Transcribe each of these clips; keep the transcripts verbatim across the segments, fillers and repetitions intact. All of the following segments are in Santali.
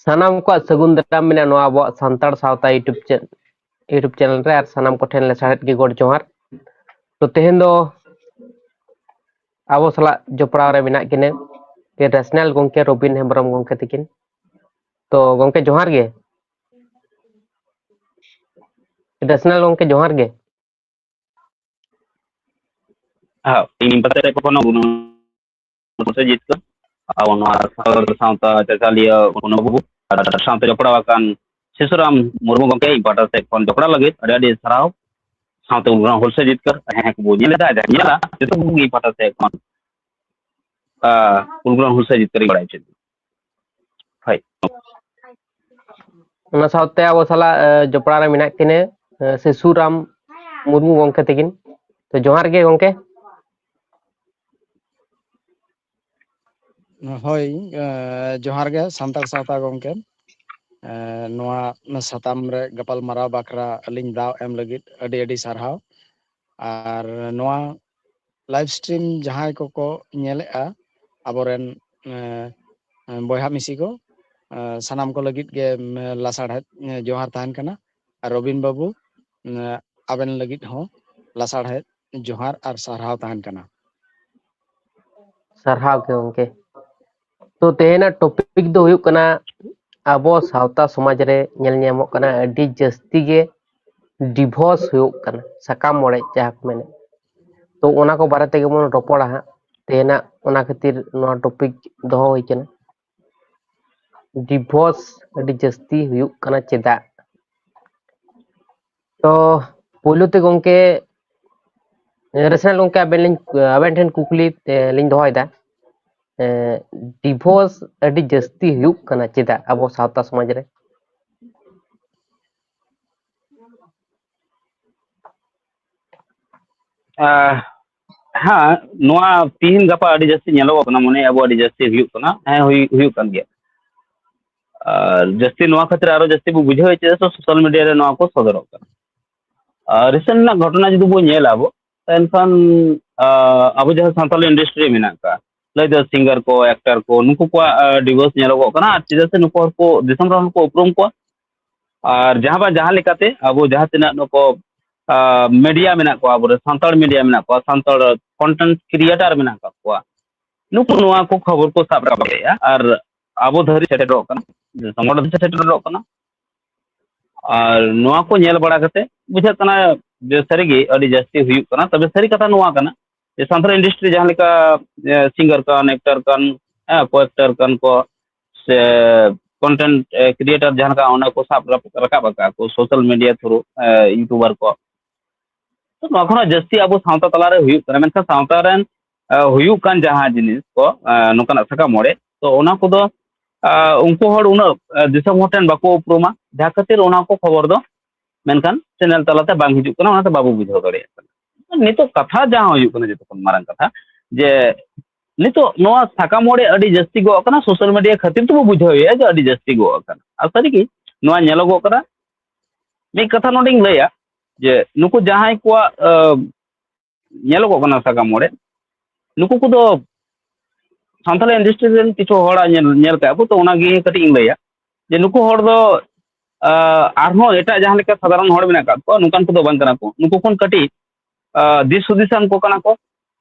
ᱥᱟᱱᱟᱢ ᱠᱚᱣᱟᱜ ᱥᱟᱹᱜᱩᱱ ᱫᱟᱨᱟᱢ ᱢᱮᱱᱟᱜᱼᱟ ᱱᱚᱣᱟ ᱟᱵᱚᱣᱟᱜ ᱥᱟᱱᱛᱟᱲ ᱥᱟᱶᱛᱟ YouTube ᱪᱮ-, YouTube ᱪᱮᱱᱮᱞ ᱨᱮ, ᱟᱨ ᱥᱟᱱᱟᱢ ᱠᱚᱴᱷᱮᱱ ᱞᱟᱥᱟᱲᱦᱮᱫ ᱜᱮ ᱜᱚᱰ ᱡᱚᱦᱟᱨ᱾ ᱛᱚ, ᱛᱮᱦᱮᱧ ᱫᱚ ᱟᱵᱚ ᱥᱟᱞᱟᱜ ᱡᱚᱯᱲᱟᱣ ᱨᱮ ᱢᱮᱱᱟᱜ ᱠᱤᱱᱟᱹ ᱨᱮᱥᱱᱟᱞ ᱜᱚᱢᱠᱮ ᱨᱚᱵᱤᱱ ᱦᱮᱢᱵᱨᱚᱢ ᱜᱚᱢᱠᱮ ᱛᱟᱹᱠᱤᱱ᱾ ᱛᱚ, ᱜᱚᱢᱠᱮ, ᱡᱚᱦᱟᱨ ᱜᱮ᱾ ᱨᱮᱥᱱᱟᱞ ᱜᱚᱢᱠᱮ, ᱡᱚᱦᱟᱨ ᱜᱮ᱾ ᱦᱮᱸ, ᱤᱧ ᱯᱟᱦᱴᱟ ᱥᱮᱫ ᱠᱷᱚᱱ ᱦᱚᱸ ᱜᱩᱱᱟᱹᱱ ᱥᱮ ᱡᱤᱛᱠᱟᱹᱨ᱾ ᱟᱵᱚ ᱱᱚᱣᱟ ᱥᱟᱶᱛᱟ ᱪᱟᱪᱟᱞᱤᱭᱟᱹ ᱩᱱᱠᱩ ᱵᱟᱹᱵᱩ ᱟᱨ ᱥᱟᱶᱛᱮ ᱡᱚᱯᱲᱟᱣ ᱟᱠᱟᱱ ᱥᱤᱥᱩᱨᱟᱢ ᱢᱩᱨᱢᱩ ᱜᱚᱢᱠᱮ, ᱤᱧ ᱯᱟᱦᱴᱟ ᱥᱮᱫ ᱠᱷᱚᱱ ᱡᱚᱯᱲᱟᱣ ᱞᱟᱹᱜᱤᱫ ᱟᱹᱰᱤ ᱟᱹᱰᱤ ᱥᱟᱨᱦᱟᱣ᱾ ᱥᱟᱶᱛᱮ ᱩᱱᱠᱩ ᱦᱚᱸ ᱦᱩᱞᱥᱟᱹᱭ ᱡᱤᱛᱠᱟᱹᱨ ᱡᱟᱦᱟᱸᱭ ᱠᱚᱵᱚ ᱧᱮᱞ ᱮᱫᱟ, ᱡᱟᱦᱟᱸᱭ ᱧᱮᱞᱟ, ᱡᱚᱛᱚ ᱠᱚᱜᱮ ᱤᱧ ᱯᱟᱦᱴᱟ ᱥᱮᱫ ᱠᱷᱚᱱ, ᱟᱸ, ᱩᱱᱠᱩ ᱦᱚᱸ ᱦᱩᱞᱥᱟᱹᱭ ᱡᱤᱛᱠᱟᱹᱨ ᱤᱧ ᱵᱟᱲᱟᱭ ᱦᱚᱪᱚᱭᱮᱫ ᱵᱚᱱᱟ᱾ ᱦᱳᱭ᱾ ᱚᱱᱟ ᱥᱟᱶᱛᱮ ᱟᱵᱚ ᱥᱟᱞᱟᱜ, ᱮ, ᱡᱚᱯᱲᱟᱣ ᱨᱮ ᱢᱮᱱᱟᱜ ᱠᱤᱱᱟᱹ, ᱮ, ᱥᱤᱥᱩᱨᱟᱢ ᱢᱩᱨᱢᱩ ᱜᱚᱢᱠᱮ ᱛᱟᱹᱠᱤᱱ᱾ ᱛᱚ, ᱡᱚᱦᱟᱨ ᱜᱮ ᱜᱚᱢᱠᱮ᱾ ᱦᱳᱭ, ᱮ, ᱡᱚᱦᱟᱨ ᱜᱮ ᱥᱟᱱᱛᱟᱲ ᱥᱟᱶᱛᱟ ᱜᱚᱢᱠᱮ᱾ ᱮ, ᱱᱚᱣᱟ ᱥᱟᱛᱟᱢ ᱨᱮ ᱜᱟᱯᱟᱞ ᱢᱟᱨᱟᱣ ᱵᱟᱠᱷᱨᱟ ᱟᱹᱞᱤᱧ ᱫᱟᱣ ᱮᱢ ᱞᱟᱹᱜᱤᱫ ᱟᱹᱰᱤ ᱟᱹᱰᱤ ᱥᱟᱨᱦᱟᱣ᱾ ᱟᱨ ᱱᱚᱣᱟ live stream ᱡᱟᱦᱟᱸᱭ ᱠᱚᱠᱚ ᱧᱮᱞᱮᱜᱼᱟ, ᱟᱵᱚᱨᱮᱱ, ᱮ, ᱵᱚᱭᱦᱟ ᱢᱤᱥᱤ ᱠᱚ, ᱮ, ᱥᱟᱱᱟᱢ ᱠᱚ ᱞᱟᱹᱜᱤᱫ ᱜᱮ, ᱮ, ᱞᱟᱥᱟᱲᱦᱮᱫ, ᱮ, ᱡᱚᱦᱟᱨ ᱛᱟᱦᱮᱱ ᱠᱟᱱᱟ᱾ ᱟᱨ ᱨᱚᱵᱤᱱ ᱵᱟᱹᱵᱩ, ᱮ, ᱟᱵᱮᱱ ᱞᱟᱹᱜᱤᱫ ᱦᱚᱸ ᱞᱟᱥᱟᱲᱦᱮᱫ ᱡᱚᱦᱟᱨ ᱟᱨ ᱥᱟᱨᱦᱟᱣ ᱛᱟᱦᱮᱱ ᱠᱟᱱᱟ᱾ ᱥᱟᱨᱦᱟᱣ ᱜᱮ ᱜᱚᱢᱠᱮ᱾ ᱛᱚ, ᱛᱮᱦᱮᱧᱟᱜ topic ᱫᱚ ᱦᱩᱭᱩᱜ ᱠᱟᱱᱟ, ᱟᱵᱚ ᱥᱟᱶᱛᱟ ᱥᱚᱢᱟᱡᱽ ᱨᱮ ᱧᱮᱞ ᱧᱟᱢᱚᱜ ᱠᱟᱱᱟ ᱟᱹᱰᱤ ᱡᱟᱹᱥᱛᱤ ᱜᱮ divorce ᱦᱩᱭᱩᱜ ᱠᱟᱱᱟ, ᱥᱟᱠᱟᱢ ᱚᱲᱮᱡ ᱡᱟᱦᱟᱸ ᱠᱚ ᱢᱮᱱᱮᱫ᱾ ᱛᱚ, ᱚᱱᱟ ᱠᱚ ᱵᱟᱨᱮ ᱛᱮᱜᱮ ᱵᱚᱱ ᱨᱚᱯᱚᱲᱟ ᱦᱟᱸᱜ᱾ ᱛᱮᱦᱮᱧᱟᱜ ᱚᱱᱟ ᱠᱷᱟᱹᱛᱤᱨ ᱱᱚᱣᱟ topic ᱫᱚᱦᱚ ᱦᱩᱭ ᱠᱟᱱᱟ, divorce ᱟᱹᱰᱤ ᱡᱟᱹᱥᱛᱤ ᱦᱩᱭᱩᱜ ᱠᱟᱱᱟ ᱪᱮᱫᱟᱜ? ᱛᱚ, ᱯᱳᱭᱞᱳ ᱛᱮ ᱜᱚᱢᱠᱮ, ᱨᱮᱥᱱᱟᱞ ᱜᱚᱢᱠᱮ, ᱟᱵᱮᱱ ᱞᱤᱧ, ᱟᱵᱮᱱ ᱴᱷᱮᱱ ᱠᱩᱠᱞᱤ, ᱮ, ᱞᱤᱧ ᱫᱚᱦᱚᱭᱮᱫᱟ᱾ ᱮ, divorce ᱟᱹᱰᱤ ᱡᱟᱹᱥᱛᱤ ᱦᱩᱭᱩᱜ ᱠᱟᱱᱟ ᱪᱮᱫᱟᱜ ᱟᱵᱚ ᱥᱟᱶᱛᱟ ᱥᱚᱢᱟᱡᱽ ᱨᱮ? ᱟᱦ, ᱦᱮᱸ, ᱱᱚᱣᱟ ᱛᱤᱦᱤᱧ ᱜᱟᱯᱟ ᱟᱹᱰᱤ ᱡᱟᱹᱥᱛᱤ ᱧᱮᱞᱚᱜᱚᱜ ᱠᱟᱱᱟ, ᱢᱚᱱᱮ ᱟᱵᱚ ᱟᱹᱰᱤ ᱡᱟᱹᱥᱛᱤ ᱦᱩᱭᱩᱜ ᱠᱟᱱᱟ᱾ ᱦᱮᱸ, ᱦᱩᱭ-, ᱦᱩᱭᱩᱜ ᱠᱟᱱ ᱜᱮᱭᱟ᱾ ᱟᱨ ᱡᱟᱹᱥᱛᱤ ᱱᱚᱣᱟ ᱠᱷᱟᱹᱛᱤᱨ ᱟᱨᱚ ᱡᱟᱹᱥᱛᱤ ᱵᱚ ᱵᱩᱡᱷᱟᱹᱣᱮᱫ ᱪᱮᱫᱟᱜ ᱥᱮ social media ᱨᱮ ᱱᱚᱣᱟ ᱠᱚ ᱥᱚᱫᱚᱨᱚᱜ ᱠᱟᱱᱟ᱾ ᱟᱨ recent ᱨᱮᱱᱟᱜ ᱜᱷᱚᱴᱚᱱᱟ ᱡᱩᱫᱤ ᱵᱚ ᱧᱮᱞᱟ ᱟᱵᱚ, ᱮᱱᱠᱷᱟᱱ, ᱟᱦ, ᱟᱵᱚ ᱡᱟᱦᱟᱸ ᱥᱟᱱᱛᱟᱞᱤ industry ᱨᱮ ᱢᱮᱱᱟᱜ ᱟᱠᱟᱫ, ᱞᱟᱹᱭ ᱫᱚ ᱥᱤᱝᱜᱟᱨ ᱠᱚ, ᱮᱠᱴᱟᱨ ᱠᱚ, ᱱᱩᱠᱩ ᱠᱚᱣᱟᱜ ᱰᱤᱵᱷᱳᱨᱥ ᱧᱮᱞᱚᱜᱚᱜ ᱠᱟᱱᱟ᱾ ᱟᱨ ᱪᱮᱫᱟᱜ ᱥᱮ ᱱᱩᱠᱩ ᱦᱚᱲ ᱠᱚ ᱫᱤᱥᱚᱢ ᱨᱮᱱ ᱦᱚᱲ ᱠᱚ ᱩᱯᱨᱩᱢ ᱠᱚᱣᱟ᱾ ᱟᱨ ᱡᱟᱦᱟᱸ ᱵᱟᱝ ᱡᱟᱦᱟᱸ ᱞᱮᱠᱟᱛᱮ ᱟᱵᱚ ᱡᱟᱦᱟᱸ ᱛᱤᱱᱟᱹᱜ ᱱᱩᱠᱩ ᱢᱤᱰᱤᱭᱟ ᱢᱮᱱᱟᱜ ᱠᱚᱣᱟ, ᱟᱵᱚᱨᱮᱱ ᱥᱟᱱᱛᱟᱲ ᱢᱤᱰᱤᱭᱟ ᱢᱮᱱᱟᱜ ᱠᱚᱣᱟ, ᱥᱟᱱᱛᱟᱲ ᱠᱚᱱᱴᱮᱱᱴ ᱠᱨᱤᱭᱮᱴᱟᱨ ᱢᱮᱱᱟᱜ ᱟᱠᱟᱫ ᱠᱚᱣᱟ, ᱱᱩᱠᱩ ᱱᱚᱣᱟ ᱠᱚ ᱠᱷᱚᱵᱚᱨ ᱠᱚ ᱥᱟᱵ ᱨᱟᱠᱟᱵ ᱫᱟᱲᱮᱭᱟᱜᱼᱟ᱾ ᱟᱨ ᱟᱵᱚ ᱫᱷᱟᱹᱨᱤᱡ ᱥᱮᱴᱮᱨᱚᱜ ᱠᱟᱱᱟ, ᱫᱤᱥᱚᱢ ᱦᱚᱲ ᱫᱷᱟᱹᱨᱤᱡ ᱥᱮᱴᱮᱨᱚᱜ ᱠᱟᱱᱟ᱾ ᱟᱨ ᱱᱚᱣᱟ ᱠᱚ ᱧᱮᱞ ᱵᱟᱲᱟ ᱠᱟᱛᱮ ᱵᱩᱡᱷᱟᱹᱜ ᱠᱟᱱᱟ ᱡᱮ ᱥᱟᱹᱨᱤᱜᱮ ᱟᱹᱰᱤ ᱡᱟᱹᱥᱛᱤ ᱦᱩᱭᱩᱜ ᱠᱟᱱᱟ᱾ ᱛᱚᱵᱮ ᱥᱟᱹᱨᱤ ᱠᱟᱛᱷᱟ ᱱᱚᱣᱟ ᱠᱟᱱᱟ ᱡᱮ ᱥᱟᱱᱛᱟᱲ ᱤᱱᱰᱟᱥᱴᱨᱤ ᱡᱟᱦᱟᱸ ᱞᱮᱠᱟ ᱥᱤᱝᱜᱟᱨ ᱠᱟᱱ, ᱮᱠᱴᱟᱨ ᱠᱟᱱ, ᱠᱚ ᱮᱠᱴᱟᱨ ᱠᱟᱱ ᱠᱚ, ᱥᱮ ᱠᱚᱱᱴᱮᱱᱴ ᱠᱨᱤᱭᱮᱴᱟᱨ ᱡᱟᱦᱟᱸ ᱞᱮᱠᱟ ᱚᱱᱟ ᱠᱚ ᱥᱟᱵ ᱨᱟᱠᱟᱵ ᱟᱠᱟᱫ ᱠᱚ ᱥᱳᱥᱟᱞ ᱢᱤᱰᱤᱭᱟ ᱛᱷᱨᱩ, ᱤᱭᱩᱴᱩᱵᱟᱨ ᱠᱚ, ᱛᱚ ᱱᱚᱣᱟ ᱠᱷᱚᱱᱟᱜ ᱡᱟᱹᱥᱛᱤ ᱟᱵᱚ ᱥᱟᱶᱛᱟ ᱛᱟᱞᱟᱨᱮ ᱦᱩᱭᱩᱜ ᱠᱟᱱᱟ᱾ ᱢᱮᱱᱠᱷᱟᱱ ᱥᱟᱶᱛᱟ ᱨᱮᱱ ᱦᱩᱭᱩᱜ ᱠᱟᱱ ᱡᱟᱦᱟᱸ ᱡᱤᱱᱤᱥ ᱠᱚ, ᱱᱚᱝᱠᱟᱱᱟᱜ ᱥᱟᱠᱟᱢ ᱚᱲᱮᱡ, ᱛᱚ ᱚᱱᱟ ᱠᱚᱫᱚ ᱩᱱᱠᱩ ᱦᱚᱲ ᱩᱱᱟᱹᱜ ᱫᱤᱥᱚᱢ ᱦᱚᱲ ᱴᱷᱮᱱ ᱵᱟᱠᱚ ᱩᱯᱨᱩᱢᱟ, ᱡᱟᱦᱟᱸ ᱠᱷᱟᱹᱛᱤᱨ ᱚᱱᱟ ᱠᱚ ᱠᱷᱚᱵᱚᱨ ᱫᱚ ᱢᱮᱱᱠᱷᱟᱱ ᱪᱮᱱᱮᱞ ᱛᱟᱞᱟᱛᱮ ᱵᱟᱝ ᱦᱤᱡᱩᱜ ᱠᱟᱱᱟ, ᱚᱱᱟᱛᱮ ᱵᱟᱵᱚ ᱵᱩᱡᱷᱟᱹᱣ ᱫᱟᱲᱮᱭᱟᱜ ᱠᱟᱱᱟ᱾ ᱱᱤᱛᱚᱜ ᱠᱟᱛᱷᱟ ᱡᱟᱦᱟᱸ ᱦᱩᱭᱩᱜ ᱠᱟᱱᱟ, ᱡᱚᱛᱚ ᱠᱷᱚᱱ ᱢᱟᱨᱟᱝ ᱠᱟᱛᱷᱟ, ᱡᱮ ᱱᱤᱛᱚᱜ ᱱᱚᱣᱟ ᱥᱟᱠᱟᱢ ᱚᱲᱮᱡ ᱟᱹᱰᱤ ᱡᱟᱹᱥᱛᱤ ᱜᱚᱜ ᱠᱟᱱᱟ, ᱥᱳᱥᱟᱞ ᱢᱤᱰᱤᱭᱟ ᱠᱷᱟᱹᱛᱤᱨ ᱛᱮᱵᱚ ᱵᱩᱡᱷᱟᱹᱣᱮᱫᱼᱟ ᱡᱮ ᱟᱹᱰᱤ ᱡᱟᱹᱥᱛᱤ ᱜᱚᱜ ᱠᱟᱱᱟ᱾ ᱟᱨ ᱥᱟᱹᱨᱤᱜᱮ ᱱᱚᱣᱟ ᱧᱮᱞᱚᱜᱚᱜ ᱠᱟᱱᱟ᱾ ᱢᱤᱫ ᱠᱟᱛᱷᱟ ᱱᱚᱰᱮᱧ ᱞᱟᱹᱭᱟ ᱡᱮ ᱱᱩᱠᱩ ᱡᱟᱦᱟᱸᱭ ᱠᱚᱣᱟᱜ ᱧᱮᱞᱚᱜᱚᱜ ᱠᱟᱱᱟ ᱥᱟᱠᱟᱢ ᱚᱲᱮᱡ, ᱱᱩᱠᱩ ᱠᱚᱫᱚ ᱥᱟᱱᱛᱟᱲᱤ ᱤᱱᱰᱟᱥᱴᱨᱤ ᱨᱮᱱ ᱠᱤᱪᱷᱩ ᱦᱚᱲᱟᱜ ᱧᱮᱞ, ᱧᱮᱞ ᱠᱟᱜᱼᱟ ᱠᱚ, ᱛᱚ ᱚᱱᱟᱜᱮ ᱠᱟᱹᱴᱤᱡ ᱤᱧ ᱞᱟᱹᱭᱟ ᱡᱮ ᱱᱩᱠᱩ ᱦᱚᱲ ᱫᱚ ᱟᱨᱦᱚᱸ ᱮᱴᱟᱜ ᱡᱟᱦᱟᱸ ᱞᱮᱠᱟ ᱥᱟᱫᱷᱟᱨᱚᱱ ᱦᱚᱲ ᱢᱮᱱᱟᱜ ᱟᱠᱟᱫ ᱠᱚᱣᱟ, ᱱᱚᱝᱠᱟᱱ ᱠᱚᱫᱚ ᱵᱟᱝ ᱠᱟᱱᱟ ᱠᱚ᱾ ᱱᱩᱠᱩ ᱠᱷᱚᱱ ᱠᱟᱹᱴᱤᱡ ᱫᱤᱥ ᱦᱩᱫᱤᱥᱟᱱ ᱠᱚ ᱠᱟᱱᱟ ᱠᱚ,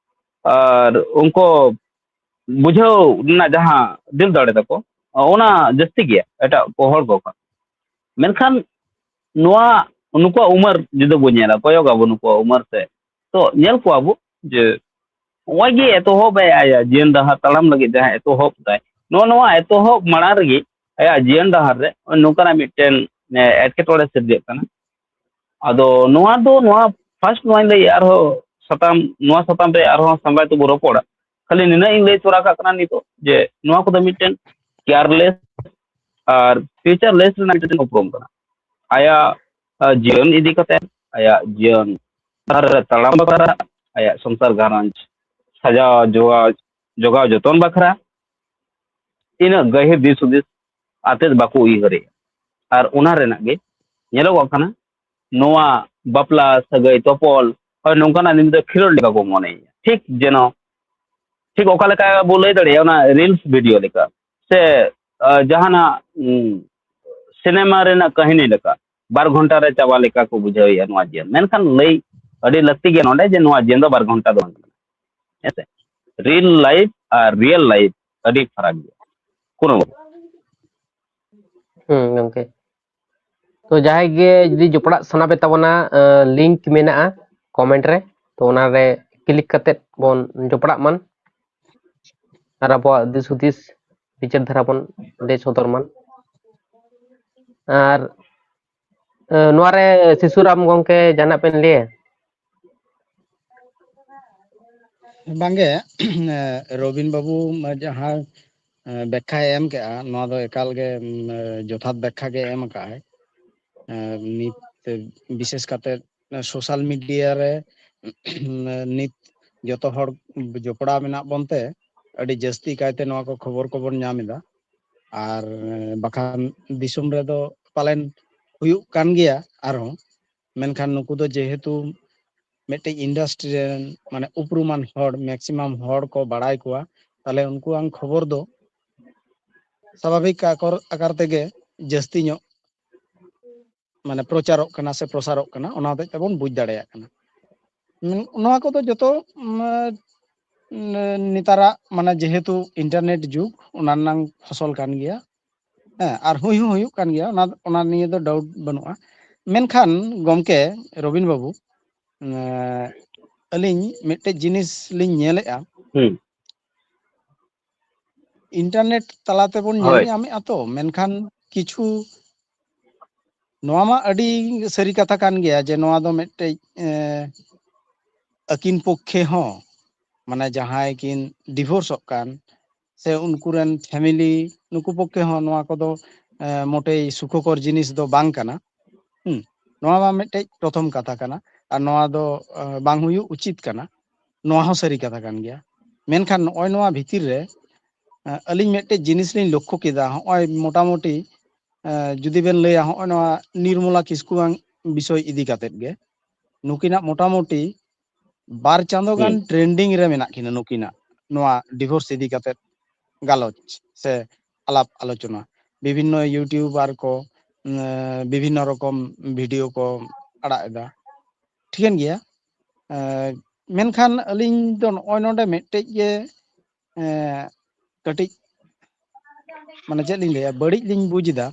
ᱟᱨ ᱩᱱᱠᱩ ᱵᱩᱡᱷᱟᱹᱣ ᱨᱮᱱᱟᱜ ᱡᱟᱦᱟᱸ ᱫᱤᱞ ᱫᱟᱲᱮ ᱛᱟᱠᱚ, ᱚᱱᱟ ᱡᱟᱹᱥᱛᱤ ᱜᱮᱭᱟ ᱮᱴᱟᱜ ᱠᱚ ᱦᱚᱲ ᱠᱚ ᱠᱷᱚᱱ᱾ ᱢᱮᱱᱠᱷᱟᱱ ᱱᱚᱣᱟ, ᱱᱩᱠᱩᱣᱟᱜ ᱩᱢᱟᱹᱨ ᱡᱩᱫᱤ ᱵᱚᱱ ᱧᱮᱞᱟ, ᱠᱚᱭᱚᱜ ᱟᱵᱚ ᱱᱩᱠᱩᱣᱟᱜ ᱩᱢᱟᱹᱨ ᱥᱮ, ᱛᱚ ᱧᱮᱞ ᱠᱚᱣᱟ ᱵᱚ ᱡᱮ ᱱᱚᱜᱼᱚᱭ ᱡᱮ ᱮᱛᱚᱦᱚᱵ ᱮ ᱟᱭᱟᱜ ᱡᱤᱭᱚᱱ ᱰᱟᱦᱟᱨ ᱛᱟᱲᱟᱢ ᱞᱟᱹᱜᱤᱫ ᱡᱟᱦᱟᱸ ᱮᱛᱚᱦᱚᱵ ᱫᱟᱭ, ᱱᱚᱜᱼᱚ ᱱᱚᱣᱟ ᱮᱛᱚᱦᱚᱵ ᱢᱟᱲᱟᱝ ᱨᱮᱜᱮ ᱟᱭᱟᱜ ᱡᱤᱭᱚᱱ ᱰᱟᱦᱟᱨ ᱨᱮ ᱱᱚᱝᱠᱟᱱᱟᱜ ᱢᱤᱫᱴᱮᱱ ᱮᱴᱠᱮᱴᱚᱬᱮ ᱥᱤᱨᱡᱟᱹᱜ ᱠᱟᱱᱟ᱾ ᱟᱫᱚ ᱱᱚᱣᱟ ᱫᱚ, ᱱᱚᱣᱟ ᱯᱷᱟᱥᱴ ᱱᱚᱣᱟᱧ ᱞᱟᱹᱭᱮᱫᱼᱟ, ᱟᱨᱦᱚᱸ ᱥᱟᱛᱟᱢ, ᱱᱚᱣᱟ ᱥᱟᱛᱟᱢ ᱨᱮ ᱟᱨᱦᱚᱸ ᱥᱟᱢᱵᱟᱭ ᱛᱮᱵᱚ ᱨᱚᱯᱚᱲᱟ᱾ ᱠᱷᱟᱹᱞᱤ ᱱᱤᱱᱟᱹᱜ ᱤᱧ ᱞᱟᱹᱭ ᱛᱚᱨᱟ ᱠᱟᱜ ᱠᱟᱱᱟ ᱱᱤᱛᱚᱜ ᱡᱮ ᱱᱚᱣᱟ ᱠᱚᱫᱚ ᱢᱤᱫᱴᱮᱱ ᱠᱮᱭᱟᱨᱞᱮᱥ ᱟᱨ ᱯᱷᱤᱭᱩᱪᱟᱨᱞᱮᱥ ᱨᱮᱱᱟᱜ ᱢᱤᱫᱴᱮᱱ ᱩᱯᱨᱩᱢ ᱠᱟᱱᱟ᱾ ᱟᱭᱟᱜ ᱡᱤᱭᱚᱱ ᱤᱫᱤ ᱠᱟᱛᱮ, ᱟᱭᱟᱜ ᱡᱤᱭᱚᱱ ᱰᱟᱦᱟᱨ ᱨᱮ ᱛᱟᱲᱟᱢ ᱵᱟᱠᱷᱨᱟ, ᱟᱭᱟᱜ ᱥᱚᱝᱥᱟᱨ ᱜᱷᱟᱨᱚᱸᱡᱽ ᱥᱟᱡᱟᱣ ᱡᱚᱜᱟᱣ, ᱡᱚᱜᱟᱣ ᱡᱚᱛᱚᱱ ᱵᱟᱠᱷᱨᱟ ᱤᱱᱟᱹᱜ ᱜᱟᱹᱦᱤᱨ ᱫᱤᱥ ᱦᱩᱫᱤᱥ ᱟᱛᱮᱫ ᱵᱟᱠᱚ ᱩᱭᱦᱟᱹᱨᱮᱜᱼᱟ᱾ ᱟᱨ ᱚᱱᱟ ᱨᱮᱱᱟᱜ ᱜᱮ ᱧᱮᱞᱚᱜᱚᱜ ᱠᱟᱱᱟ, ᱱᱚᱣᱟ ᱵᱟᱯᱞᱟ ᱥᱟᱹᱜᱟᱹᱭ ᱛᱚᱯᱚᱞ ᱦᱳᱭ ᱱᱚᱝᱠᱟᱱᱟᱜ ᱫᱤᱱ ᱫᱚ ᱠᱷᱮᱞᱳᱰ ᱞᱮᱠᱟ ᱠᱚ ᱢᱚᱱᱮᱭᱟ, ᱴᱷᱤᱠ ᱡᱮᱱᱚ ᱴᱷᱤᱠ ᱚᱠᱟ ᱞᱮᱠᱟ ᱵᱚ ᱞᱟᱹᱭ ᱫᱟᱲᱮᱭᱟᱜᱼᱟ, ᱚᱱᱟ ᱨᱤᱞᱥ ᱵᱷᱤᱰᱤᱭᱳ ᱞᱮᱠᱟ ᱥᱮ ᱟᱸ, ᱡᱟᱦᱟᱱᱟᱜ ᱩᱸ, ᱥᱤᱱᱮᱢᱟ ᱨᱮᱱᱟᱜ ᱠᱟᱹᱦᱱᱤ ᱞᱮᱠᱟ ᱵᱟᱨ ᱜᱷᱚᱱᱴᱟ ᱨᱮ ᱪᱟᱵᱟ ᱞᱮᱠᱟ ᱠᱚ ᱵᱩᱡᱷᱟᱹᱣᱮᱫᱼᱟ ᱱᱚᱣᱟ ᱡᱤᱭᱚᱱ᱾ ᱢᱮᱱᱠᱷᱟᱱ ᱞᱟᱹᱭ ᱟᱹᱰᱤ ᱞᱟᱹᱠᱛᱤ ᱜᱮᱭᱟ ᱱᱚᱰᱮ ᱡᱮ ᱱᱚᱣᱟ ᱡᱤᱭᱚᱱ ᱫᱚ ᱵᱟᱨ ᱜᱷᱚᱱᱴᱟ ᱫᱚ ᱵᱟᱝ ᱠᱟᱱᱟ᱾ ᱦᱮᱸᱥᱮ? ᱨᱤᱞ ᱞᱟᱭᱤᱯᱷ ᱟᱨ ᱨᱤᱭᱮᱞ ᱞᱟᱭᱤᱯᱷ ᱟᱹᱰᱤ ᱯᱷᱟᱨᱟᱠ ᱜᱮᱭᱟ᱾ ᱠᱳᱱᱳ ᱦᱩᱸ ᱜᱚᱝᱠᱮ᱾ ᱛᱚ ᱡᱟᱦᱟᱸᱭ ᱜᱮ ᱡᱩᱫᱤ ᱡᱚᱯᱲᱟᱜ ᱥᱟᱱᱟ ᱯᱮ ᱛᱟᱵᱚᱱᱟ, ᱞᱤᱝᱠ ᱢᱮᱱᱟᱜᱼᱟ ᱠᱚᱢᱮᱱᱴ ᱨᱮ, ᱛᱚ ᱚᱱᱟᱨᱮ ᱠᱞᱤᱠ ᱠᱟᱛᱮᱫ ᱵᱚᱱ ᱡᱚᱯᱲᱟᱜ ᱢᱟ᱾ ᱟᱨ ᱟᱵᱚᱣᱟᱜ ᱫᱤᱥ ᱦᱩᱫᱤᱥ ᱵᱤᱪᱟᱹᱨ ᱫᱷᱟᱨᱟ ᱵᱚᱱ ᱞᱟᱹᱭ ᱥᱚᱫᱚᱨ ᱢᱟ᱾ ᱟᱨ ᱱᱚᱣᱟ ᱨᱮ ᱥᱤᱥᱩᱨᱟᱢ ᱜᱚᱢᱠᱮ ᱡᱟᱦᱟᱱᱟᱜ ᱵᱮᱱ ᱞᱟᱹᱭᱟ? ᱵᱟᱝᱜᱮ, ᱨᱚᱵᱤᱱ ᱵᱟᱹᱵᱩ ᱡᱟᱦᱟᱸ ᱵᱮᱠᱠᱷᱟᱭ ᱮᱢ ᱠᱮᱜᱼᱟ, ᱱᱚᱣᱟ ᱫᱚ ᱮᱠᱟᱞ ᱜᱮ ᱡᱚᱛᱷᱟᱛ ᱵᱮᱠᱠᱷᱟ ᱜᱮ ᱮᱢ ᱠᱟᱜᱼᱟᱭ᱾ ᱱᱤᱛ ᱵᱤᱥᱮᱥ ᱠᱟᱛᱮ ᱥᱳᱥᱟᱞ ᱢᱤᱰᱤᱭᱟ ᱨᱮ ᱱᱤᱛ ᱡᱚᱛᱚ ᱦᱚᱲ ᱡᱚᱯᱲᱟᱣ ᱢᱮᱱᱟᱜ ᱵᱚᱱᱛᱮ ᱟᱹᱰᱤ ᱡᱟᱹᱥᱛᱤ ᱠᱟᱭᱛᱮ ᱱᱚᱣᱟ ᱠᱚ ᱠᱷᱚᱵᱚᱨ ᱠᱚᱵᱚᱱ ᱧᱟᱢ ᱮᱫᱟ᱾ ᱟᱨ ᱵᱟᱠᱷᱟᱱ ᱫᱤᱥᱚᱢ ᱨᱮᱫᱚ ᱯᱟᱞᱮᱱ ᱦᱩᱭᱩᱜ ᱠᱟᱱ ᱜᱮᱭᱟ ᱟᱨᱦᱚᱸ, ᱢᱮᱱᱠᱷᱟᱱ ᱱᱩᱠᱩ ᱫᱚ ᱡᱮᱦᱮᱛᱩ ᱢᱤᱫᱴᱮᱡ ᱤᱱᱰᱟᱥᱴᱨᱤ ᱨᱮᱱ ᱢᱟᱱᱮ ᱩᱯᱨᱩᱢᱟᱱ ᱦᱚᱲ, ᱢᱮᱠᱥᱤᱢᱟᱢ ᱦᱚᱲ ᱠᱚ ᱵᱟᱲᱟᱭ ᱠᱚᱣᱟ, ᱛᱟᱦᱞᱮ ᱩᱱᱠᱩᱣᱟᱝ ᱠᱷᱚᱵᱚᱨ ᱫᱚ ᱥᱟᱵᱷᱟᱵᱤᱠ ᱟᱠᱚᱨ ᱟᱠᱟᱨ ᱛᱮᱜᱮ ᱡᱟᱹᱥᱛᱤ ᱧᱚᱜ ᱢᱟᱱᱮ ᱯᱨᱚᱪᱟᱨᱚᱜ ᱠᱟᱱᱟ ᱥᱮ ᱯᱨᱚᱥᱟᱨᱚᱜ ᱠᱟᱱᱟ, ᱚᱱᱟ ᱦᱚᱛᱮᱡ ᱛᱮᱵᱚᱱ ᱵᱩᱡᱽ ᱫᱟᱲᱮᱭᱟᱜ ᱠᱟᱱᱟ᱾ ᱱᱚᱣᱟ ᱠᱚᱫᱚ ᱡᱚᱛᱚ ᱱᱮᱛᱟᱨᱟᱜ ᱢᱟᱱᱮ ᱡᱮᱦᱮᱛᱩ ᱤᱱᱴᱟᱨᱱᱮᱴ ᱡᱩᱜᱽ, ᱚᱱᱟ ᱨᱮᱱᱟᱜ ᱯᱷᱚᱥᱚᱞ ᱠᱟᱱ ᱜᱮᱭᱟ᱾ ᱦᱮᱸ, ᱟᱨ ᱦᱩᱭ ᱦᱚᱸ ᱦᱩᱭᱩᱜ ᱠᱟᱱ ᱜᱮᱭᱟ, ᱚᱱᱟ ᱚᱱᱟ ᱱᱤᱭᱮ ᱫᱚ ᱰᱟᱣᱩᱴ ᱵᱟᱹᱱᱩᱜᱼᱟ᱾ ᱢᱮᱱᱠᱷᱟᱱ ᱜᱚᱢᱠᱮ ᱨᱚᱵᱤᱱ ᱵᱟᱹᱵᱩ, ᱟᱹᱞᱤᱧ ᱢᱤᱫᱴᱮᱡ ᱡᱤᱱᱤᱥ ᱞᱤᱧ ᱧᱮᱞᱮᱜᱼᱟ᱾ ᱦᱩᱸ᱾ ᱤᱱᱴᱟᱨᱱᱮᱴ ᱛᱟᱞᱟ ᱛᱮᱵᱚᱱ ᱧᱮᱞ ᱦᱳᱭ᱾ ᱧᱟᱢᱮᱜᱼᱟ ᱛᱚ, ᱢᱮᱱᱠᱷᱟᱱ ᱠᱤᱪᱷᱩ ᱱᱚᱣᱟ ᱢᱟ ᱟᱹᱰᱤ ᱥᱟᱹᱨᱤ ᱠᱟᱛᱷᱟ ᱠᱟᱱ ᱜᱮᱭᱟ ᱡᱮ ᱱᱚᱣᱟ ᱫᱚ ᱢᱤᱫᱴᱮᱡ, ᱮ, ᱟᱹᱠᱤᱱ ᱯᱚᱠᱠᱷᱮ ᱦᱚᱸ, ᱢᱟᱱᱮ ᱡᱟᱦᱟᱸᱭ ᱠᱤᱱ ᱰᱤᱵᱷᱳᱨᱥᱚᱜ ᱠᱟᱱ ᱥᱮ ᱩᱱᱠᱩ ᱨᱮᱱ ᱯᱷᱮᱢᱮᱞᱤ, ᱱᱩᱠᱩ ᱯᱚᱠᱠᱷᱮ ᱦᱚᱸ ᱱᱚᱣᱟ ᱠᱚᱫᱚ, ᱮ, ᱢᱚᱴᱮᱭ ᱥᱩᱠᱷᱚᱠᱚᱨ ᱡᱤᱱᱤᱥ ᱫᱚ ᱵᱟᱝ ᱠᱟᱱᱟ᱾ ᱦᱩᱸ, ᱱᱚᱣᱟ ᱢᱟ ᱢᱤᱫᱴᱮᱡ ᱯᱨᱚᱛᱷᱚᱢ ᱠᱟᱛᱷᱟ ᱠᱟᱱᱟ᱾ ᱟᱨ ᱱᱚᱣᱟ ᱫᱚ, ᱮ, ᱵᱟᱝ ᱦᱩᱭᱩᱜ ᱩᱪᱤᱛ ᱠᱟᱱᱟ᱾ ᱱᱚᱣᱟ ᱦᱚᱸ ᱥᱟᱹᱨᱤ ᱠᱟᱛᱷᱟ ᱠᱟᱱ ᱜᱮᱭᱟ᱾ ᱢᱮᱱᱠᱷᱟᱱ ᱱᱚᱜᱼᱚᱭ ᱱᱚᱣᱟ ᱵᱷᱤᱛᱤᱨ ᱨᱮ, ᱮ, ᱟᱹᱞᱤᱧ ᱢᱤᱫᱴᱮᱡ ᱡᱤᱱᱤᱥ ᱞᱤᱧ ᱞᱚᱠᱠᱷᱚ ᱠᱮᱫᱟ, ᱱᱚᱜᱼᱚᱭ ᱢᱚᱴᱟᱢᱩᱴᱤ, ᱮ, ᱡᱩᱫᱤ ᱵᱮᱱ ᱞᱟᱹᱭᱟ, ᱱᱚᱜᱼᱚᱭ ᱱᱚᱣᱟ ᱱᱤᱨᱢᱚᱞᱟ ᱠᱤᱥᱠᱩᱣᱟᱝ ᱵᱤᱥᱚᱭ ᱤᱫᱤ ᱠᱟᱛᱮᱫ ᱜᱮ, ᱱᱩᱠᱤᱱᱟᱜ ᱢᱚᱴᱟᱢᱩᱴᱤ ᱵᱟᱨ ᱪᱟᱸᱫᱚ ᱜᱟᱱ ᱦᱩᱸ᱾ ᱴᱨᱮᱱᱰᱤᱝ ᱨᱮ ᱢᱮᱱᱟᱜ ᱠᱤᱱᱟ ᱱᱩᱠᱤᱱᱟᱜ᱾ ᱱᱚᱣᱟ ᱰᱤᱵᱷᱳᱨᱥ ᱤᱫᱤ ᱠᱟᱛᱮ ᱜᱟᱞᱚᱪ ᱥᱮ ᱟᱞᱟᱯ ᱟᱞᱳᱪᱚᱱᱟ᱾ ᱵᱤᱵᱷᱤᱱᱱᱚ ᱤᱭᱩᱴᱤᱭᱩᱵᱟᱨ ᱠᱚ ᱩᱸ, ᱵᱤᱵᱷᱤᱱᱱᱚ ᱨᱚᱠᱚᱢ ᱵᱷᱤᱰᱤᱭᱳ ᱠᱚ ᱟᱲᱟᱜ ᱮᱫᱟ, ᱴᱷᱤᱠᱟᱹᱱ ᱜᱮᱭᱟ᱾ ᱮᱸ, ᱢᱮᱱᱠᱷᱟᱱ ᱟᱹᱞᱤᱧ ᱫᱚ ᱱᱚᱜᱼᱚᱭ ᱱᱚᱰᱮ ᱢᱤᱫᱴᱮᱡ ᱜᱮ, ᱮᱸ, ᱠᱟᱹᱴᱤᱡ, ᱢᱟᱱᱮ, ᱪᱮᱫ ᱞᱤᱧ ᱞᱟᱹᱭᱟ, ᱵᱟᱹᱲᱤᱡ ᱞᱤᱧ ᱵᱩᱡᱽ ᱮᱫᱟ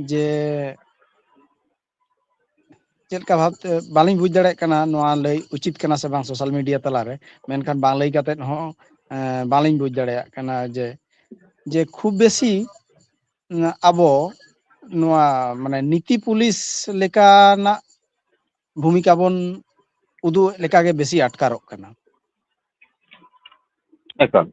ᱡᱮ ᱪᱮᱫ ᱞᱮᱠᱟ ᱵᱷᱟᱵᱽᱛᱮ, ᱵᱟᱹᱞᱤᱧ ᱵᱩᱡᱽ ᱫᱟᱲᱮᱭᱟᱜ ᱠᱟᱱᱟ ᱱᱚᱣᱟ ᱞᱟᱹᱭ ᱩᱪᱤᱛ ᱠᱟᱱᱟ ᱥᱮ ᱵᱟᱝ ᱥᱳᱥᱟᱞ ᱢᱤᱰᱤᱭᱟ ᱛᱟᱞᱟᱨᱮ, ᱢᱮᱱᱠᱷᱟᱱ ᱵᱟᱝ ᱞᱟᱹᱭ ᱠᱟᱛᱮᱫ ᱦᱚᱸ, ᱮᱸ, ᱵᱟᱹᱞᱤᱧ ᱵᱩᱡᱽ ᱫᱟᱲᱮᱭᱟᱜ ᱠᱟᱱᱟ ᱡᱮ, ᱡᱮ ᱠᱷᱩᱵ ᱵᱮᱥᱤ, ᱩᱸ, ᱟᱵᱚ ᱱᱚᱣᱟ, ᱢᱟᱱᱮ, ᱱᱤᱛᱤ ᱯᱩᱞᱤᱥ ᱞᱮᱠᱟᱱᱟᱜ ᱵᱷᱩᱢᱤᱠᱟ ᱵᱚᱱ ᱩᱫᱩᱜ ᱮᱫ ᱞᱮᱠᱟᱜᱮ ᱵᱮᱥᱤ ᱟᱴᱠᱟᱨᱚᱜ ᱠᱟᱱᱟ᱾ ᱮᱠᱟᱞ᱾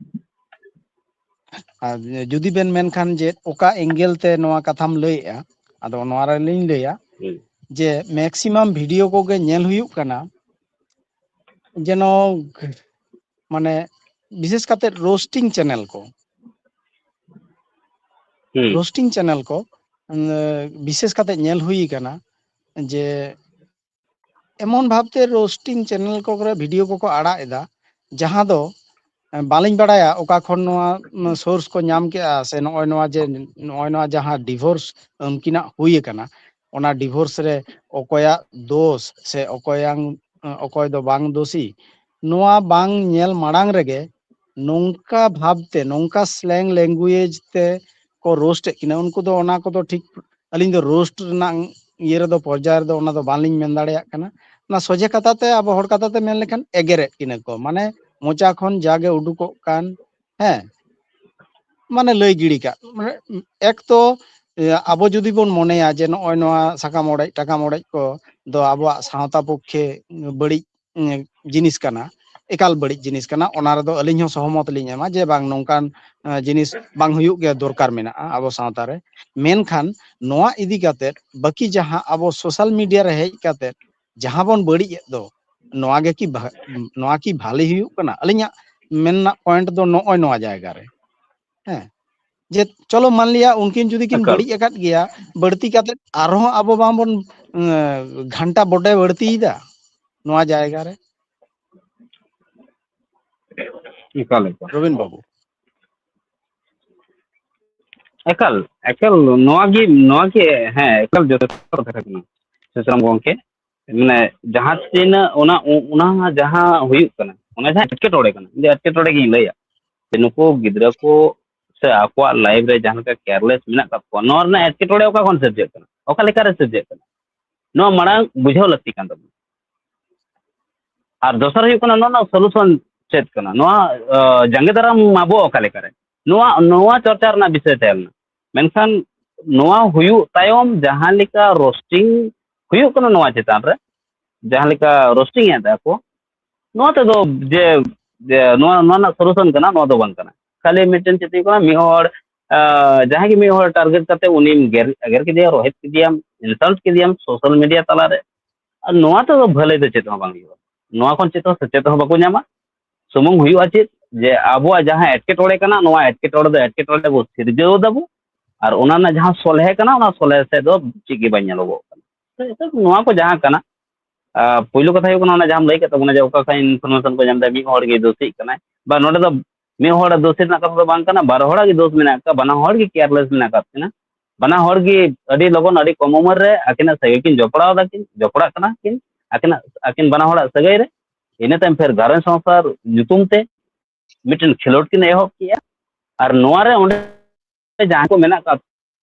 ᱟᱨ ᱡᱩᱫᱤ ᱵᱮᱱ ᱢᱮᱱᱠᱷᱟᱱ ᱡᱮ ᱚᱠᱟ ᱮᱝᱜᱮᱞ ᱛᱮ ᱱᱚᱣᱟ ᱠᱟᱛᱷᱟᱢ ᱞᱟᱹᱭᱮᱜᱼᱟ, ᱟᱫᱚ ᱱᱚᱣᱟ ᱨᱮᱞᱤᱧ ᱞᱟᱹᱭᱟ ᱦᱩᱸ᱾ ᱡᱮ ᱢᱮᱠᱥᱤᱢᱟᱢ ᱵᱷᱤᱰᱤᱭᱳ ᱠᱚᱜᱮ ᱧᱮᱞ ᱦᱩᱭᱩᱜ ᱠᱟᱱᱟ ᱡᱮᱱᱚ, ᱢᱟᱱᱮ, ᱵᱤᱥᱮᱥ ᱠᱟᱛᱮ ᱨᱳᱥᱴᱤᱝ ᱪᱮᱱᱮᱞ ᱠᱚ, ᱦᱩᱸ᱾ ᱨᱳᱥᱴᱤᱝ ᱪᱮᱱᱮᱞ ᱠᱚ, ᱩᱸ, ᱵᱤᱥᱮᱥ ᱠᱟᱛᱮ ᱧᱮᱞ ᱦᱩᱭ ᱠᱟᱱᱟ ᱡᱮ ᱮᱢᱚᱱ ᱵᱷᱟᱵᱛᱮ ᱨᱳᱥᱴᱤᱝ ᱪᱮᱱᱮᱞ ᱠᱚ ᱠᱚᱨᱮ ᱵᱷᱤᱰᱤᱭᱳ ᱠᱚᱠᱚ ᱟᱲᱟᱜ ᱮᱫᱟ, ᱡᱟᱦᱟᱸ ᱫᱚ, ᱮᱸ, ᱵᱟᱹᱞᱤᱧ ᱵᱟᱲᱟᱭᱟ ᱚᱠᱟ ᱠᱷᱚᱱ ᱱᱚᱣᱟ, ᱩᱸ, ᱥᱳᱨᱥ ᱠᱚ ᱧᱟᱢ ᱠᱮᱜᱼᱟ, ᱥᱮ ᱱᱚᱜᱼᱚᱭ ᱱᱚᱣᱟ ᱡᱮ, ᱱᱚᱜᱼᱚᱭ ᱱᱚᱣᱟ ᱡᱟᱦᱟᱸ ᱰᱤᱵᱷᱳᱨᱥ ᱩᱱᱠᱤᱱᱟᱜ ᱦᱩᱭ ᱟᱠᱟᱱᱟ, ᱚᱱᱟ ᱰᱤᱵᱷᱳᱨᱥ ᱨᱮ ᱚᱠᱚᱭᱟᱜ ᱫᱳᱥ ᱥᱮ ᱚᱠᱚᱭᱟᱝ, ᱚᱠᱚᱭ ᱫᱚ ᱵᱟᱝ ᱫᱳᱥᱤ, ᱱᱚᱣᱟ ᱵᱟᱝ ᱧᱮᱞ ᱢᱟᱲᱟᱝ ᱨᱮᱜᱮ ᱱᱚᱝᱠᱟ ᱵᱷᱟᱵᱛᱮ, ᱱᱚᱝᱠᱟ ᱥᱞᱮᱝ ᱞᱮᱝᱜᱩᱭᱮᱡᱽ ᱛᱮ ᱠᱚ ᱨᱳᱥᱴ ᱮᱫ ᱠᱤᱱᱟ᱾ ᱩᱱᱠᱩ ᱫᱚ ᱚᱱᱟ ᱠᱚᱫᱚ ᱴᱷᱤᱠ, ᱟᱹᱞᱤᱧ ᱫᱚ ᱨᱳᱥᱴ ᱨᱮᱱᱟᱜ ᱤᱭᱟᱹ ᱨᱮᱫᱚ, ᱯᱚᱨᱡᱟᱭ ᱨᱮᱫᱚ ᱚᱱᱟ ᱫᱚ ᱵᱟᱝᱞᱤᱧ ᱢᱮᱱ ᱫᱟᱲᱮᱭᱟᱜ ᱠᱟᱱᱟ᱾ ᱚᱱᱟ ᱥᱚᱡᱷᱮ ᱠᱟᱛᱷᱟ ᱛᱮ, ᱟᱵᱚ ᱦᱚᱲ ᱠᱟᱛᱷᱟ ᱛᱮ ᱢᱮᱱ ᱞᱮᱠᱷᱟᱱ, ᱮᱜᱮᱨᱮᱫ ᱠᱤᱱᱟ ᱠᱚ, ᱢᱟᱱᱮ, ᱢᱚᱪᱟ ᱠᱷᱚᱱ ᱡᱟᱜᱮ ᱩᱰᱩᱠᱚᱜ ᱠᱟᱱ, ᱦᱮᱸ, ᱢᱟᱱᱮ, ᱞᱟᱹᱭ ᱜᱤᱲᱤ ᱠᱟᱜ, ᱢᱟᱱᱮ, ᱮᱠ ᱛᱚ, ᱮ, ᱟᱵᱚ ᱡᱩᱫᱤ ᱵᱚᱱ ᱢᱚᱱᱮᱭᱟ ᱡᱮ ᱱᱚᱜᱼᱚᱭ ᱱᱚᱣᱟ ᱥᱟᱠᱟᱢ ᱚᱲᱮᱡ ᱴᱟᱠᱟᱢ ᱚᱲᱮᱡ ᱠᱚ ᱫᱚ ᱟᱵᱚᱣᱟᱜ ᱥᱟᱶᱛᱟ ᱯᱚᱠᱠᱷᱮ ᱵᱟᱹᱲᱤᱡ, ᱩᱸ, ᱡᱤᱱᱤᱥ ᱠᱟᱱᱟ, ᱮᱠᱟᱞ ᱵᱟᱹᱲᱤᱡ ᱡᱤᱱᱤᱥ ᱠᱟᱱᱟ, ᱚᱱᱟ ᱨᱮᱫᱚ ᱟᱹᱞᱤᱧ ᱦᱚᱸ ᱥᱚᱦᱚᱢᱚᱛ ᱞᱤᱧ ᱮᱢᱟ ᱡᱮ ᱵᱟᱝ, ᱱᱚᱝᱠᱟᱱ, ᱮ, ᱡᱤᱱᱤᱥ ᱵᱟᱝ ᱦᱩᱭᱩᱜ ᱜᱮ ᱫᱚᱨᱠᱟᱨ ᱢᱮᱱᱟᱜᱼᱟ ᱟᱵᱚ ᱥᱟᱶᱛᱟ ᱨᱮ᱾ ᱢᱮᱱᱠᱷᱟᱱ ᱱᱚᱣᱟ ᱤᱫᱤ ᱠᱟᱛᱮ ᱵᱟᱹᱠᱤ ᱡᱟᱦᱟᱸ ᱟᱵᱚ ᱥᱳᱥᱟᱞ ᱢᱤᱰᱤᱭᱟ ᱨᱮ ᱦᱮᱡ ᱠᱟᱛᱮ ᱡᱟᱦᱟᱸ ᱵᱚᱱ ᱵᱟᱹᱲᱤᱡ ᱮᱫ ᱫᱚ, ᱱᱚᱣᱟ ᱜᱮ ᱠᱤ ᱵᱷᱟ-, ᱱᱚᱣᱟ ᱠᱤ ᱵᱷᱟᱞᱮ ᱦᱩᱭᱩᱜ ᱠᱟᱱᱟ? ᱟᱹᱞᱤᱧᱟᱜ ᱢᱮᱱ ᱨᱮᱱᱟᱜ ᱯᱚᱭᱮᱱᱴ ᱫᱚ ᱱᱚᱜᱼᱚᱭ ᱱᱚᱣᱟ ᱡᱟᱭᱜᱟ ᱨᱮ, ᱦᱮᱸ, ᱡᱮ ᱪᱚᱞᱚ ᱢᱟᱱ ᱞᱤᱭᱟ ᱩᱱᱠᱤᱱ ᱡᱩᱫᱤ ᱠᱤᱱ ᱮᱠᱟᱞ᱾ ᱵᱟᱹᱲᱤᱡ ᱟᱠᱟᱫ ᱜᱮᱭᱟ, ᱵᱟᱹᱲᱛᱤ ᱠᱟᱛᱮ ᱟᱨᱦᱚᱸ ᱟᱵᱚ ᱵᱟᱝᱵᱚᱱ, ᱮᱸ, ᱜᱷᱟᱱᱴᱟ ᱵᱚᱰᱮ ᱵᱟᱹᱲᱛᱤᱭᱮᱫᱟ ᱱᱚᱣᱟ ᱡᱟᱭᱜᱟ ᱨᱮ? ᱮᱠᱟᱞ, ᱮᱠᱟᱞ᱾ ᱨᱚᱵᱤᱱ ᱵᱟᱹᱵᱩ᱾ ᱮᱠᱟᱞ, ᱮᱠᱟᱞ, ᱱᱚᱣᱟ ᱜᱮ, ᱱᱚᱣᱟ ᱜᱮ, ᱦᱮᱸ, ᱮᱠᱟᱞ ᱡᱚᱛᱷᱟᱛ ᱠᱟᱛᱷᱟ ᱠᱟᱱᱟ, ᱥᱩᱥᱨᱟᱢ ᱜᱚᱢᱠᱮ᱾ ᱢᱟᱱᱮ, ᱡᱟᱦᱟᱸ ᱛᱤᱱᱟᱹᱜ ᱚᱱᱟ, ᱚᱱᱟ ᱡᱟᱦᱟᱸ ᱦᱩᱭᱩᱜ ᱠᱟᱱᱟ, ᱚᱱᱟ ᱡᱟᱦᱟᱸ ᱮᱴᱠᱮᱴᱚᱬᱮ ᱠᱟᱱᱟ, ᱡᱮ ᱮᱴᱠᱮᱴᱚᱬᱮ ᱜᱤᱧ ᱞᱟᱹᱭᱟ, ᱡᱮ ᱱᱩᱠᱩ ᱜᱤᱫᱽᱨᱟᱹ ᱠᱚ ᱥᱮ ᱟᱠᱚᱣᱟᱜ ᱞᱟᱭᱤᱯᱷ ᱨᱮ ᱡᱟᱦᱟᱸ ᱞᱮᱠᱟ ᱠᱮᱭᱟᱨᱞᱮᱥ ᱢᱮᱱᱟᱜ ᱟᱠᱟᱫ ᱠᱚᱣᱟ, ᱱᱚᱣᱟ ᱨᱮᱱᱟᱜ ᱮᱴᱠᱮᱴᱚᱬᱮ ᱚᱠᱟ ᱠᱷᱚᱱ ᱥᱤᱨᱡᱟᱹᱜ ᱠᱟᱱᱟ, ᱚᱠᱟ ᱞᱮᱠᱟᱨᱮ ᱥᱤᱨᱡᱟᱹᱜ ᱠᱟᱱᱟ, ᱱᱚᱣᱟ ᱢᱟᱲᱟᱝ ᱵᱩᱡᱷᱟᱹᱣ ᱞᱟᱹᱠᱛᱤ ᱠᱟᱱ ᱛᱟᱵᱚᱱᱟ᱾ ᱟᱨ ᱫᱚᱥᱟᱨ ᱦᱩᱭᱩᱜ ᱠᱟᱱᱟ, ᱱᱚᱣᱟ ᱨᱮᱱᱟᱜ ᱥᱚᱞᱩᱥᱚᱱ ᱪᱮᱫ ᱠᱟᱱᱟ? ᱱᱚᱣᱟ, ᱟ, ᱡᱟᱸᱜᱮ ᱫᱟᱨᱟᱢ ᱟᱵᱚ ᱚᱠᱟ ᱞᱮᱠᱟᱨᱮ? ᱱᱚᱣᱟ, ᱱᱚᱣᱟ ᱪᱚᱨᱪᱟ ᱨᱮᱱᱟᱜ ᱵᱤᱥᱚᱭ ᱛᱟᱦᱮᱸ ᱞᱮᱱᱟ᱾ ᱢᱮᱱᱠᱷᱟᱱ ᱱᱚᱣᱟ ᱦᱩᱭᱩᱜ ᱛᱟᱭᱚᱢ ᱡᱟᱦᱟᱸ ᱞᱮᱠᱟ ᱨᱳᱥᱴᱤᱝ ᱦᱩᱭᱩᱜ ᱠᱟᱱᱟ ᱱᱚᱣᱟ ᱪᱮᱛᱟᱱ ᱨᱮ, ᱡᱟᱦᱟᱸ ᱞᱮᱠᱟ ᱨᱳᱥᱴᱤᱝ ᱮᱫ ᱛᱟᱦᱮᱸ ᱠᱚ, ᱱᱚᱣᱟ ᱛᱮᱫᱚ ᱡᱮ, ᱡᱮ ᱱᱚᱣᱟ, ᱱᱚᱣᱟ ᱨᱮᱱᱟᱜ ᱥᱚᱞᱩᱥᱚᱱ ᱠᱟᱱᱟ, ᱱᱚᱣᱟ ᱫᱚ ᱵᱟᱝ ᱠᱟᱱᱟ᱾ ᱠᱷᱟᱹᱞᱤ ᱢᱤᱫᱴᱮᱱ ᱪᱮᱫ ᱦᱩᱭᱩᱜ ᱠᱟᱱᱟ, ᱢᱤᱫ ᱦᱚᱲ, ᱟ, ᱡᱟᱦᱟᱸᱭ ᱜᱮ ᱢᱤᱫ ᱦᱚᱲ ᱴᱟᱨᱜᱮᱴ ᱠᱟᱛᱮ ᱩᱱᱤᱢ ᱜᱮᱨ, ᱮᱜᱮᱨ ᱠᱮᱫᱮᱭᱟ, ᱨᱳᱦᱮᱫ ᱠᱮᱫᱮᱭᱟᱢ, ᱤᱱᱥᱟᱞᱴ ᱠᱮᱫᱮᱭᱟᱢ ᱥᱳᱥᱟᱞ ᱢᱤᱰᱤᱭᱟ ᱛᱟᱞᱟᱨᱮ, ᱟᱨ ᱱᱚᱣᱟ ᱛᱮᱫᱚ ᱵᱷᱟᱹᱞᱟᱹᱭ ᱫᱚ ᱪᱮᱫ ᱦᱚᱸ ᱵᱟᱝ ᱦᱩᱭᱩᱜᱼᱟ᱾ ᱱᱚᱣᱟ ᱠᱷᱚᱱ ᱪᱮᱫ ᱦᱚᱸ ᱥᱮᱪᱮᱫ ᱦᱚᱸ ᱵᱟᱠᱚ ᱧᱟᱢᱟ᱾ ᱥᱩᱢᱩᱝ ᱦᱩᱭᱩᱜᱼᱟ ᱪᱮᱫ, ᱡᱮ ᱟᱵᱚᱣᱟᱜ ᱡᱟᱦᱟᱸ ᱮᱴᱠᱮᱴᱚᱬᱮ ᱠᱟᱱᱟ, ᱱᱚᱣᱟ ᱮᱴᱠᱮᱴᱚᱬᱮ ᱫᱚ ᱮᱴᱠᱮᱴᱚᱬᱮ ᱵᱚ ᱥᱤᱨᱡᱟᱹᱣ ᱫᱟᱵᱚ, ᱟᱨ ᱚᱱᱟ ᱨᱮᱱᱟᱜ ᱡᱟᱦᱟᱸ ᱥᱚᱞᱦᱮ ᱠᱟᱱᱟ, ᱚᱱᱟ ᱥᱚᱞᱦᱮ ᱥᱮᱫ ᱫᱚ ᱪᱮᱫ ᱜᱮ ᱵᱟᱝ ᱧᱮᱞᱚᱜᱚᱜ ᱠᱟᱱᱟ᱾ ᱛᱚ, ᱱᱚᱣᱟ ᱠᱚ ᱡᱟᱦᱟᱸ ᱠᱟᱱᱟ, ᱟᱨ ᱯᱳᱭᱞᱳ ᱠᱟᱛᱷᱟ ᱦᱩᱭᱩᱜ ᱠᱟᱱᱟ, ᱚᱱᱟ ᱡᱟᱦᱟᱸᱢ ᱞᱟᱹᱭ ᱠᱮᱫ ᱛᱟᱵᱚᱱᱟ ᱡᱮ ᱚᱠᱟ ᱠᱷᱚᱱ ᱤᱱᱯᱷᱚᱨᱢᱮᱥᱚᱱ ᱠᱚ ᱧᱟᱢ ᱮᱫᱟ, ᱢᱤᱫ ᱦᱚᱲ ᱜᱮ ᱫᱳᱥᱤᱜ ᱠᱟᱱᱟᱭ, ᱵᱟ ᱱᱚᱰᱮ ᱫᱚ ᱢᱤᱫ ᱦᱚᱲᱟᱜ ᱫᱳᱥ ᱨᱮᱱᱟᱜ ᱠᱟᱛᱷᱟ ᱫᱚ ᱵᱟᱝ ᱠᱟᱱᱟ, ᱵᱟᱨ ᱦᱚᱲᱟᱜ ᱜᱮ ᱫᱳᱥ ᱢᱮᱱᱟᱜ ᱟᱠᱟᱫ, ᱵᱟᱱᱟ ᱦᱚᱲ ᱜᱮ ᱠᱮᱭᱟᱨᱞᱮᱥ ᱢᱮᱱᱟᱜ ᱟᱠᱟᱫ ᱠᱤᱱᱟ᱾ ᱵᱟᱱᱟ ᱦᱚᱲ ᱜᱮ ᱟᱹᱰᱤ ᱞᱚᱜᱚᱱ, ᱟᱹᱰᱤ ᱠᱚᱢ ᱩᱢᱮᱨ ᱨᱮ ᱟᱹᱠᱤᱱᱟᱜ ᱥᱟᱹᱜᱟᱹᱭ ᱠᱤᱱ ᱡᱚᱯᱲᱟᱣ ᱫᱟᱠᱤᱱ, ᱡᱚᱯᱲᱟᱜ ᱠᱟᱱᱟ ᱠᱤᱱ, ᱟᱹᱠᱤᱱᱟᱜ, ᱟᱹᱠᱤᱱ ᱵᱟᱱᱟ ᱦᱚᱲᱟᱜ ᱥᱟᱹᱜᱟᱹᱭ ᱨᱮ᱾ ᱤᱱᱟᱹ ᱛᱟᱭᱚᱢ ᱯᱷᱮᱨ ᱜᱷᱟᱨᱚᱸᱡᱽ ᱥᱚᱝᱥᱟᱨ ᱧᱩᱛᱩᱢ ᱛᱮ ᱢᱤᱫᱴᱮᱱ ᱠᱷᱮᱞᱳᱰ ᱠᱤᱱ ᱮᱦᱚᱵ ᱠᱮᱜᱼᱟ᱾ ᱟᱨ ᱱᱚᱣᱟ ᱨᱮ ᱚᱸᱰᱮ ᱡᱟᱦᱟᱸᱭ ᱠᱚ ᱢᱮᱱᱟᱜ ᱟᱠᱟᱫ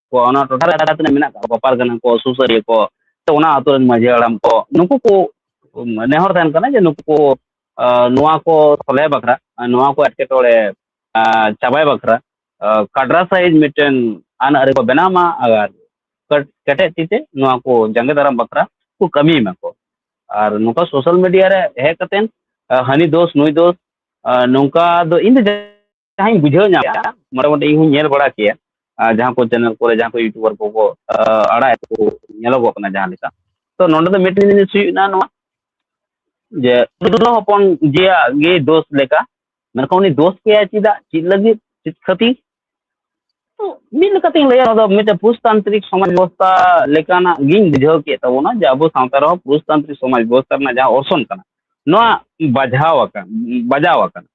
ᱠᱚᱣᱟ, ᱚᱱᱟ ᱴᱚᱴᱷᱟ ᱨᱮ ᱡᱟᱦᱟᱸ ᱛᱤᱱᱟᱹᱜ ᱢᱮᱱᱟᱜ ᱟᱠᱟᱫ ᱠᱚᱣᱟ, ᱯᱟᱨᱜᱟᱱᱟ ᱠᱚ, ᱥᱩᱥᱟᱹᱨᱤᱭᱟᱹ ᱠᱚ, ᱥᱮ ᱚᱱᱟ ᱟᱹᱛᱩ ᱨᱮᱱ ᱢᱟᱹᱡᱷᱤ ᱦᱟᱲᱟᱢ ᱠᱚ, ᱱᱩᱠᱩ ᱠᱚ ᱱᱮᱦᱚᱨ ᱛᱟᱦᱮᱱ ᱠᱟᱱᱟ ᱡᱮ ᱱᱩᱠᱩ ᱠᱚ, ᱟ, ᱱᱚᱣᱟ ᱠᱚ ᱥᱚᱞᱦᱮ ᱵᱟᱠᱷᱨᱟ, ᱟ, ᱱᱚᱣᱟ ᱠᱚ ᱮᱴᱠᱮᱴᱚᱬᱮ, ᱟ, ᱪᱟᱵᱟᱭ ᱵᱟᱠᱷᱨᱟ, ᱟ, ᱠᱟᱰᱨᱟ ᱥᱟᱹᱦᱤᱡ ᱢᱤᱫᱴᱮᱱ ᱟᱹᱱ ᱟᱹᱨᱤ ᱠᱚ ᱵᱮᱱᱟᱣ ᱢᱟ ᱟᱨ ᱠᱮᱴ-, ᱠᱮᱴᱮᱡ ᱛᱤ ᱛᱮ ᱱᱚᱣᱟ ᱠᱚ ᱡᱟᱸᱜᱮ ᱫᱟᱨᱟᱢ ᱵᱟᱠᱷᱨᱟ ᱠᱚ ᱠᱟᱹᱢᱤ ᱢᱟᱠᱚ᱾ ᱟᱨ ᱱᱚᱝᱠᱟ ᱥᱳᱥᱟᱞ ᱢᱤᱰᱤᱭᱟ ᱨᱮ ᱦᱮᱡ ᱠᱟᱛᱮ, ᱟ, ᱦᱟᱹᱱᱤ ᱫᱳᱥ, ᱱᱩᱭ ᱫᱳᱥ, ᱟ, ᱱᱚᱝᱠᱟ ᱫᱚ ᱤᱧ ᱫᱚ ᱡᱟᱦᱟᱸᱧ ᱵᱩᱡᱷᱟᱹᱣ ᱧᱟᱢᱟ, ᱢᱚᱴᱟᱢᱩᱴᱤ ᱤᱧ ᱦᱚᱸᱧ ᱧᱮᱞ ᱵᱟᱲᱟ ᱠᱮᱭᱟ, ᱟᱨ ᱡᱟᱦᱟᱸ ᱠᱚ ᱪᱮᱱᱮᱞ ᱠᱚᱨᱮ ᱡᱟᱦᱟᱸ ᱠᱚ ᱤᱭᱩᱴᱩᱵᱟᱨ ᱠᱚᱠᱚ, ᱟ, ᱟᱲᱟᱜ ᱮᱫ ᱠᱚ ᱧᱮᱞᱚᱜᱚᱜ ᱠᱟᱱᱟ ᱡᱟᱦᱟᱸ ᱞᱮᱠᱟ᱾ ᱛᱚ ᱱᱚᱰᱮ ᱫᱚ ᱢᱤᱫᱴᱮᱱ ᱡᱤᱱᱤᱥ ᱦᱩᱭᱩᱜ ᱠᱟᱱᱟ ᱱᱚᱣᱟ, ᱡᱮ ᱦᱚᱯᱚᱱ ᱡᱤᱭᱟᱜ ᱜᱮ ᱫᱳᱥ ᱞᱮᱠᱟ, ᱢᱮᱱᱠᱷᱟᱱ ᱩᱱᱤ ᱫᱳᱥ ᱠᱮᱭᱟ ᱪᱮᱫᱟᱜ, ᱪᱮᱫ ᱞᱟᱹᱜᱤᱫ, ᱪᱮᱫ ᱠᱷᱟᱹᱛᱤᱨ? ᱛᱚ ᱢᱤᱫ ᱞᱮᱠᱟᱛᱤᱧ ᱞᱟᱹᱭᱟ, ᱱᱚᱣᱟ ᱫᱚ ᱢᱤᱫᱴᱮᱱ ᱯᱩᱨᱩᱥᱛᱟᱱᱛᱨᱤᱠ ᱥᱚᱢᱟᱡᱽ ᱵᱮᱵᱚᱥᱛᱷᱟ ᱞᱮᱠᱟᱱᱟᱜ ᱜᱤᱧ ᱵᱩᱡᱷᱟᱹᱣ ᱠᱮᱫ ᱛᱟᱵᱚᱱᱟ, ᱡᱮ ᱟᱵᱚ ᱥᱟᱶᱛᱟ ᱨᱮᱦᱚᱸ ᱯᱩᱨᱩᱥᱛᱟᱱᱛᱨᱤᱠ ᱥᱚᱢᱟᱡᱽ ᱵᱮᱵᱚᱥᱛᱷᱟ ᱨᱮᱱᱟᱜ ᱡᱟᱦᱟᱸ ᱚᱨᱥᱚᱝ ᱠᱟᱱᱟ, ᱱᱚᱣᱟ ᱵᱟᱡᱷᱟᱣ ᱟᱠᱟᱱ, ᱵᱟᱡᱟᱣ ᱟᱠᱟᱱᱟ᱾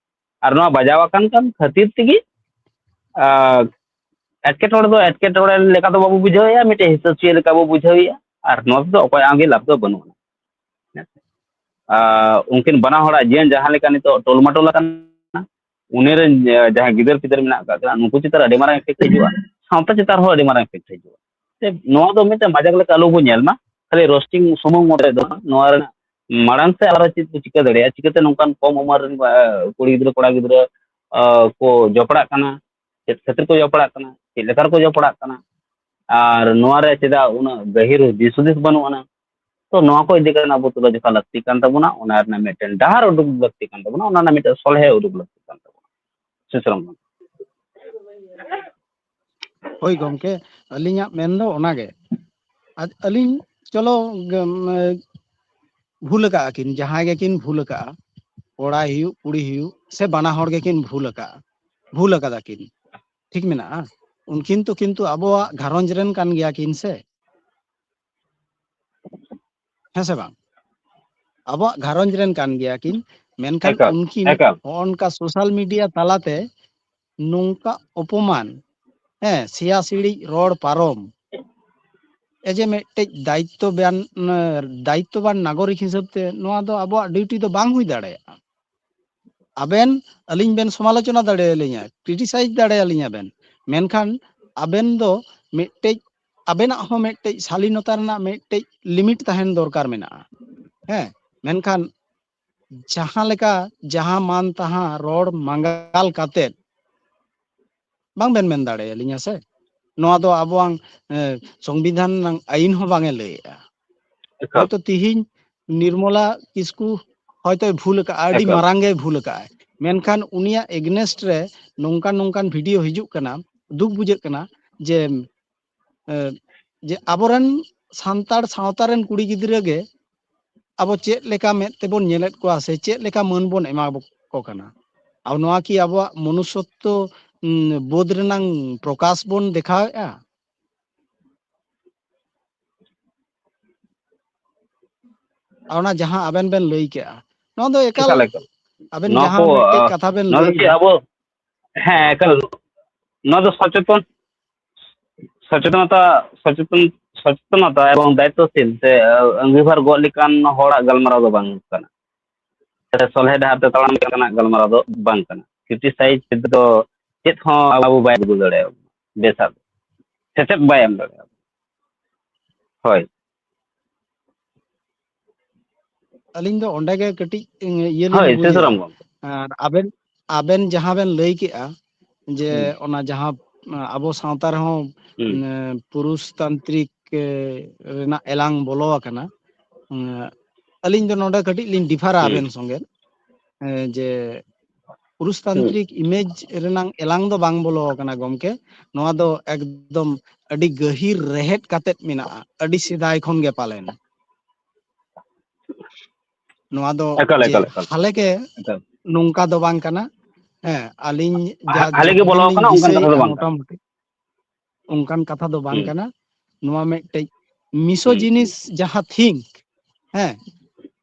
ᱟᱨ ᱱᱚᱣᱟ ᱵᱟᱡᱟᱣ ᱟᱠᱟᱱ ᱠᱟᱱ ᱠᱷᱟᱹᱛᱤᱨ ᱛᱮᱜᱮ, ᱟᱨ ᱮᱴᱠᱮᱴᱚᱬᱮ ᱫᱚ ᱮᱴᱠᱮᱴᱚᱬᱮ ᱞᱮᱠᱟ ᱫᱚ ᱵᱟᱵᱚ ᱵᱩᱡᱷᱟᱹᱣᱮᱫᱼᱟ, ᱢᱤᱫᱴᱮᱡ ᱦᱤᱥᱟᱹ ᱥᱩᱭᱟᱹ ᱞᱮᱠᱟ ᱵᱚ ᱵᱩᱡᱷᱟᱹᱣᱮᱫᱼᱟ, ᱟᱨ ᱱᱚᱣᱟ ᱛᱮᱫᱚ ᱚᱠᱚᱭᱟᱜ ᱜᱮ ᱞᱟᱵᱷ ᱫᱚ ᱵᱟᱹᱱᱩᱜᱼᱟ᱾ ᱟᱨ ᱩᱱᱠᱤᱱ ᱵᱟᱱᱟ ᱦᱚᱲᱟᱜ ᱡᱤᱭᱚᱱ ᱡᱟᱦᱟᱸ ᱞᱮᱠᱟ ᱱᱤᱛᱚᱜ ᱴᱳᱞᱢᱟᱴᱳᱞ ᱟᱠᱟᱱᱟ, ᱩᱱᱤ ᱨᱮᱱ ᱡᱟᱦᱟᱸᱭ ᱜᱤᱫᱟᱹᱨ ᱯᱤᱫᱟᱹᱨ ᱢᱮᱱᱟᱜ ᱟᱠᱟᱫ ᱠᱚᱣᱟ, ᱱᱩᱠᱩ ᱪᱮᱛᱟᱱ ᱨᱮ ᱟᱹᱰᱤ ᱢᱟᱨᱟᱝ effect ᱦᱤᱡᱩᱜᱼᱟ, ᱥᱟᱶᱛᱟ ᱪᱮᱛᱟᱱ ᱨᱮᱦᱚᱸ ᱟᱹᱰᱤ ᱢᱟᱨᱟᱝ effect ᱦᱤᱡᱩᱜᱼᱟ᱾ ᱛᱮ ᱱᱚᱣᱟ ᱫᱚ ᱢᱤᱫᱴᱮᱱ ᱢᱟᱡᱟᱠ ᱞᱮᱠᱟ ᱟᱞᱚ ᱵᱚ ᱧᱮᱞ ᱢᱟ, ᱠᱷᱟᱹᱞᱤ roasting ᱥᱩᱢᱩᱝ ᱢᱚᱛᱚ ᱫᱚ ᱵᱟᱝ, ᱱᱚᱣᱟ ᱨᱮᱱᱟᱜ ᱢᱟᱲᱟᱝ ᱥᱮᱫ ᱟᱨᱚ ᱪᱮᱫ ᱠᱚ ᱪᱤᱠᱟᱹ ᱫᱟᱲᱮᱭᱟᱜᱼᱟ, ᱪᱤᱠᱟᱹᱛᱮ ᱱᱚᱝᱠᱟᱱ ᱠᱚᱢ ᱩᱢᱮᱨ ᱨᱮᱱ, ᱟ, ᱠᱩᱲᱤ ᱜᱤᱫᱽᱨᱟᱹ, ᱠᱚᱲᱟ ᱜᱤᱫᱽᱨᱟᱹ, ᱟ, ᱠᱚ ᱡᱚᱯᱲᱟᱜ ᱠᱟᱱᱟ, ᱪᱮᱫ ᱠᱷᱟᱹᱛᱤᱨ ᱠᱚ ᱡᱚᱯᱲᱟᱜ ᱠᱟᱱᱟ, ᱪᱮᱫ ᱞᱮᱠᱟ ᱨᱮᱠᱚ ᱡᱚᱯᱲᱟᱜ ᱠᱟᱱᱟ, ᱟᱨ ᱱᱚᱣᱟ ᱨᱮ ᱪᱮᱫᱟᱜ ᱩᱱᱟᱹᱜ ᱜᱟᱹᱦᱤᱨ ᱫᱤᱥ ᱦᱩᱫᱤᱥ ᱵᱟᱹᱱᱩᱜ ᱟᱱᱟ᱾ ᱛᱚ ᱱᱚᱣᱟ ᱠᱚ ᱤᱫᱤ ᱠᱟᱛᱮ ᱟᱵᱚ ᱛᱩᱞᱟᱹ ᱡᱚᱠᱷᱟ ᱞᱟᱹᱠᱛᱤ ᱠᱟᱱ ᱛᱟᱵᱚᱱᱟ, ᱚᱱᱟ ᱨᱮᱱᱟᱜ ᱢᱤᱫᱴᱮᱱ ᱰᱟᱦᱟᱨ ᱩᱰᱩᱠ ᱞᱟᱹᱠᱛᱤ ᱠᱟᱱ ᱛᱟᱵᱚᱱᱟ, ᱚᱱᱟ ᱨᱮᱱᱟᱜ ᱢᱤᱫᱴᱮᱱ ᱥᱚᱞᱦᱮ ᱩᱰᱩᱠ ᱞᱟᱹᱠᱛᱤ ᱠᱟᱱ ᱛᱟᱵᱚᱱᱟ᱾ ᱥᱩᱥᱨᱚᱢ ᱜᱚᱢᱠᱮ᱾ ᱦᱳᱭ ᱜᱚᱢᱠᱮ, ᱟᱹᱞᱤᱧᱟᱜ ᱢᱮᱱ ᱫᱚ ᱚᱱᱟᱜᱮ᱾ ᱟᱨ ᱟᱹᱞᱤᱧ ᱪᱚᱞᱚ ᱜᱮ, ᱩᱢ, ᱵᱷᱩᱞ ᱟᱠᱟᱜᱼᱟ ᱠᱤᱱ, ᱡᱟᱦᱟᱸᱭ ᱜᱮᱠᱤᱱ ᱵᱷᱩᱞ ᱟᱠᱟᱜᱼᱟ, ᱠᱚᱲᱟᱭ ᱦᱩᱭᱩᱜ ᱠᱩᱲᱤ ᱦᱩᱭᱩᱜ ᱥᱮ ᱵᱟᱱᱟ ᱦᱚᱲ ᱜᱮᱠᱤᱱ ᱵᱷᱩᱞ ᱟᱠᱟᱜᱼᱟ, ᱵᱷᱩᱞ ᱟᱠᱟᱫᱟ ᱠᱤᱱ, ᱴᱷᱤᱠ ᱢᱮᱱᱟᱜᱼᱟ᱾ ᱩᱱᱠᱤᱱ ᱛᱚ ᱠᱤᱱᱛᱩ ᱟᱵᱚᱣᱟᱜ ᱜᱷᱟᱨᱚᱸᱡᱽ ᱨᱮᱱ ᱠᱟᱱ ᱜᱮᱭᱟ ᱠᱤᱱ ᱥᱮ, ᱦᱮᱸ ᱥᱮ ᱵᱟᱝ? ᱟᱵᱚᱣᱟᱜ ᱜᱷᱟᱨᱚᱸᱡᱽ ᱨᱮᱱ ᱠᱟᱱ ᱜᱮᱭᱟ ᱠᱤᱱ, ᱢᱮᱱᱠᱷᱟᱱ ᱮᱠᱟᱞ, ᱩᱱᱠᱤᱱ ᱮᱠᱟᱞ᱾ ᱦᱚᱸᱜᱼᱚ ᱱᱚᱝᱠᱟ social media ᱛᱟᱞᱟᱛᱮ ᱱᱚᱝᱠᱟ ᱚᱯᱚᱢᱟᱱ, ᱦᱮᱸ, ᱥᱮᱭᱟ ᱥᱤᱲᱤᱡ ᱨᱚᱲ ᱯᱟᱨᱚᱢ, ᱮ ᱡᱮ ᱢᱤᱫᱴᱮᱡ ᱫᱟᱭᱤᱛᱛᱚᱵᱟᱱ, ᱫᱟᱭᱤᱛᱛᱚᱵᱟᱱ ᱱᱟᱜᱚᱨᱤᱠ ᱦᱤᱥᱟᱹᱵ ᱛᱮ ᱱᱚᱣᱟ ᱫᱚ ᱟᱵᱚᱣᱟᱜ duty ᱫᱚ ᱵᱟᱝ ᱦᱩᱭ ᱫᱟᱲᱮᱭᱟᱜᱼᱟ᱾ ᱟᱵᱮᱱ ᱟᱹᱞᱤᱧ ᱵᱮᱱ ᱥᱚᱢᱟᱞᱳᱪᱚᱱᱟ ᱫᱟᱲᱮᱭᱟᱞᱤᱧᱟ, criticize ᱫᱟᱲᱮᱭᱟᱞᱤᱧᱟ ᱵᱮᱱ, ᱢᱮᱱᱠᱷᱟᱱ ᱟᱵᱮᱱ ᱫᱚ ᱢᱤᱫᱴᱮᱡ, ᱟᱵᱮᱱᱟᱜ ᱦᱚᱸ ᱢᱤᱫᱴᱮᱡ ᱥᱟᱞᱤᱱᱚᱛᱟ ᱨᱮᱱᱟᱜ ᱢᱤᱫᱴᱮᱡ limit ᱛᱟᱦᱮᱱ ᱫᱚᱨᱠᱟᱨ ᱢᱮᱱᱟᱜᱼᱟ᱾ ᱦᱮᱸ, ᱢᱮᱱᱠᱷᱟᱱ ᱡᱟᱦᱟᱸ ᱞᱮᱠᱟ ᱡᱟᱦᱟᱸ ᱢᱟᱱ ᱛᱟᱦᱟᱸ ᱨᱚᱲ ᱢᱟᱸᱜᱟᱞ ᱠᱟᱛᱮᱫ ᱵᱟᱝ ᱵᱮᱱ ᱢᱮᱱ ᱫᱟᱲᱮᱭᱟᱞᱤᱧᱟ ᱥᱮ, ᱱᱚᱣᱟ ᱫᱚ ᱟᱵᱚᱣᱟᱝ, ᱮ, ᱥᱚᱝᱵᱤᱫᱷᱟᱱ ᱨᱮᱱᱟᱜ ᱟᱹᱭᱤᱱ ᱦᱚᱸ ᱵᱟᱝ ᱮ ᱞᱟᱹᱭᱮᱜᱼᱟ᱾ ᱮᱠᱟᱞ᱾ ᱦᱚᱭᱛᱚ ᱛᱤᱦᱤᱧ ᱱᱤᱨᱢᱚᱞᱟ ᱠᱤᱥᱠᱩ ᱦᱚᱭᱛᱚᱭ ᱵᱷᱩᱞ ᱟᱠᱟᱫᱼᱟ, ᱟᱹᱰᱤ ᱮᱠᱟᱞ᱾ ᱢᱟᱨᱟᱝ ᱜᱮᱭ ᱵᱷᱩᱞ ᱟᱠᱟᱫᱼᱟ, ᱢᱮᱱᱠᱷᱟᱱ ᱩᱱᱤᱭᱟᱜ against ᱨᱮ ᱱᱚᱝᱠᱟᱱ ᱱᱚᱝᱠᱟᱱ video ᱦᱤᱡᱩᱜ ᱠᱟᱱᱟ, ᱫᱩᱠ ᱵᱩᱡᱷᱟᱹᱜ ᱠᱟᱱᱟ ᱡᱮ, ᱮ, ᱡᱮ ᱟᱵᱚᱨᱮᱱ ᱥᱟᱱᱛᱟᱲ ᱥᱟᱶᱛᱟ ᱨᱮᱱ ᱠᱩᱲᱤ ᱜᱤᱫᱽᱨᱟᱹ ᱜᱮ ᱟᱵᱚ ᱪᱮᱫ ᱞᱮᱠᱟ ᱢᱮᱫ ᱛᱮᱵᱚᱱ ᱧᱮᱞᱮᱫ ᱠᱚᱣᱟ ᱥᱮ ᱪᱮᱫ ᱞᱮᱠᱟ ᱢᱟᱹᱱ ᱵᱚᱱ ᱮᱢᱟ ᱠᱚ ᱠᱟᱱᱟ᱾ ᱟᱨ ᱱᱚᱣᱟ ᱠᱤ ᱟᱵᱚᱣᱟᱜ ᱢᱚᱱᱩᱥᱥᱚᱛᱛᱚ, ᱩᱢ, ᱵᱳᱫᱷ ᱨᱮᱱᱟᱝ ᱯᱨᱚᱠᱟᱥ ᱵᱚᱱ ᱫᱮᱠᱷᱟᱣᱮᱫᱼᱟ? ᱟᱨ ᱚᱱᱟ ᱡᱟᱦᱟᱸ ᱟᱵᱮᱱ ᱵᱮᱱ ᱞᱟᱹᱭ ᱠᱮᱜᱼᱟ, ᱱᱚᱣᱟ ᱫᱚ ᱮᱠᱟᱞ ᱮᱠᱟᱞ, ᱮᱠᱟᱞ᱾ ᱟᱵᱮᱱ ᱱᱚᱣᱟ ᱡᱟᱦᱟᱸ ᱠᱚ, ᱢᱤᱫᱴᱮᱡ ᱟᱸ, ᱠᱟᱛᱷᱟ ᱵᱮᱱ ᱱᱚᱣᱟ ᱞᱟᱹᱭ ᱫᱚ ᱪᱮᱫ ᱠᱮᱫᱟ᱾ ᱟᱵᱚ, ᱦᱮᱸ, ᱮᱠᱟᱞ, ᱱᱚᱣᱟ ᱫᱚ ᱥᱚᱪᱮᱛᱚᱱ, ᱥᱚᱪᱮᱛᱚᱱᱚᱛᱟ, ᱥᱚᱪᱮᱛᱚᱱ, ᱥᱚᱪᱮᱛᱚᱱᱚᱛᱟ ᱮᱵᱚᱝ ᱫᱟᱭᱤᱛᱛᱚᱥᱤᱞ ᱥᱮ, ᱟᱸ, ᱟᱸᱜᱤᱵᱷᱟᱨ ᱜᱚᱜ ᱞᱮᱠᱟᱱ ᱦᱚᱲᱟᱜ ᱜᱟᱞᱢᱟᱨᱟᱣ ᱫᱚ ᱵᱟᱝ ᱠᱟᱱᱟ᱾ ᱥᱮ ᱥᱚᱞᱦᱮ ᱰᱟᱦᱟᱨ ᱛᱮ ᱛᱟᱲᱟᱢ ᱞᱮᱠᱟᱱᱟᱜ ᱜᱟᱞᱢᱟᱨᱟᱣ ᱫᱚ ᱵᱟᱝ ᱠᱟᱱᱟ᱾ ᱠᱨᱤᱴᱤᱥᱟᱭᱤᱡᱽ ᱫᱚ ᱪᱮᱫ ᱦᱚᱸ ᱟᱵᱚ ᱵᱟᱭ ᱟᱹᱜᱩ ᱫᱟᱲᱮᱭᱟᱜᱼᱟ ᱵᱮᱥᱟᱜ ᱫᱚ᱾ ᱥᱮᱪᱮᱫ ᱵᱟᱭ ᱮᱢ ᱫᱟᱲᱮᱭᱟᱜᱼᱟ᱾ ᱦᱳᱭ᱾ ᱟᱹᱞᱤᱧ ᱫᱚ ᱚᱸᱰᱮ ᱜᱮ ᱠᱟᱹᱴᱤᱡ, ᱤᱭᱟᱹ ᱞᱤᱧ ᱦᱳᱭ, ᱵᱩᱡᱮᱫᱼᱟ᱾ ᱥᱤᱥᱩᱨᱟᱢ ᱜᱚᱢᱠᱮ᱾ ᱟᱨ ᱟᱵᱮᱱ, ᱟᱵᱮᱱ ᱡᱟᱦᱟᱸ ᱵᱮᱱ ᱞᱟᱹᱭ ᱠᱮᱜᱼᱟ ᱡᱮ ᱦᱩᱸ᱾ ᱚᱱᱟ ᱡᱟᱦᱟᱸ, ᱟᱵᱚ ᱥᱟᱶᱛᱟ ᱨᱮᱦᱚᱸ, ᱦᱩᱸ᱾ ᱮ, ᱯᱩᱨᱩᱥ ᱛᱟᱱᱛᱨᱤᱠ, ᱮ, ᱨᱮᱱᱟᱜ ᱮᱞᱟᱝ ᱵᱚᱞᱚ ᱟᱠᱟᱱᱟ, ᱮ, ᱟᱹᱞᱤᱧ ᱫᱚ ᱱᱚᱰᱮ ᱠᱟᱹᱴᱤᱡ ᱞᱤᱧ ᱰᱤᱯᱷᱟᱨᱟ ᱦᱩᱸ᱾ ᱟᱵᱮᱱ ᱥᱚᱸᱜᱮ, ᱮ, ᱡᱮ ᱯᱩᱨᱩᱥ ᱦᱩᱸ᱾ ᱛᱟᱱᱛᱨᱤᱠ ᱤᱢᱮᱡᱽ ᱨᱮᱱᱟᱝ ᱮᱞᱟᱝ ᱫᱚ ᱵᱟᱝ ᱵᱚᱞᱚ ᱟᱠᱟᱱᱟ ᱜᱚᱢᱠᱮ, ᱱᱚᱣᱟ ᱫᱚ ᱮᱠᱫᱚᱢ ᱟᱹᱰᱤ ᱜᱟᱹᱦᱤᱨ ᱨᱮᱦᱮᱫ ᱠᱟᱛᱮᱫ ᱢᱮᱱᱟᱜᱼᱟ, ᱟᱹᱰᱤ ᱥᱮᱫᱟᱭ ᱠᱷᱚᱱ ᱜᱮ ᱯᱟᱞᱮᱱ᱾ ᱱᱚᱣᱟ ᱫᱚ ᱮᱠᱟᱞ, ᱡᱮ ᱮᱠᱟᱞ, ᱮᱠᱟᱞ᱾ ᱦᱟᱞᱮ ᱜᱮ ᱮᱠᱟᱞ᱾ ᱱᱚᱝᱠᱟ ᱫᱚ ᱵᱟᱝ ᱠᱟᱱᱟ᱾ ᱦᱮᱸ, ᱟᱹᱞᱤᱧ ᱡᱟ ᱦᱟ-, ᱦᱟᱞᱮ ᱜᱮ ᱡᱚᱠᱷᱚᱱ ᱵᱚᱞᱚ ᱞᱤᱧ ᱟᱠᱟᱱᱟ, ᱚᱱᱠᱟᱱ ᱠᱟᱛᱷᱟ ᱫᱤᱥᱟᱹᱭᱮᱫᱼᱟ, ᱫᱚ ᱵᱟᱝ ᱠᱟᱱᱟ᱾ ᱢᱚᱴᱟᱢᱩᱴᱤ ᱚᱱᱠᱟᱱ ᱠᱟᱛᱷᱟ ᱫᱚ ᱵᱟᱝ ᱦᱩᱸ᱾ ᱠᱟᱱᱟ᱾ ᱱᱚᱣᱟ ᱢᱤᱫᱴᱮᱡ ᱦᱩᱸ᱾ ᱢᱤᱥᱳᱡᱤᱱᱤᱥ ᱡᱟᱦᱟᱸ ᱛᱷᱤᱝᱠ, ᱦᱮᱸ,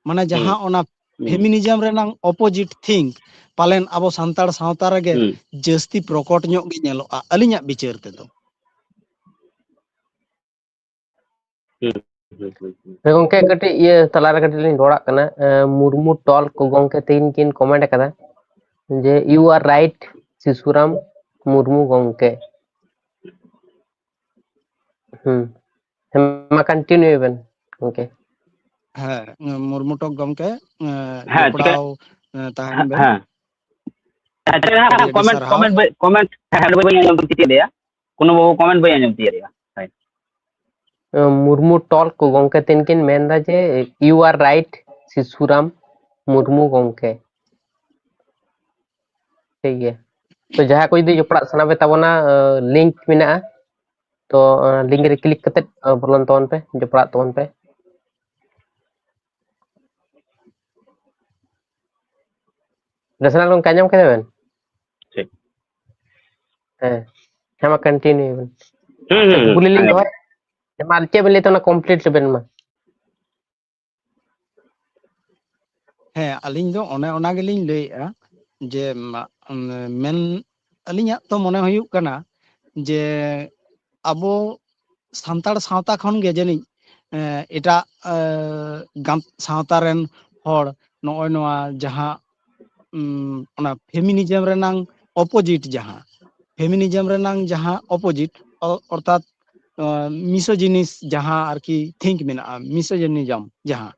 ᱢᱟᱱᱮ ᱦᱩᱸ᱾ ᱡᱟᱦᱟᱸ ᱚᱱᱟ ᱦᱩᱸ᱾ ᱯᱷᱮᱢᱤᱱᱤᱡᱚᱢ ᱨᱮᱱᱟᱝ ᱚᱯᱳᱡᱤᱴ ᱛᱷᱤᱝᱠ ᱯᱟᱞᱮᱱ ᱟᱵᱚ ᱥᱟᱱᱛᱟᱲ ᱥᱟᱶᱛᱟ ᱨᱮᱜᱮ ᱦᱩᱸ᱾ ᱡᱟᱹᱥᱛᱤ ᱯᱨᱚᱠᱚᱴ ᱧᱚᱜ ᱜᱮ ᱧᱮᱞᱚᱜᱼᱟ, ᱟᱹᱞᱤᱧᱟᱜ ᱵᱤᱪᱟᱹᱨ ᱛᱮᱫᱚ᱾ ᱦᱩᱸ, ᱦᱩᱸ, ᱦᱩᱸ, ᱦᱩᱸ᱾ ᱦᱮᱸ ᱜᱚᱝᱠᱮ, ᱠᱟᱹᱴᱤᱡ ᱤᱭᱟᱹ ᱛᱟᱞᱟᱨᱮ ᱠᱟᱹᱴᱤᱡ ᱞᱤᱧ ᱨᱚᱲᱟᱜ ᱠᱟᱱᱟ᱾ ᱮ, ᱢᱩᱨᱢᱩ ᱴᱚᱞᱠ ᱜᱚᱝᱠᱮ ᱛᱤᱦᱤᱧ ᱠᱤᱱ ᱠᱚᱢᱮᱱᱴ ᱟᱠᱟᱫᱟ ᱡᱮ, "You are right, ᱥᱤᱥᱩᱨᱟᱢ ᱢᱩᱨᱢᱩ ᱜᱚᱝᱠᱮ᱾" ᱦᱩᱸ᱾ ᱦᱮᱸ, ᱢᱟ ᱠᱚᱱᱴᱤᱱᱤᱭᱩᱭ ᱵᱮᱱ ᱜᱚᱝᱠᱮ᱾ ᱦᱮᱸ, ᱢᱩᱨᱢᱩ ᱴᱚᱞᱠ ᱜᱚᱝᱠᱮ, ᱮ, ᱦᱮᱸ, ᱪᱤᱠᱟᱹ-, ᱡᱚᱯᱲᱟᱣ, ᱮ, ᱛᱟᱦᱮᱱ ᱦᱮᱸ, ᱵᱮᱱ᱾ ᱦᱮᱸ᱾ ᱟᱹᱰᱤ, ᱟᱹᱰᱤ ᱠᱚᱢᱮᱱᱴ, ᱥᱟᱨᱦᱟᱣ᱾ ᱠᱚᱢᱮᱱᱴ ᱵᱟᱹᱧ, ᱠᱚᱢᱮᱱᱴ, ᱦᱮᱸ, ᱵᱟᱹᱧ ᱟᱸᱡᱚᱢ ᱛᱤᱭᱳᱜ ᱞᱮᱜᱼᱟ᱾ ᱠᱳᱱᱳ ᱵᱟᱵᱩ ᱠᱚᱢᱮᱱᱴ ᱵᱟᱹᱧ ᱟᱸᱡᱚᱢ ᱛᱤᱭᱳᱜ ᱞᱮᱜᱼᱟ᱾ ᱦᱳᱭ᱾ ᱢᱩᱨᱢᱩ ᱴᱚᱞᱠ ᱜᱚᱝᱠᱮ ᱛᱤᱱᱠᱤᱱ ᱢᱮᱱᱫᱟ ᱡᱮ, "You are right, ᱥᱤᱥᱩᱨᱟᱢ ᱢᱩᱨᱢᱩ ᱜᱚᱝᱠᱮ᱾" ᱴᱷᱤᱠ ᱜᱮᱭᱟ᱾ ᱛᱚ, ᱡᱟᱦᱟᱸᱭ ᱠᱚ ᱡᱩᱫᱤ ᱡᱚᱯᱲᱟᱜ ᱥᱟᱱᱟ ᱯᱮ ᱛᱟᱵᱚᱱᱟ, ᱞᱤᱝᱠ ᱢᱮᱱᱟᱜᱼᱟ᱾ ᱛᱚ, ᱞᱤᱝᱠ ᱨᱮ ᱠᱞᱤᱠ ᱠᱟᱛᱮ, ᱵᱚᱞᱚᱱ ᱛᱟᱵᱚᱱ ᱯᱮ, ᱡᱚᱯᱲᱟᱜ ᱛᱟᱵᱚᱱ ᱯᱮ᱾ ᱨᱮᱥᱱᱟᱞ ᱜᱚᱝᱠᱮ, ᱟᱸᱡᱚᱢ ᱠᱮᱫᱟ ᱵᱮᱱ? ᱴᱷᱤᱠ᱾ ᱦᱮᱸ, ᱦᱮᱸ, ᱢᱟ ᱠᱚᱱᱴᱤᱱᱤᱭᱩ ᱵᱮᱱ᱾ ᱦᱩᱸ, ᱟᱪᱪᱷᱟ, ᱦᱩᱸ, ᱦᱩᱸ, ᱠᱩᱠᱞᱤ ᱞᱤᱧ ᱟᱸᱡᱚᱢ᱾ ᱫᱚᱦᱚᱭᱟ᱾ ᱢᱟ, ᱪᱮᱫ ᱵᱮᱱ ᱞᱟᱹᱭ ᱛᱟᱦᱮᱱᱟ, ᱠᱚᱢᱯᱞᱤᱴ ᱞᱮᱵᱮᱱ ᱢᱟ᱾ ᱦᱮᱸ, ᱟᱹᱞᱤᱧ ᱫᱚ ᱚᱱᱮ ᱚᱱᱟ ᱜᱮᱞᱤᱧ ᱞᱟᱹᱭᱮᱫᱼᱟ ᱡᱮ, ᱢᱟ-, ᱩᱢ, ᱢᱮᱱ, ᱟᱹᱞᱤᱧᱟᱜ ᱛᱚ ᱢᱚᱱᱮ ᱦᱩᱭᱩᱜ ᱠᱟᱱᱟ ᱡᱮ ᱟᱵᱚ ᱥᱟᱱᱛᱟᱲ ᱥᱟᱶᱛᱟ ᱠᱷᱚᱱ ᱜᱮ ᱡᱟᱹᱱᱤᱡ, ᱮ, ᱮᱴᱟᱜ, ᱮ, ᱜᱟᱶ-, ᱥᱟᱶᱛᱟ ᱨᱮᱱ ᱦᱚᱲ ᱱᱚᱜᱼᱚᱭ ᱱᱚᱣᱟ ᱡᱟᱦᱟᱸ, ᱩᱢ, ᱚᱱᱟ feminism ᱨᱮᱱᱟᱝ opposite ᱡᱟᱦᱟᱸ, feminism ᱨᱮᱱᱟᱝ ᱡᱟᱦᱟᱸ opposite, ᱚ-, ᱚᱨᱛᱷᱟᱛ, ᱮ, misogynist ᱡᱟᱦᱟᱸ ᱟᱨᱠᱤ think ᱢᱮᱱᱟᱜᱼᱟ, misogynism ᱡᱟᱦᱟᱸ,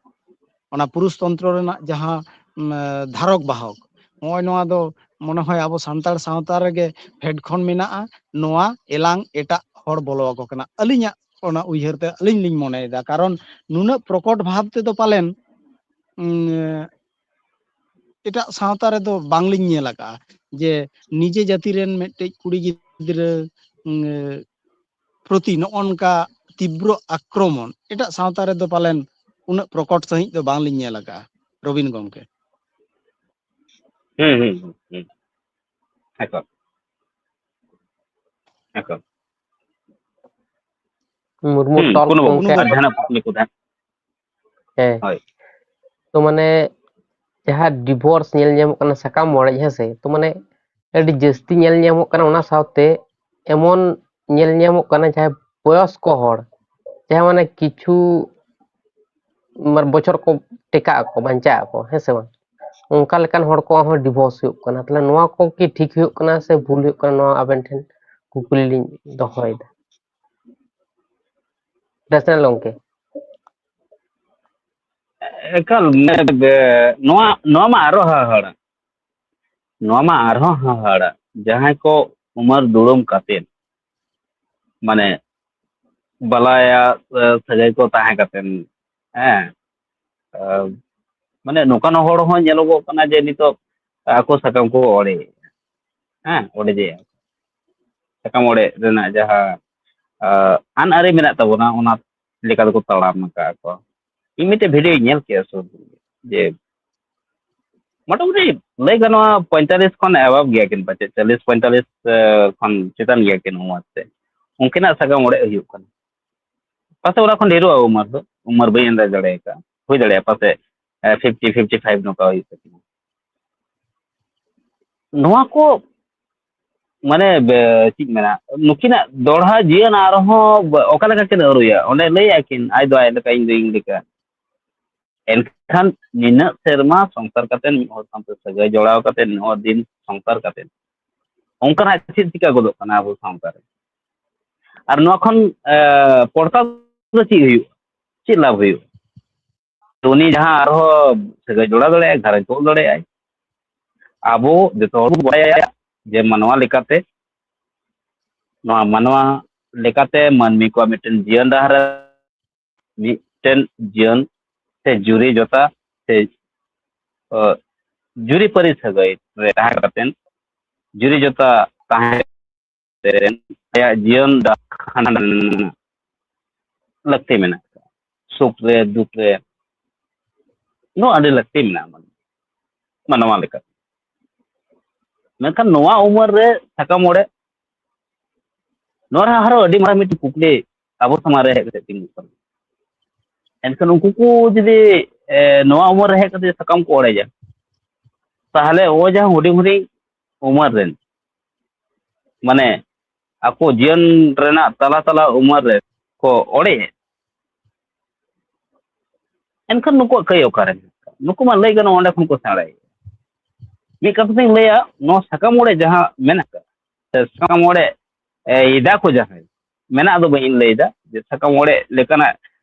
ᱚᱱᱟ ᱯᱩᱨᱩᱥ ᱛᱚᱱᱛᱨᱚ ᱨᱮᱱᱟᱜ ᱡᱟᱦᱟᱸ, ᱩᱢ, ᱮ, ᱫᱷᱟᱨᱚᱠ ᱵᱟᱦᱚᱠ, ᱱᱚᱜᱼᱚᱭ ᱱᱚᱣᱟ ᱫᱚ ᱢᱚᱱᱮ ᱦᱚᱭ ᱟᱵᱚ ᱥᱟᱱᱛᱟᱲ ᱥᱟᱶᱛᱟ ᱨᱮᱜᱮ ᱯᱷᱮᱰ ᱠᱷᱚᱱ ᱢᱮᱱᱟᱜᱼᱟ, ᱱᱚᱣᱟ ᱮᱞᱟᱝ ᱮᱴᱟᱜ ᱦᱚᱲ ᱵᱚᱞᱚ ᱟᱠᱚ ᱠᱟᱱᱟ᱾ ᱟᱹᱞᱤᱧᱟᱜ ᱚᱱᱟ ᱩᱭᱦᱟᱹᱨ ᱛᱮ ᱟᱹᱞᱤᱧ ᱞᱤᱧ ᱢᱚᱱᱮᱭᱮᱫᱟ, ᱠᱟᱨᱚᱱ ᱱᱩᱱᱟᱹᱜ ᱯᱨᱚᱠᱚᱴ ᱵᱷᱟᱵᱽ ᱛᱮᱫᱚ ᱯᱟᱞᱮᱱ, ᱩᱢ, ᱮᱴᱟᱜ ᱥᱟᱶᱛᱟ ᱨᱮᱫᱚ ᱵᱟᱝᱞᱤᱧ ᱧᱮᱞ ᱟᱠᱟᱫᱼᱟ ᱡᱮ ᱱᱤᱡᱮ ᱡᱟᱹᱛᱤ ᱨᱮᱱ ᱢᱤᱫᱴᱮᱡ ᱠᱩᱲᱤ ᱜᱤᱫᱽᱨᱟᱹ, ᱩᱢ, ᱯᱨᱚᱛᱤ ᱱᱚᱜᱼᱚ ᱱᱚᱝᱠᱟ ᱛᱤᱵᱨᱚ ᱟᱠᱨᱚᱢᱚᱱ ᱮᱴᱟᱜ ᱥᱟᱶᱛᱟ ᱨᱮᱫᱚ ᱯᱟᱞᱮᱱ ᱩᱱᱟᱹᱜ ᱯᱨᱚᱠᱚᱴ ᱥᱟᱺᱦᱤᱡ ᱫᱚ ᱵᱟᱝᱞᱤᱧ ᱧᱮᱞ ᱟᱠᱟᱫᱼᱟ, ᱨᱚᱵᱤᱱ ᱜᱚᱢᱠᱮ᱾ ᱦᱩᱸ, ᱦᱩᱸ, ᱦᱩᱸ, ᱦᱩᱸ᱾ ᱮᱠᱟᱞ᱾ ᱮᱠᱟᱞ᱾ ᱢᱩᱨᱢᱩ ᱦᱩᱸ, ᱴᱚᱞ ᱠᱳᱱᱳ ᱵᱟᱹᱱᱩᱜ ᱜᱚᱢᱠᱮ᱾ ᱟᱨ ᱡᱟᱦᱟᱱᱟᱜ ᱠᱩᱠᱞᱤ ᱠᱚ ᱛᱟᱦᱮᱸ? ᱦᱮᱸ᱾ ᱦᱳᱭ᱾ ᱛᱚ ᱢᱟᱱᱮ ᱡᱟᱦᱟᱸ ᱰᱤᱵᱷᱳᱨᱥ ᱧᱮᱞ ᱧᱟᱢᱚᱜ ᱠᱟᱱᱟ ᱥᱟᱠᱟᱢ ᱚᱲᱮᱡ, ᱦᱮᱸ ᱥᱮ? ᱛᱚ ᱢᱟᱱᱮ ᱟᱹᱰᱤ ᱡᱟᱹᱥᱛᱤ ᱧᱮᱞ ᱧᱟᱢᱚᱜ ᱠᱟᱱᱟ, ᱚᱱᱟ ᱥᱟᱶᱛᱮ ᱮᱢᱚᱱ ᱧᱮᱞ ᱧᱟᱢᱚᱜ ᱠᱟᱱᱟ ᱡᱟᱦᱟᱸᱭ ᱵᱚᱭᱚᱥᱠᱚ ᱦᱚᱲ, ᱡᱟᱦᱟᱸᱭ ᱢᱟᱱᱮ ᱠᱤᱪᱷᱩ ᱢᱟᱱᱮ ᱵᱚᱪᱷᱚᱨ ᱠᱚ ᱴᱮᱠᱟᱜ ᱟᱠᱚ, ᱵᱟᱧᱪᱟᱜ ᱟᱠᱚ, ᱦᱮᱸ ᱥᱮ ᱵᱟᱝ? ᱚᱱᱠᱟ ᱞᱮᱠᱟᱱ ᱦᱚᱲ ᱠᱚᱣᱟᱜ ᱦᱚᱸ ᱰᱤᱵᱷᱳᱨᱥ ᱦᱩᱭᱩᱜ ᱠᱟᱱᱟ᱾ ᱛᱟᱦᱚᱞᱮ ᱱᱚᱣᱟ ᱠᱚ ᱠᱤ ᱴᱷᱤᱠ ᱦᱩᱭᱩᱜ ᱠᱟᱱᱟ ᱥᱮ ᱵᱷᱩᱞ ᱦᱩᱭᱩᱜ ᱠᱟᱱᱟ, ᱱᱚᱣᱟ ᱟᱵᱮᱱ ᱴᱷᱮᱱ ᱠᱩᱠᱞᱤ ᱞᱤᱧ ᱫᱚᱦᱚᱭᱮᱫᱟ, ᱯᱟᱨᱥᱚᱱᱟᱞ ᱜᱚᱢᱠᱮ᱾ ᱮᱠᱟᱞ, ᱱᱚᱣᱟ, ᱱᱚᱣᱟ ᱢᱟ ᱟᱨᱚ ᱦᱟᱦᱟᱲᱟ, ᱱᱚᱣᱟ ᱢᱟ ᱟᱨᱦᱚᱸ ᱦᱟᱦᱟᱲᱟ᱾ ᱡᱟᱦᱟᱸᱭ ᱠᱚ ᱩᱢᱟᱹᱨ ᱫᱩᱲᱩᱢ ᱠᱟᱛᱮ, ᱢᱟᱱᱮ ᱵᱟᱞᱟᱭᱟ, ᱮ, ᱥᱟᱹᱜᱟᱹᱭ ᱠᱚ ᱛᱟᱦᱮᱸ ᱠᱟᱛᱮ, ᱦᱮᱸ, ᱮ, ᱢᱟᱱᱮ ᱱᱚᱝᱠᱟᱱ ᱦᱚᱲ ᱦᱚᱸ ᱧᱮᱞᱚᱜᱚᱜ ᱠᱟᱱᱟ ᱡᱮ ᱱᱤᱛᱚᱜ ᱟᱠᱚ ᱥᱟᱠᱟᱢ ᱠᱚ ᱚᱲᱮᱡ, ᱦᱮᱸ, ᱚᱲᱮᱡᱮᱜᱼᱟ᱾ ᱥᱟᱠᱟᱢ ᱚᱲᱮᱡ ᱨᱮᱱᱟᱜ ᱡᱟᱦᱟᱸ, ᱟ, ᱟᱹᱱ ᱟᱹᱨᱤ ᱢᱮᱱᱟᱜ ᱛᱟᱵᱚᱱᱟ, ᱚᱱᱟ ᱞᱮᱠᱟ ᱛᱮᱠᱚ ᱛᱟᱲᱟᱢ ᱟᱠᱟᱫ ᱠᱚ᱾ ᱤᱧ ᱢᱤᱫᱴᱮᱡ ᱵᱷᱤᱰᱤᱭᱳᱧ ᱧᱮᱞ ᱠᱮᱜᱼᱟ ᱥᱩᱨ ᱨᱮ, ᱡᱮ ᱢᱚᱴᱟᱢᱩᱴᱤ ᱞᱟᱹᱭ ᱜᱟᱱᱚᱜᱼᱟ ᱯᱚᱸᱭᱛᱟᱞᱞᱤᱥ ᱠᱷᱚᱱ ᱮᱵᱷᱟᱵᱽ ᱜᱮᱭᱟ ᱠᱤᱱ ᱯᱟᱪᱮᱫ, ᱪᱚᱞᱞᱤᱥ ᱯᱚᱸᱭᱛᱟᱞᱞᱤᱥ, ᱮ, ᱠᱷᱚᱱ ᱪᱮᱛᱟᱱ ᱜᱮᱭᱟ ᱠᱤᱱ ᱩᱢᱟᱹᱨ ᱛᱮ᱾ ᱩᱱᱠᱤᱱᱟᱜ ᱥᱟᱠᱟᱢ ᱚᱲᱮᱡ ᱦᱩᱭᱩᱜ ᱠᱟᱱᱟ᱾ ᱯᱟᱥᱮᱡ ᱚᱱᱟ ᱠᱷᱚᱱ ᱰᱷᱮᱨᱚᱜᱼᱟ ᱩᱢᱟᱹᱨ ᱫᱚ, ᱩᱢᱟᱹᱨ ᱵᱟᱹᱧ ᱟᱱᱫᱟᱡ ᱫᱟᱲᱮ ᱟᱠᱟᱫᱼᱟ, ᱦᱩᱭ ᱫᱟᱲᱮᱭᱟᱜᱼᱟ ᱯᱟᱥᱮᱡ ᱯᱷᱤᱯᱴᱤ ᱯᱷᱤᱯᱴᱤ ᱯᱷᱟᱭᱤᱵᱷ ᱱᱚᱝᱠᱟ ᱦᱩᱭᱩᱜ ᱛᱟᱹᱠᱤᱱᱟ᱾ ᱱᱚᱣᱟ ᱠᱚ ᱢᱟᱱᱮ ᱵᱮ-, ᱪᱮᱫ ᱢᱮᱱᱟ, ᱱᱩᱠᱤᱱᱟᱜ ᱫᱚᱲᱦᱟ ᱡᱤᱭᱚᱱ ᱟᱨᱦᱚᱸ ᱵ-, ᱚᱠᱟ ᱞᱮᱠᱟ ᱠᱤᱱ ᱟᱹᱨᱩᱭᱟ? ᱚᱸᱰᱮ ᱞᱟᱹᱭ ᱟᱹᱠᱤᱱ, "ᱟᱡ ᱫᱚ ᱟᱡ ᱞᱮᱠᱟ, ᱤᱧ ᱫᱚ ᱤᱧ ᱞᱮᱠᱟ᱾" ᱮᱱᱠᱷᱟᱱ ᱱᱤᱱᱟᱹᱜ ᱥᱮᱨᱢᱟ ᱥᱚᱝᱥᱟᱨ ᱠᱟᱛᱮ, ᱢᱤᱫ ᱦᱚᱲ ᱥᱟᱶᱛᱮ ᱥᱟᱹᱜᱟᱹᱭ ᱡᱚᱲᱟᱣ ᱠᱟᱛᱮ, ᱱᱤᱱᱟᱹᱜ ᱫᱤᱱ ᱥᱚᱝᱥᱟᱨ ᱠᱟᱛᱮ, ᱚᱱᱠᱟᱱᱟᱜ ᱪᱮᱫ ᱪᱤᱠᱟ ᱜᱚᱫᱚᱜ ᱠᱟᱱᱟ ᱟᱵᱚ ᱥᱟᱶᱛᱟ ᱨᱮ? ᱟᱨ ᱱᱚᱣᱟ ᱠᱷᱚᱱ, ᱮ, ᱯᱚᱲᱛᱟ ᱫᱚ ᱪᱮᱫ ᱦᱩᱭᱩᱜᱼᱟ? ᱪᱮᱫ ᱞᱟᱵᱷ ᱦᱩᱭᱩᱜᱼᱟ? ᱛᱚ ᱩᱱᱤ ᱡᱟᱦᱟᱸ ᱟᱨᱦᱚᱸ ᱥᱟᱹᱜᱟᱹᱭ ᱡᱚᱲᱟᱣ ᱫᱟᱲᱮᱭᱟᱜᱼᱟᱭ, ᱜᱷᱟᱨᱚᱸᱡᱽ ᱛᱚᱞ ᱫᱟᱲᱮᱭᱟᱜᱼᱟᱭ᱾ ᱟᱵᱚ ᱡᱚᱛᱚ ᱦᱚᱲ ᱵᱚᱱ ᱵᱟᱲᱟᱭᱟ ᱡᱮ ᱢᱟᱱᱣᱟ ᱞᱮᱠᱟᱛᱮ, ᱱᱚᱣᱟ ᱢᱟᱱᱣᱟ ᱞᱮᱠᱟᱛᱮ ᱢᱟᱹᱱᱢᱤ ᱠᱚᱣᱟᱜ ᱢᱤᱫᱴᱮᱱ ᱡᱤᱭᱚᱱ ᱰᱟᱦᱟᱨ ᱨᱮ ᱢᱤᱫᱴᱮᱱ ᱡᱤᱭᱚᱱ ᱥᱮ ᱡᱩᱨᱤ ᱡᱚᱛᱟ ᱥᱮ, ᱚ, ᱡᱩᱨᱤᱯᱟᱹᱨᱤ ᱥᱟᱹᱜᱟᱹᱭ ᱨᱮ ᱛᱟᱦᱮᱸ ᱠᱟᱛᱮ ᱡᱩᱨᱤ ᱡᱚᱛᱟ ᱛᱟᱦᱮᱸ ᱠᱟᱛᱮ ᱟᱭᱟᱜ ᱡᱤᱭᱚᱱ ᱰᱟᱦᱟᱨ ᱠᱷᱟᱸᱰᱟᱣ ᱨᱮᱱᱟᱜ ᱞᱟᱹᱠᱛᱤ ᱢᱮᱱᱟᱜ ᱟᱠᱟᱫᱟ᱾ ᱥᱩᱠ ᱨᱮ, ᱫᱩᱠ ᱨᱮ, ᱱᱚᱣᱟ ᱟᱹᱰᱤ ᱞᱟᱹᱠᱛᱤ ᱢᱮᱱᱟᱜᱼᱟ ᱢᱟᱱᱣᱟ, ᱢᱟᱱᱣᱟ ᱞᱮᱠᱟ᱾ ᱢᱮᱱᱠᱷᱟᱱ ᱱᱚᱣᱟ ᱩᱢᱮᱨ ᱨᱮ ᱥᱟᱠᱟᱢ ᱚᱲᱮᱡ, ᱱᱚᱣᱟ ᱨᱮ ᱟᱨᱦᱚᱸ ᱟᱹᱰᱤ ᱢᱟᱨᱟᱝ ᱢᱤᱫᱴᱤᱡ ᱠᱩᱠᱞᱤ ᱟᱵᱚ ᱥᱟᱢᱟᱝ ᱨᱮ ᱦᱮᱡ ᱠᱟᱛᱮ ᱛᱤᱸᱜᱩᱜ ᱠᱟᱱᱟ᱾ ᱮᱱᱠᱷᱟᱱ ᱩᱱᱠᱩ ᱠᱚ ᱡᱩᱫᱤ, ᱮ, ᱱᱚᱣᱟ ᱩᱢᱮᱨ ᱨᱮ ᱦᱮᱡ ᱠᱟᱛᱮ ᱥᱟᱠᱟᱢ ᱠᱚ ᱚᱲᱮᱡᱟ, ᱛᱟᱦᱚᱞᱮ ᱱᱚᱜᱼᱚᱭ ᱡᱟᱦᱟᱸ ᱦᱩᱰᱤᱧ ᱦᱩᱰᱤᱧ ᱩᱢᱮᱨ ᱨᱮᱱ, ᱢᱟᱱᱮ ᱟᱠᱚ ᱡᱤᱭᱚᱱ ᱨᱮᱱᱟᱜ ᱛᱟᱞᱟ ᱛᱟᱞᱟ ᱩᱢᱮᱨ ᱨᱮ ᱠᱚ ᱚᱲᱮᱡ, ᱮᱱᱠᱷᱟᱱ ᱱᱩᱠᱩᱣᱟᱜ ᱠᱟᱹᱭ ᱚᱠᱟᱨᱮ ᱢᱮᱱᱟᱜ ᱟᱠᱟᱫᱟ? ᱱᱩᱠᱩ ᱢᱟ ᱞᱟᱹᱭ ᱜᱟᱱᱚᱜᱼᱟ ᱚᱸᱰᱮ ᱠᱷᱚᱱ ᱠᱚ ᱥᱮᱬᱟᱭᱟ᱾ ᱢᱤᱫ ᱠᱟᱛᱷᱟ ᱛᱮᱧ ᱞᱟᱹᱭᱟ, ᱱᱚᱣᱟ ᱥᱟᱠᱟᱢ ᱚᱲᱮᱡ ᱡᱟᱦᱟᱸ ᱢᱮᱱᱟᱜ ᱟᱠᱟᱫᱟ, ᱥᱮ ᱥᱟᱠᱟᱢ ᱚᱲᱮᱡ, ᱮ, ᱮᱫᱟ ᱠᱚ ᱡᱟᱦᱟᱸᱭ, ᱢᱮᱱᱟᱜ ᱫᱚ ᱵᱟᱹᱧ ᱞᱟᱹᱭᱫᱟ ᱡᱮ ᱥᱟᱠᱟᱢ ᱚᱲᱮᱡ ᱞᱮᱠᱟᱱᱟᱜ,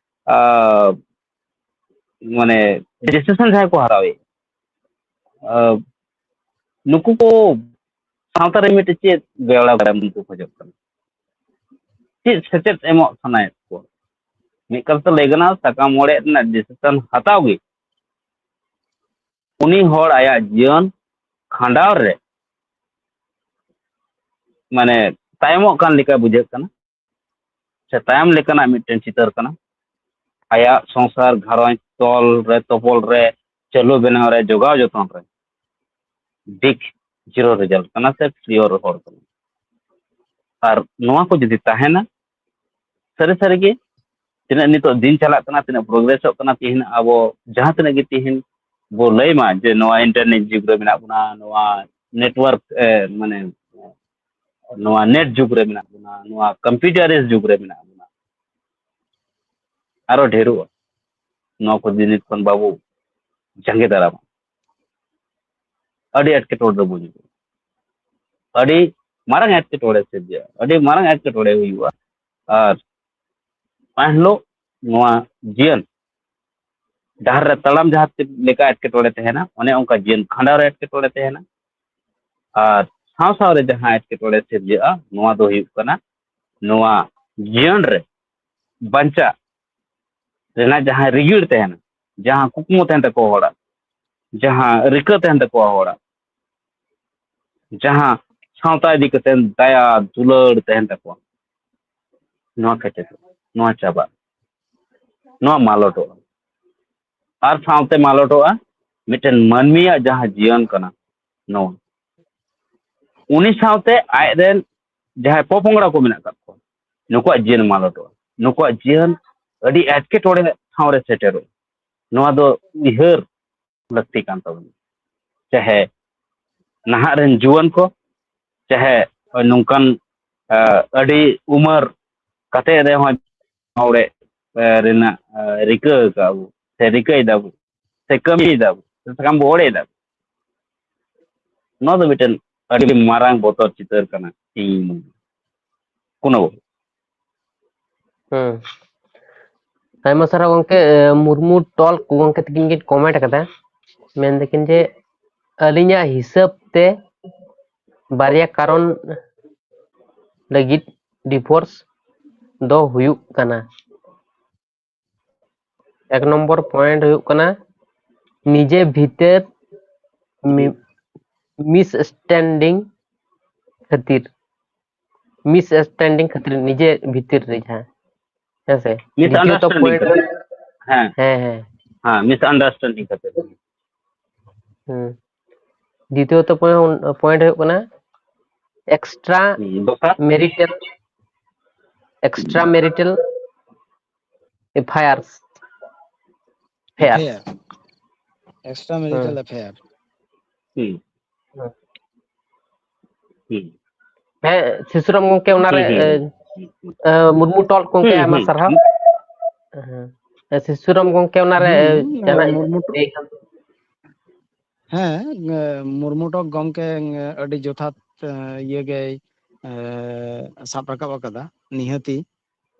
ᱟ, ᱢᱟᱱᱮ ᱡᱮᱱᱟᱨᱮᱥᱚᱱ ᱡᱟᱦᱟᱸᱭ ᱠᱚ ᱦᱟᱨᱟᱣᱮᱫ, ᱟ, ᱱᱩᱠᱩ ᱠᱚ ᱥᱟᱶᱛᱟ ᱨᱮ ᱢᱤᱫᱴᱮᱱ ᱪᱮᱫ ᱵᱮᱣᱨᱟ ᱵᱟᱲᱟᱭ ᱠᱚ ᱠᱷᱚᱡᱚᱜ ᱠᱟᱱᱟ? ᱪᱮᱫ ᱥᱮᱪᱮᱫ ᱮᱢᱚᱜ ᱥᱟᱱᱟᱭᱮᱫ ᱠᱚᱣᱟ? ᱢᱤᱫ ᱠᱟᱛᱷᱟ ᱛᱮ ᱞᱟᱹᱭ ᱜᱟᱱᱚᱜᱼᱟ, ᱥᱟᱠᱟᱢ ᱚᱲᱮᱡ ᱨᱮᱱᱟᱜ ᱰᱤᱥᱤᱥᱚᱱ ᱦᱟᱛᱟᱣ ᱜᱮ ᱩᱱᱤ ᱦᱚᱲ ᱟᱭᱟᱜ ᱡᱤᱭᱚᱱ ᱠᱷᱟᱸᱰᱟᱣ ᱨᱮ, ᱢᱟᱱᱮ, ᱛᱟᱭᱚᱢᱚᱜ ᱠᱟᱱ ᱞᱮᱠᱟ ᱵᱩᱡᱷᱟᱹᱜ ᱠᱟᱱᱟ, ᱥᱮ ᱛᱟᱭᱚᱢ ᱞᱮᱠᱟᱱᱟᱜ ᱢᱤᱫᱴᱮᱱ ᱪᱤᱛᱟᱹᱨ ᱠᱟᱱᱟ᱾ ᱟᱭᱟᱜ ᱥᱚᱝᱥᱟᱨ, ᱜᱷᱟᱨᱚᱸᱡᱽ ᱛᱚᱞ ᱨᱮ, ᱛᱚᱯᱚᱞ ᱨᱮ, ᱪᱟᱹᱞᱩ ᱵᱮᱱᱟᱣ ᱨᱮ, ᱡᱚᱜᱟᱣ ᱡᱚᱛᱚᱱ ᱨᱮ ᱵᱤᱜᱽ ᱡᱤᱨᱳ ᱨᱮᱡᱟᱞᱴ ᱠᱟᱱᱟ ᱥᱮ ᱯᱷᱮᱞᱤᱭᱚᱨ ᱦᱚᱲ ᱠᱟᱱᱟ᱾ ᱟᱨ ᱱᱚᱣᱟ ᱠᱚ ᱡᱩᱫᱤ ᱛᱟᱦᱮᱱᱟ, ᱥᱟᱹᱨᱤ ᱥᱟᱹᱨᱤ ᱜᱮ ᱛᱤᱱᱟᱹᱜ ᱱᱤᱛᱚᱜ ᱫᱤᱱ ᱪᱟᱞᱟᱜ ᱠᱟᱱᱟ, ᱛᱤᱱᱟᱹᱜ ᱯᱨᱳᱜᱨᱮᱥᱚᱜ ᱠᱟᱱᱟ, ᱛᱤᱦᱤᱧ ᱟᱵᱚ ᱡᱟᱦᱟᱸ ᱛᱤᱱᱟᱹᱜ ᱜᱮ ᱛᱤᱦᱤᱧ ᱵᱚ ᱞᱟᱹᱭ ᱢᱟ ᱡᱮ ᱱᱚᱣᱟ ᱤᱱᱴᱟᱨᱱᱮᱴ ᱡᱩᱜᱽ ᱨᱮ ᱢᱮᱱᱟᱜ ᱵᱚᱱᱟ, ᱱᱚᱣᱟ ᱱᱮᱴᱣᱟᱨᱠ ᱢᱟᱱᱮ ᱱᱚᱣᱟ ᱱᱮᱴ ᱡᱩᱜᱽ ᱨᱮ ᱢᱮᱱᱟᱜ ᱵᱚᱱᱟ, ᱱᱚᱣᱟ ᱠᱚᱢᱯᱤᱭᱩᱴᱟᱨᱤᱥ ᱡᱩᱜᱽ ᱨᱮ ᱢᱮᱱᱟᱜ ᱵᱚᱱᱟ, ᱟᱨᱚ ᱰᱷᱮᱨᱚᱜᱼᱟ᱾ ᱱᱚᱣᱟ ᱠᱚ ᱡᱤᱱᱤᱥ ᱠᱷᱚᱱ ᱵᱟᱵᱚ ᱡᱟᱸᱜᱮ ᱫᱟᱨᱟᱢᱟ, ᱟᱹᱰᱤ ᱮᱴᱠᱮᱴᱚᱬᱮ ᱨᱮᱵᱚ ᱧᱩᱨᱩᱜᱼᱟ, ᱟᱹᱰᱤ ᱢᱟᱨᱟᱝ ᱮᱴᱠᱮᱴᱚᱬᱮ ᱥᱤᱨᱡᱟᱹᱜᱼᱟ, ᱟᱹᱰᱤ ᱢᱟᱨᱟᱝ ᱮᱴᱠᱮᱴᱚᱬᱮ ᱦᱩᱭᱩᱜᱼᱟ᱾ ᱟᱨ ᱮᱱᱦᱤᱞᱳᱜ ᱱᱚᱣᱟ ᱡᱤᱭᱚᱱ ᱰᱟᱦᱟᱨ ᱨᱮ ᱛᱟᱲᱟᱢ ᱡᱟᱦᱟᱸ ᱞᱮᱠᱟ ᱮᱴᱠᱮᱴᱚᱬᱮ ᱛᱟᱦᱮᱱᱟ, ᱚᱱᱮ ᱚᱱᱠᱟ ᱡᱤᱭᱚᱱ ᱠᱷᱟᱸᱰᱟᱣ ᱨᱮ ᱮᱴᱠᱮᱴᱚᱬᱮ ᱛᱟᱦᱮᱱᱟ᱾ ᱟᱨ ᱥᱟᱶ ᱥᱟᱶ ᱨᱮ ᱡᱟᱦᱟᱸ ᱮᱴᱠᱮᱴᱚᱬᱮ ᱥᱤᱨᱡᱟᱹᱜᱼᱟ, ᱱᱚᱣᱟ ᱫᱚ ᱦᱩᱭᱩᱜ ᱠᱟᱱᱟ ᱱᱚᱣᱟ ᱡᱤᱭᱚᱱ ᱨᱮ ᱵᱟᱧᱪᱟᱜ ᱨᱮᱱᱟᱜ ᱡᱟᱦᱟᱸ ᱨᱤᱜᱤᱲ ᱛᱟᱦᱮᱱᱟ, ᱡᱟᱦᱟᱸ ᱠᱩᱠᱢᱩ ᱛᱟᱦᱮᱱ ᱛᱟᱠᱚᱣᱟ ᱦᱚᱲᱟᱜ, ᱡᱟᱦᱟᱸ ᱨᱤᱠᱟᱹ ᱛᱟᱦᱮᱱ ᱛᱟᱠᱚᱣᱟ ᱦᱚᱲᱟᱜ, ᱡᱟᱦᱟᱸ ᱥᱟᱶᱛᱟ ᱤᱫᱤ ᱠᱟᱛᱮ ᱫᱟᱭᱟ ᱫᱩᱞᱟᱹᱲ ᱛᱟᱦᱮᱱ ᱛᱟᱠᱚᱣᱟ, ᱱᱚᱣᱟ ᱠᱷᱟᱹᱛᱤᱨ ᱱᱚᱣᱟ ᱪᱟᱵᱟᱜ, ᱱᱚᱣᱟ ᱢᱟᱞᱚᱴᱚᱜᱼᱟ᱾ ᱟᱨ ᱥᱟᱶᱛᱮ ᱢᱟᱞᱚᱴᱚᱜᱼᱟ ᱢᱤᱫᱴᱮᱱ ᱢᱟᱹᱱᱢᱤᱭᱟᱜ ᱡᱟᱦᱟᱸ ᱡᱤᱭᱚᱱ ᱠᱟᱱᱟ ᱱᱚᱣᱟ, ᱩᱱᱤ ᱥᱟᱶᱛᱮ ᱟᱡᱨᱮᱱ ᱡᱟᱦᱟᱸᱭ ᱯᱚᱯᱚᱝᱲᱟ ᱠᱚ ᱢᱮᱱᱟᱜ ᱟᱠᱟᱫ ᱠᱚᱣᱟ, ᱱᱩᱠᱩᱣᱟᱜ ᱡᱤᱭᱚᱱ ᱢᱟᱞᱚᱴᱚᱜᱼᱟ, ᱱᱩᱠᱩᱣᱟᱜ ᱡᱤᱭᱚᱱ ᱟᱹᱰᱤ ᱮᱴᱠᱮᱴᱚᱬᱮ ᱴᱷᱟᱶ ᱨᱮ ᱥᱮᱴᱮᱨᱚᱜᱼᱟ᱾ ᱱᱚᱣᱟ ᱫᱚ ᱩᱭᱦᱟᱹᱨ ᱞᱟᱹᱠᱛᱤ ᱠᱟᱱ ᱛᱟᱵᱚᱱᱟ᱾ ᱪᱟᱦᱮ ᱱᱟᱦᱟᱜ ᱨᱮᱱ ᱡᱩᱣᱟᱹᱱ ᱠᱚ, ᱪᱟᱦᱮ ᱱᱚᱝᱠᱟᱱ ᱟᱹᱰᱤ ᱩᱢᱟᱹᱨ ᱠᱟᱛᱮ ᱨᱮᱦᱚᱸ ᱚᱲᱮᱡ ᱨᱮᱱᱟᱜ ᱨᱤᱠᱟᱹ ᱟᱠᱟᱫ ᱵᱚ ᱥᱮ ᱨᱤᱠᱟᱹᱭ ᱫᱟᱵᱚ ᱥᱮ ᱠᱟᱹᱢᱤᱭ ᱫᱟᱵᱚ ᱥᱮ ᱥᱟᱠᱟᱢ ᱵᱚ ᱚᱲᱮᱡ ᱫᱟᱵᱚ, ᱱᱚᱣᱟ ᱫᱚ ᱢᱤᱫᱴᱮᱱ ᱟᱹᱰᱤ ᱢᱟᱨᱟᱝ ᱵᱚᱛᱚᱨ ᱪᱤᱛᱟᱹᱨ ᱠᱟᱱᱟ᱾ ᱤᱧ ᱠᱳᱱᱳ ᱵᱟᱵᱩ᱾ ᱦᱮᱸ, ᱟᱭᱢᱟ ᱥᱟᱨᱦᱟᱣ ᱜᱚᱝᱠᱮ᱾ ᱢᱩᱨᱢᱩ ᱴᱚᱞ ᱜᱚᱝᱠᱮ ᱛᱟᱹᱠᱤᱱ ᱠᱤᱱ ᱠᱚᱢᱮᱱᱴ ᱟᱠᱟᱫᱟ, ᱢᱮᱱ ᱫᱟᱠᱤᱱ ᱡᱮ ᱟᱹᱞᱤᱧᱟᱜ ᱦᱤᱥᱟᱹᱵ ᱛᱮ ᱵᱟᱨᱭᱟ ᱠᱟᱨᱚᱱ ᱞᱟᱹᱜᱤᱫ ᱰᱤᱯᱷᱳᱨᱥ ᱫᱚ ᱦᱩᱭᱩᱜ ᱠᱟᱱᱟ᱾ ᱮᱠ ᱱᱚᱢᱵᱚᱨ ᱯᱚᱭᱮᱱᱴ ᱦᱩᱭᱩᱜ ᱠᱟᱱᱟ ᱱᱤᱡᱮ ᱵᱷᱤᱛᱟᱹᱨ ᱢᱤᱥᱟᱱᱰᱟᱨᱥᱴᱮᱱᱰᱤᱝ ᱠᱷᱟᱹᱛᱤᱨ, ᱢᱤᱥᱟᱱᱰᱟᱨᱥᱴᱮᱱᱰᱤᱝ ᱠᱷᱟᱹᱛᱤᱨ ᱱᱤᱡᱮ ᱵᱷᱤᱛᱤᱨ ᱨᱮ ᱡᱟᱦᱟᱸ, ᱦᱮᱸ ᱥᱮ? ᱢᱤᱥᱟᱱᱰᱟᱨᱥᱴᱮᱱᱰᱤᱝ ᱠᱷᱟᱹᱛᱤᱨ᱾ ᱦᱮᱸ, ᱦᱮᱸ, ᱦᱮᱸ, ᱢᱤᱥᱟᱱᱰᱟᱨᱥᱴᱮᱱᱰᱤᱝ ᱠᱷᱟᱹᱛᱤᱨ᱾ ᱦᱩᱸ᱾ ᱫᱤᱛᱤᱭᱚᱛᱚ ᱯᱚᱭᱮᱱᱴ ᱦᱩᱭᱩᱜ ᱠᱟᱱᱟ extra marital, extra marital F I R affair. F I R, extra marital F I R. ᱦᱩᱸ᱾ ᱦᱩᱸ᱾ ᱦᱮᱸ, ᱥᱤᱥᱩᱨᱟᱢ ᱜᱚᱝᱠᱮ, ᱚᱱᱟᱨᱮ ᱦᱩᱸ, ᱦᱩᱸ, ᱮ, ᱮ, ᱢᱩᱨᱢᱩ ᱴᱚᱞ ᱜᱚᱝᱠᱮ, ᱦᱩᱸ, ᱟᱭᱢᱟ ᱦᱩᱸ, ᱥᱟᱨᱦᱟᱣ᱾ ᱦᱩᱸ᱾ ᱦᱮᱸ, ᱥᱤᱥᱩᱨᱟᱢ ᱜᱚᱝᱠᱮ, ᱚᱱᱟᱨᱮ ᱮ, ᱦᱩᱸ, ᱡᱟᱦᱟᱱᱟᱜ ᱢᱩᱨᱢᱩ ᱴᱚᱞ᱾ ᱞᱟᱹᱭ ᱠᱷᱟᱱ᱾ ᱦᱮᱸ, ᱮ, ᱢᱩᱨᱢᱩ ᱴᱚᱞ ᱜᱚᱝᱠᱮ, ᱮ, ᱟᱹᱰᱤ ᱡᱚᱛᱷᱟᱛ, ᱮ, ᱤᱭᱟᱹ ᱜᱮᱭ, ᱮ, ᱥᱟᱵ ᱨᱟᱠᱟᱵ ᱟᱠᱟᱫᱟ᱾ ᱱᱤᱦᱟᱹᱛᱤ,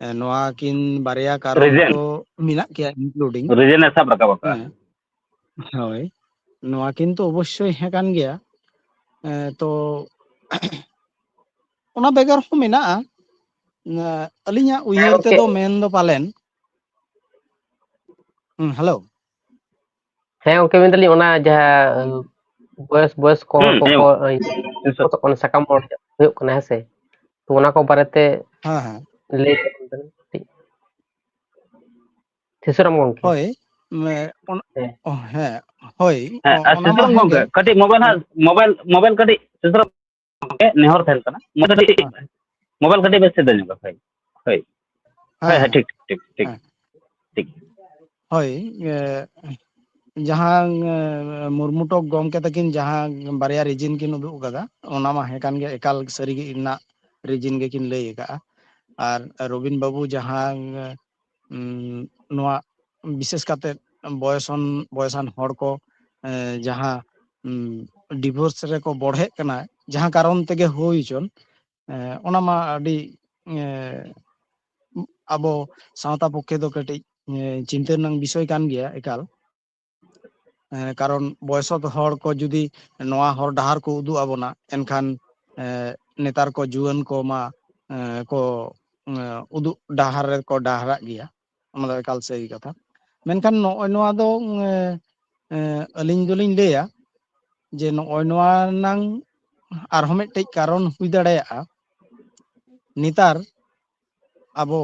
ᱮ, ᱱᱚᱣᱟ ᱠᱤᱱ ᱵᱟᱨᱭᱟ ᱠᱟᱨᱚᱱ Reason᱾ ᱫᱚ ᱢᱮᱱᱟᱜ ᱜᱮᱭᱟ, including, Reason ᱮ ᱥᱟᱵ ᱨᱟᱠᱟᱵ ᱟᱠᱟᱫᱟ᱾ ᱦᱮᱸ, ᱦᱳᱭ, ᱱᱚᱣᱟ ᱠᱤᱱ ᱛᱚ ᱚᱵᱚᱥᱥᱳᱭ ᱦᱮᱸ ᱠᱟᱱ ᱜᱮᱭᱟ᱾ ᱮ, ᱛᱚ ᱚᱱᱟ ᱵᱮᱜᱚᱨ ᱦᱚᱸ ᱢᱮᱱᱟᱜᱼᱟ᱾ ᱮ, ᱟᱹᱞᱤᱧᱟᱜ ᱩᱭᱦᱟᱹᱨ ᱜᱚᱝᱠᱮ᱾ ᱛᱮᱫᱚ ᱢᱮᱱ ᱫᱚ ᱯᱟᱞᱮᱱ, ᱦᱩᱸ, ᱦᱮᱞᱳ᱾ ᱦᱮᱸ ᱜᱚᱝᱠᱮ, ᱢᱮᱱᱫᱟᱞᱤᱧ ᱚᱱᱟ ᱡᱟᱦᱟᱸ ᱦᱩᱸ᱾ ᱵᱚᱭᱮᱥ, ᱵᱚᱭᱮᱥ ᱠᱚ ᱦᱚᱲ ᱦᱩᱸ, ᱠᱚᱠᱚ ᱦᱮᱸ᱾ ᱮ, ᱠᱚ ᱛᱚᱠᱷᱚᱱ ᱥᱟᱠᱟᱢ ᱚᱲ ᱦᱩᱭᱩᱜ ᱠᱟᱱᱟ, ᱦᱮᱸ ᱥᱮ? ᱛᱚ ᱚᱱᱟ ᱠᱚ ᱵᱟᱨᱮᱛᱮ ᱦᱮᱸ, ᱦᱮᱸ᱾ ᱞᱟᱹᱭ ᱛᱟᱵᱚᱱ ᱵᱮᱱ ᱠᱟᱹᱴᱤᱡ᱾ ᱥᱤᱥᱩᱨᱟᱢ ᱜᱚᱝᱠᱮ᱾ ᱦᱳᱭ, ᱢᱮ-, ᱚᱱ-, ᱦᱮᱸ᱾ ᱚ, ᱦᱮᱸ, ᱦᱳᱭ, ᱦᱮᱸ, ᱚ-, ᱟᱨ ᱚᱱᱟ ᱢᱟ ᱥᱤᱥᱩᱨᱟᱢ ᱜᱚᱝᱠᱮ, ᱦᱮᱸᱜᱮ᱾ ᱠᱟᱹᱴᱤᱡ ᱢᱳᱵᱟᱭᱤᱞ ᱦᱟᱸᱜ, ᱦᱩᱸ᱾ ᱢᱳᱵᱟᱭᱤᱞ, ᱢᱳᱵᱟᱭᱤᱞ ᱠᱟᱹᱴᱤᱡ ᱥᱤᱥᱩᱨᱟᱢ ᱜᱚᱝᱠᱮ ᱱᱮᱦᱚᱨ ᱛᱟᱦᱮᱱ ᱠᱟᱱᱟ, ᱢᱳᱵᱟᱭᱤᱞ ᱠᱟᱹᱴᱤᱡ, ᱦᱮᱸ᱾ ᱢᱳᱵᱟᱭᱤᱞ ᱠᱟᱹᱴᱤᱡ ᱵᱮᱥ ᱛᱮ ᱧᱚᱜ ᱦᱳᱭ, ᱦᱳᱭ, ᱦᱮᱸ, ᱦᱳᱭ, ᱦᱮᱸ, ᱦᱮᱸ᱾ ᱴᱷᱤᱠ, ᱴᱷᱤᱠ, ᱴᱷᱤᱠ, ᱦᱮᱸ᱾ ᱴᱷᱤᱠ᱾ ᱦᱳᱭ, ᱮ, ᱡᱟᱦᱟᱸ, ᱮ, ᱢᱩᱨᱢᱩ ᱴᱚᱠ ᱜᱚᱢᱠᱮ ᱛᱟᱹᱠᱤᱱ ᱡᱟᱦᱟᱸ ᱵᱟᱨᱭᱟ ᱨᱤᱡᱤᱱ ᱠᱤᱱ ᱩᱫᱩᱜ ᱟᱠᱟᱫᱟ, ᱚᱱᱟ ᱢᱟ ᱦᱮᱸ ᱠᱟᱱ ᱜᱮ, ᱮᱠᱟᱞ ᱥᱟᱹᱨᱤ ᱜᱮ ᱨᱮᱱᱟᱜ ᱨᱤᱡᱤᱱ ᱜᱮᱠᱤᱱ ᱞᱟᱹᱭ ᱟᱠᱟᱫᱼᱟ᱾ ᱟᱨ ᱨᱚᱵᱤᱱ ᱵᱟᱹᱵᱩ ᱡᱟᱦᱟᱸ, ᱩᱢ, ᱱᱚᱣᱟ ᱵᱤᱥᱮᱥ ᱠᱟᱛᱮ ᱵᱚᱭᱚᱥᱟᱱ, ᱵᱚᱭᱚᱥᱟᱱ ᱦᱚᱲ ᱠᱚ, ᱮ, ᱡᱟᱦᱟᱸ, ᱩᱢ, ᱰᱤᱵᱷᱳᱨᱥ ᱨᱮᱠᱚ ᱵᱚᱲᱦᱮᱜ ᱠᱟᱱᱟ, ᱡᱟᱦᱟᱸ ᱠᱟᱨᱚᱱ ᱛᱮᱜᱮ ᱦᱩᱭ ᱦᱚᱪᱚᱱ, ᱮ, ᱚᱱᱟ ᱢᱟ ᱟᱹᱰᱤ, ᱮ, ᱟᱵᱚ ᱥᱟᱶᱛᱟ ᱯᱚᱠᱠᱷᱮ ᱫᱚ ᱠᱟᱹᱴᱤᱡ, ᱮ, ᱪᱤᱱᱛᱟᱹ ᱨᱮᱱᱟᱜ ᱵᱤᱥᱚᱭ ᱠᱟᱱ ᱜᱮᱭᱟ ᱮᱠᱟᱞ᱾ ᱮ, ᱠᱟᱨᱚᱱ ᱵᱚᱭᱚᱥ ᱦᱚᱲ ᱠᱚ ᱡᱩᱫᱤ ᱱᱚᱣᱟ ᱦᱚᱨ ᱰᱟᱦᱟᱨ ᱠᱚ ᱩᱫᱩᱜ ᱟᱵᱚᱱᱟ, ᱮᱱᱠᱷᱟᱱ, ᱮ, ᱱᱮᱛᱟᱨ ᱠᱚ ᱡᱩᱣᱟᱹᱱ ᱠᱚᱢᱟ, ᱮ, ᱠᱚ, ᱮ, ᱩᱫᱩᱜ ᱰᱟᱦᱟᱨ ᱨᱮᱠᱚ ᱰᱟᱦᱟᱨᱟᱜ ᱜᱮᱭᱟ᱾ ᱚᱱᱟ ᱫᱚ ᱮᱠᱟᱞ ᱥᱟᱹᱨᱤ ᱠᱟᱛᱷᱟ᱾ ᱢᱮᱱᱠᱷᱟᱱ ᱱᱚᱜᱼᱚᱭ ᱱᱚᱣᱟ ᱫᱚ, ᱮ, ᱮ, ᱟᱹᱞᱤᱧ ᱫᱚᱞᱤᱧ ᱞᱟᱹᱭᱟ ᱡᱮ ᱱᱚᱜᱼᱚᱭ ᱱᱚᱣᱟ ᱨᱮᱱᱟᱝ ᱟᱨᱦᱚᱸ ᱢᱤᱫᱴᱮᱡ ᱠᱟᱨᱚᱱ ᱦᱩᱭ ᱫᱟᱲᱮᱭᱟᱜᱼᱟ᱾ ᱱᱮᱛᱟᱨ ᱟᱵᱚ,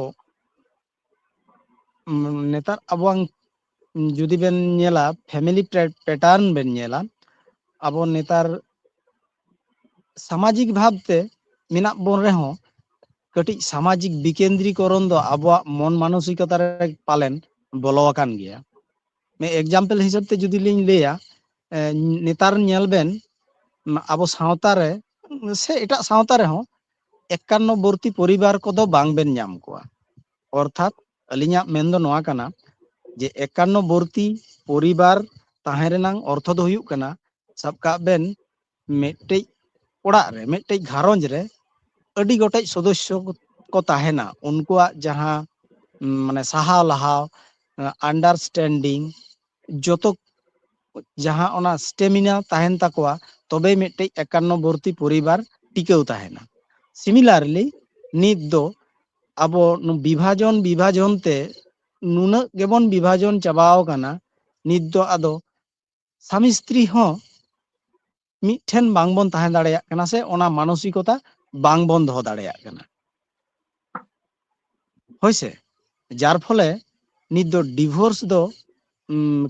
ᱩᱢ, ᱱᱮᱛᱟᱨ ᱟᱵᱚᱣᱟᱝ ᱡᱩᱫᱤ ᱵᱮᱱ ᱧᱮᱞᱟ, family pa-, pattern ᱵᱮᱱ ᱧᱮᱞᱟ, ᱟᱵᱚ ᱱᱮᱛᱟᱨ ᱥᱟᱢᱟᱡᱤᱠ ᱵᱷᱟᱵᱽ ᱛᱮ ᱢᱮᱱᱟᱜ ᱵᱚᱱ ᱨᱮᱦᱚᱸ, ᱠᱟᱹᱴᱤᱡ ᱥᱟᱢᱟᱡᱤᱠ ᱵᱤᱠᱮᱱᱫᱨᱤᱠᱚᱨᱚᱱ ᱫᱚ ᱟᱵᱚᱣᱟᱜ ᱢᱚᱱ ᱢᱟᱱᱚᱥᱤᱠᱚᱛᱟ ᱨᱮ ᱯᱟᱞᱮᱱ ᱵᱚᱞᱚ ᱟᱠᱟᱱ ᱜᱮᱭᱟ᱾ ᱢᱤᱫ ᱮᱠᱡᱟᱢᱯᱮᱞ ᱦᱤᱥᱟᱹᱵ ᱛᱮ ᱡᱩᱫᱤ ᱞᱤᱧ ᱞᱟᱹᱭᱟ, ᱮ, ᱱᱮᱛᱟᱨ ᱧᱮᱞ ᱵᱮᱱ, ᱟᱵᱚ ᱥᱟᱶᱛᱟ ᱨᱮ ᱥᱮ ᱮᱴᱟᱜ ᱥᱟᱶᱛᱟ ᱨᱮᱦᱚᱸ ᱮᱠᱟᱱᱱᱚᱵᱚᱨᱛᱤ ᱯᱚᱨᱤᱵᱟᱨ ᱠᱚᱫᱚ ᱵᱟᱝ ᱵᱮᱱ ᱧᱟᱢ ᱠᱚᱣᱟ᱾ ᱚᱨᱛᱷᱟᱛ ᱟᱹᱞᱤᱧᱟᱜ ᱢᱮᱱ ᱫᱚ ᱱᱚᱣᱟ ᱠᱟᱱᱟ ᱡᱮ ᱮᱠᱟᱱᱱᱚᱵᱚᱨᱛᱤ ᱯᱚᱨᱤᱵᱟᱨ ᱛᱟᱦᱮᱸ ᱨᱮᱱᱟᱝ ᱚᱨᱛᱷᱚ ᱫᱚ ᱦᱩᱭᱩᱜ ᱠᱟᱱᱟ, ᱥᱟᱵ ᱠᱟᱜ ᱵᱮᱱ ᱢᱤᱫᱴᱮᱡ ᱚᱲᱟᱜ ᱨᱮ, ᱢᱤᱫᱴᱮᱡ ᱜᱷᱟᱨᱚᱸᱡᱽ ᱨᱮ ᱟᱹᱰᱤ ᱜᱚᱴᱮᱡ ᱥᱚᱫᱚᱥᱥᱚ ᱠᱚ ᱛᱟᱦᱮᱱᱟ, ᱩᱱᱠᱩᱣᱟᱜ ᱡᱟᱦᱟᱸ, ᱩᱢ, ᱢᱟᱱᱮ ᱥᱟᱦᱟᱣ ᱞᱟᱦᱟᱣ, ᱟᱱᱰᱟᱨᱥᱴᱮᱱᱰᱤᱝ, ᱡᱚᱛᱚ ᱡᱟᱦᱟᱸ ᱚᱱᱟ ᱥᱴᱮᱢᱤᱱᱟ ᱛᱟᱦᱮᱱ ᱛᱟᱠᱚᱣᱟ, ᱛᱚᱵᱮ ᱢᱤᱫᱴᱮᱡ ᱮᱠᱟᱱᱱᱚᱵᱚᱨᱛᱤ ᱯᱚᱨᱤᱵᱟᱨ ᱴᱤᱠᱟᱹᱣ ᱛᱟᱦᱮᱱᱟ᱾ ᱥᱤᱢᱤᱞᱟᱨᱞᱤ, ᱱᱤᱛ ᱫᱚ ᱟᱵᱚ ᱱᱩ-, ᱵᱤᱵᱷᱟᱡᱚᱱ ᱵᱤᱵᱷᱟᱡᱚᱱ ᱛᱮ ᱱᱩᱱᱟᱹᱜ ᱜᱮᱵᱚᱱ ᱵᱤᱵᱷᱟᱡᱚᱱ ᱪᱟᱵᱟᱣ ᱠᱟᱱᱟ, ᱱᱤᱛ ᱫᱚ ᱟᱫᱚ ᱥᱟᱢᱤ ᱥᱛᱨᱤ ᱦᱚᱸ ᱢᱤᱫᱴᱷᱮᱱ ᱵᱟᱝᱵᱚᱱ ᱛᱟᱦᱮᱸ ᱫᱟᱲᱮᱭᱟᱜ ᱠᱟᱱᱟ ᱥᱮ ᱚᱱᱟ ᱢᱟᱱᱚᱥᱤᱠᱚᱛᱟ ᱵᱟᱝᱵᱚᱱ ᱫᱚᱦᱚ ᱫᱟᱲᱮᱭᱟᱜ ᱠᱟᱱᱟ᱾ ᱦᱳᱭᱥᱮ? ᱡᱟᱨ ᱯᱷᱚᱞᱮ ᱱᱤᱛ ᱫᱚ ᱰᱤᱵᱷᱳᱨᱥ ᱫᱚ, ᱩᱢ,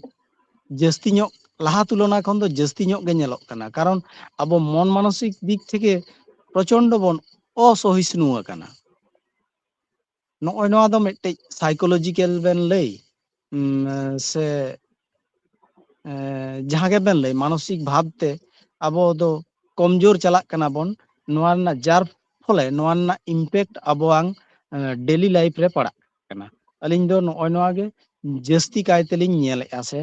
ᱡᱟᱹᱥᱛᱤ ᱧᱚᱜ, ᱞᱟᱦᱟ ᱛᱩᱞᱚᱱᱟ ᱠᱷᱚᱱ ᱫᱚ ᱡᱟᱹᱥᱛᱤ ᱧᱚᱜ ᱜᱮ ᱧᱮᱞᱚᱜ ᱠᱟᱱᱟ, ᱠᱟᱨᱚᱱ ᱟᱵᱚ ᱢᱚᱱ ᱢᱟᱱᱚᱥᱤᱠ ᱫᱤᱠ ᱛᱷᱮᱠᱮ ᱯᱨᱚᱪᱚᱱᱰᱚ ᱵᱚᱱ ᱚᱥᱚᱦᱤᱥᱱᱩ ᱟᱠᱟᱱᱟ᱾ ᱱᱚᱜᱼᱚᱭ ᱱᱚᱣᱟ ᱫᱚ ᱢᱤᱫᱴᱮᱡ ᱥᱟᱭᱠᱳᱞᱚᱡᱤᱠᱮᱞ ᱵᱮᱱ ᱞᱟᱹᱭ, ᱩᱢ, ᱥᱮ, ᱮ, ᱡᱟᱦᱟᱸ ᱜᱮᱵᱮᱱ ᱞᱟᱹᱭ, ᱢᱟᱱᱚᱥᱤᱠ ᱵᱷᱟᱵᱽ ᱛᱮ ᱟᱵᱚ ᱫᱚ ᱠᱚᱢᱡᱳᱨ ᱪᱟᱞᱟᱜ ᱠᱟᱱᱟ ᱵᱚᱱ᱾ ᱱᱚᱣᱟ ᱨᱮᱱᱟᱜ, ᱡᱟᱨ ᱯᱷᱚᱞᱮ ᱱᱚᱣᱟ ᱨᱮᱱᱟᱜ ᱤᱢᱯᱮᱠᱴ ᱟᱵᱚᱣᱟᱝ, ᱮ, ᱰᱮᱞᱤ ᱞᱟᱭᱤᱯᱷ ᱨᱮ ᱯᱟᱲᱟᱜ ᱠᱟᱱᱟ᱾ ᱟᱹᱞᱤᱧ ᱫᱚ ᱱᱚᱜᱼᱚᱭ ᱱᱚᱣᱟ ᱜᱮ ᱡᱟᱹᱥᱛᱤ ᱠᱟᱭ ᱛᱮᱞᱤᱧ ᱧᱮᱞᱮᱫᱼᱟ ᱥᱮ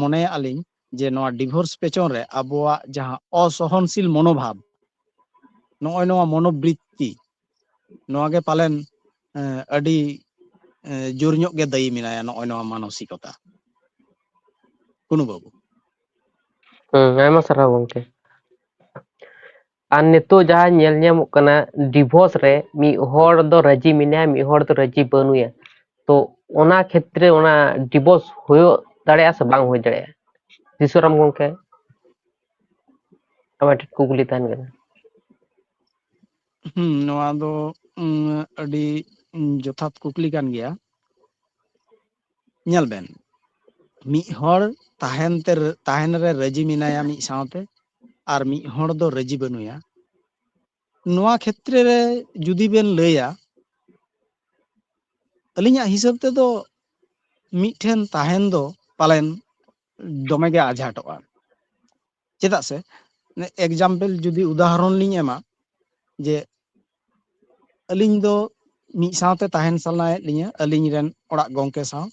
ᱢᱚᱱᱮᱭᱮᱫᱼᱟ ᱞᱤᱧ ᱡᱮ ᱱᱚᱣᱟ ᱰᱤᱵᱷᱳᱨᱥ ᱯᱮᱪᱷᱚᱱ ᱨᱮ ᱟᱵᱚᱣᱟᱜ ᱡᱟᱦᱟᱸ ᱚᱥᱚᱦᱚᱱᱥᱤᱞ ᱢᱚᱱᱳᱵᱷᱟᱵᱽ, ᱱᱚᱜᱼᱚᱭ ᱱᱚᱣᱟ ᱢᱚᱱᱳᱵᱨᱤᱛᱛᱤ, ᱱᱚᱣᱟ ᱜᱮ ᱯᱟᱞᱮᱱ, ᱮ, ᱟᱹᱰᱤ, ᱮ, ᱡᱳᱨ ᱧᱚᱜ ᱜᱮ ᱫᱟᱹᱭᱤ ᱢᱮᱱᱟᱭᱟ ᱱᱚᱜᱼᱚᱭ ᱱᱚᱣᱟ ᱢᱟᱱᱚᱥᱤᱠᱚᱛᱟ᱾ ᱠᱩᱱᱩ ᱵᱟᱹᱵᱩ᱾ ᱦᱮᱸ, ᱟᱭᱢᱟ ᱥᱟᱨᱦᱟᱣ ᱜᱚᱢᱠᱮ᱾ ᱟᱨ ᱱᱤᱛᱚᱜ ᱡᱟᱦᱟᱸ ᱧᱮᱞ ᱧᱟᱢᱚᱜ ᱠᱟᱱᱟ, ᱰᱤᱵᱷᱳᱨᱥ ᱨᱮ ᱢᱤᱫ ᱦᱚᱲ ᱫᱚ ᱨᱟᱹᱡᱤ ᱢᱮᱱᱟᱭᱟ, ᱢᱤᱫ ᱦᱚᱲ ᱫᱚ ᱨᱟᱹᱡᱤ ᱵᱟᱹᱱᱩᱭᱟ᱾ ᱛᱚ ᱚᱱᱟ ᱠᱷᱮᱛᱨᱮ ᱚᱱᱟ ᱰᱤᱵᱷᱳᱨᱥ ᱦᱩᱭᱩᱜ ᱫᱟᱲᱮᱭᱟᱜᱼᱟ ᱥᱮ ᱵᱟᱝ ᱦᱩᱭ ᱫᱟᱲᱮᱭᱟᱜᱼᱟ? ᱫᱤᱥᱚᱨᱟᱢ ᱜᱚᱢᱠᱮ, ᱟᱢᱟᱜ ᱴᱷᱮᱱ ᱠᱩᱠᱞᱤ ᱛᱟᱦᱮᱱ ᱠᱟᱱᱟ᱾ ᱦᱩᱸ, ᱱᱚᱣᱟ ᱫᱚ, ᱩᱸ, ᱟᱹᱰᱤ, ᱩᱸ, ᱡᱚᱛᱷᱟᱛ ᱠᱩᱠᱞᱤ ᱠᱟᱱ ᱜᱮᱭᱟ᱾ ᱧᱮᱞ ᱵᱮᱱ, ᱢᱤᱫ ᱦᱚᱲ ᱛᱟᱦᱮᱱ ᱛᱮ ᱨᱟᱹ-, ᱛᱟᱦᱮᱱ ᱨᱮ ᱨᱟᱹᱡᱤ ᱢᱮᱱᱟᱭᱟ ᱢᱤᱫ ᱥᱟᱶᱛᱮ, ᱟᱨ ᱢᱤᱫ ᱦᱚᱲ ᱫᱚ ᱨᱟᱹᱡᱤ ᱵᱟᱹᱱᱩᱭᱟ᱾ ᱱᱚᱣᱟ ᱠᱷᱮᱛᱨᱮ ᱨᱮ ᱡᱩᱫᱤ ᱵᱮᱱ ᱞᱟᱹᱭᱟ, ᱟᱹᱞᱤᱧᱟᱜ ᱦᱤᱥᱟᱹᱵ ᱛᱮᱫᱚ ᱢᱤᱫᱴᱷᱮᱱ ᱛᱟᱦᱮᱱ ᱫᱚ ᱯᱟᱞᱮᱱ ᱫᱚᱢᱮ ᱜᱮ ᱟᱡᱷᱟᱴᱚᱜᱼᱟ᱾ ᱪᱮᱫᱟᱜ ᱥᱮ, example ᱡᱩᱫᱤ ᱩᱫᱟᱦᱚᱨᱚᱱ ᱞᱤᱧ ᱮᱢᱟ, ᱡᱮ ᱟᱹᱞᱤᱧ ᱫᱚ ᱢᱤᱫ ᱥᱟᱶᱛᱮ ᱛᱟᱦᱮᱱ ᱥᱟᱱᱟᱭᱮᱫ ᱞᱤᱧᱟᱹ ᱟᱹᱞᱤᱧ ᱨᱮᱱ ᱚᱲᱟᱜ ᱜᱚᱢᱠᱮ ᱥᱟᱶ,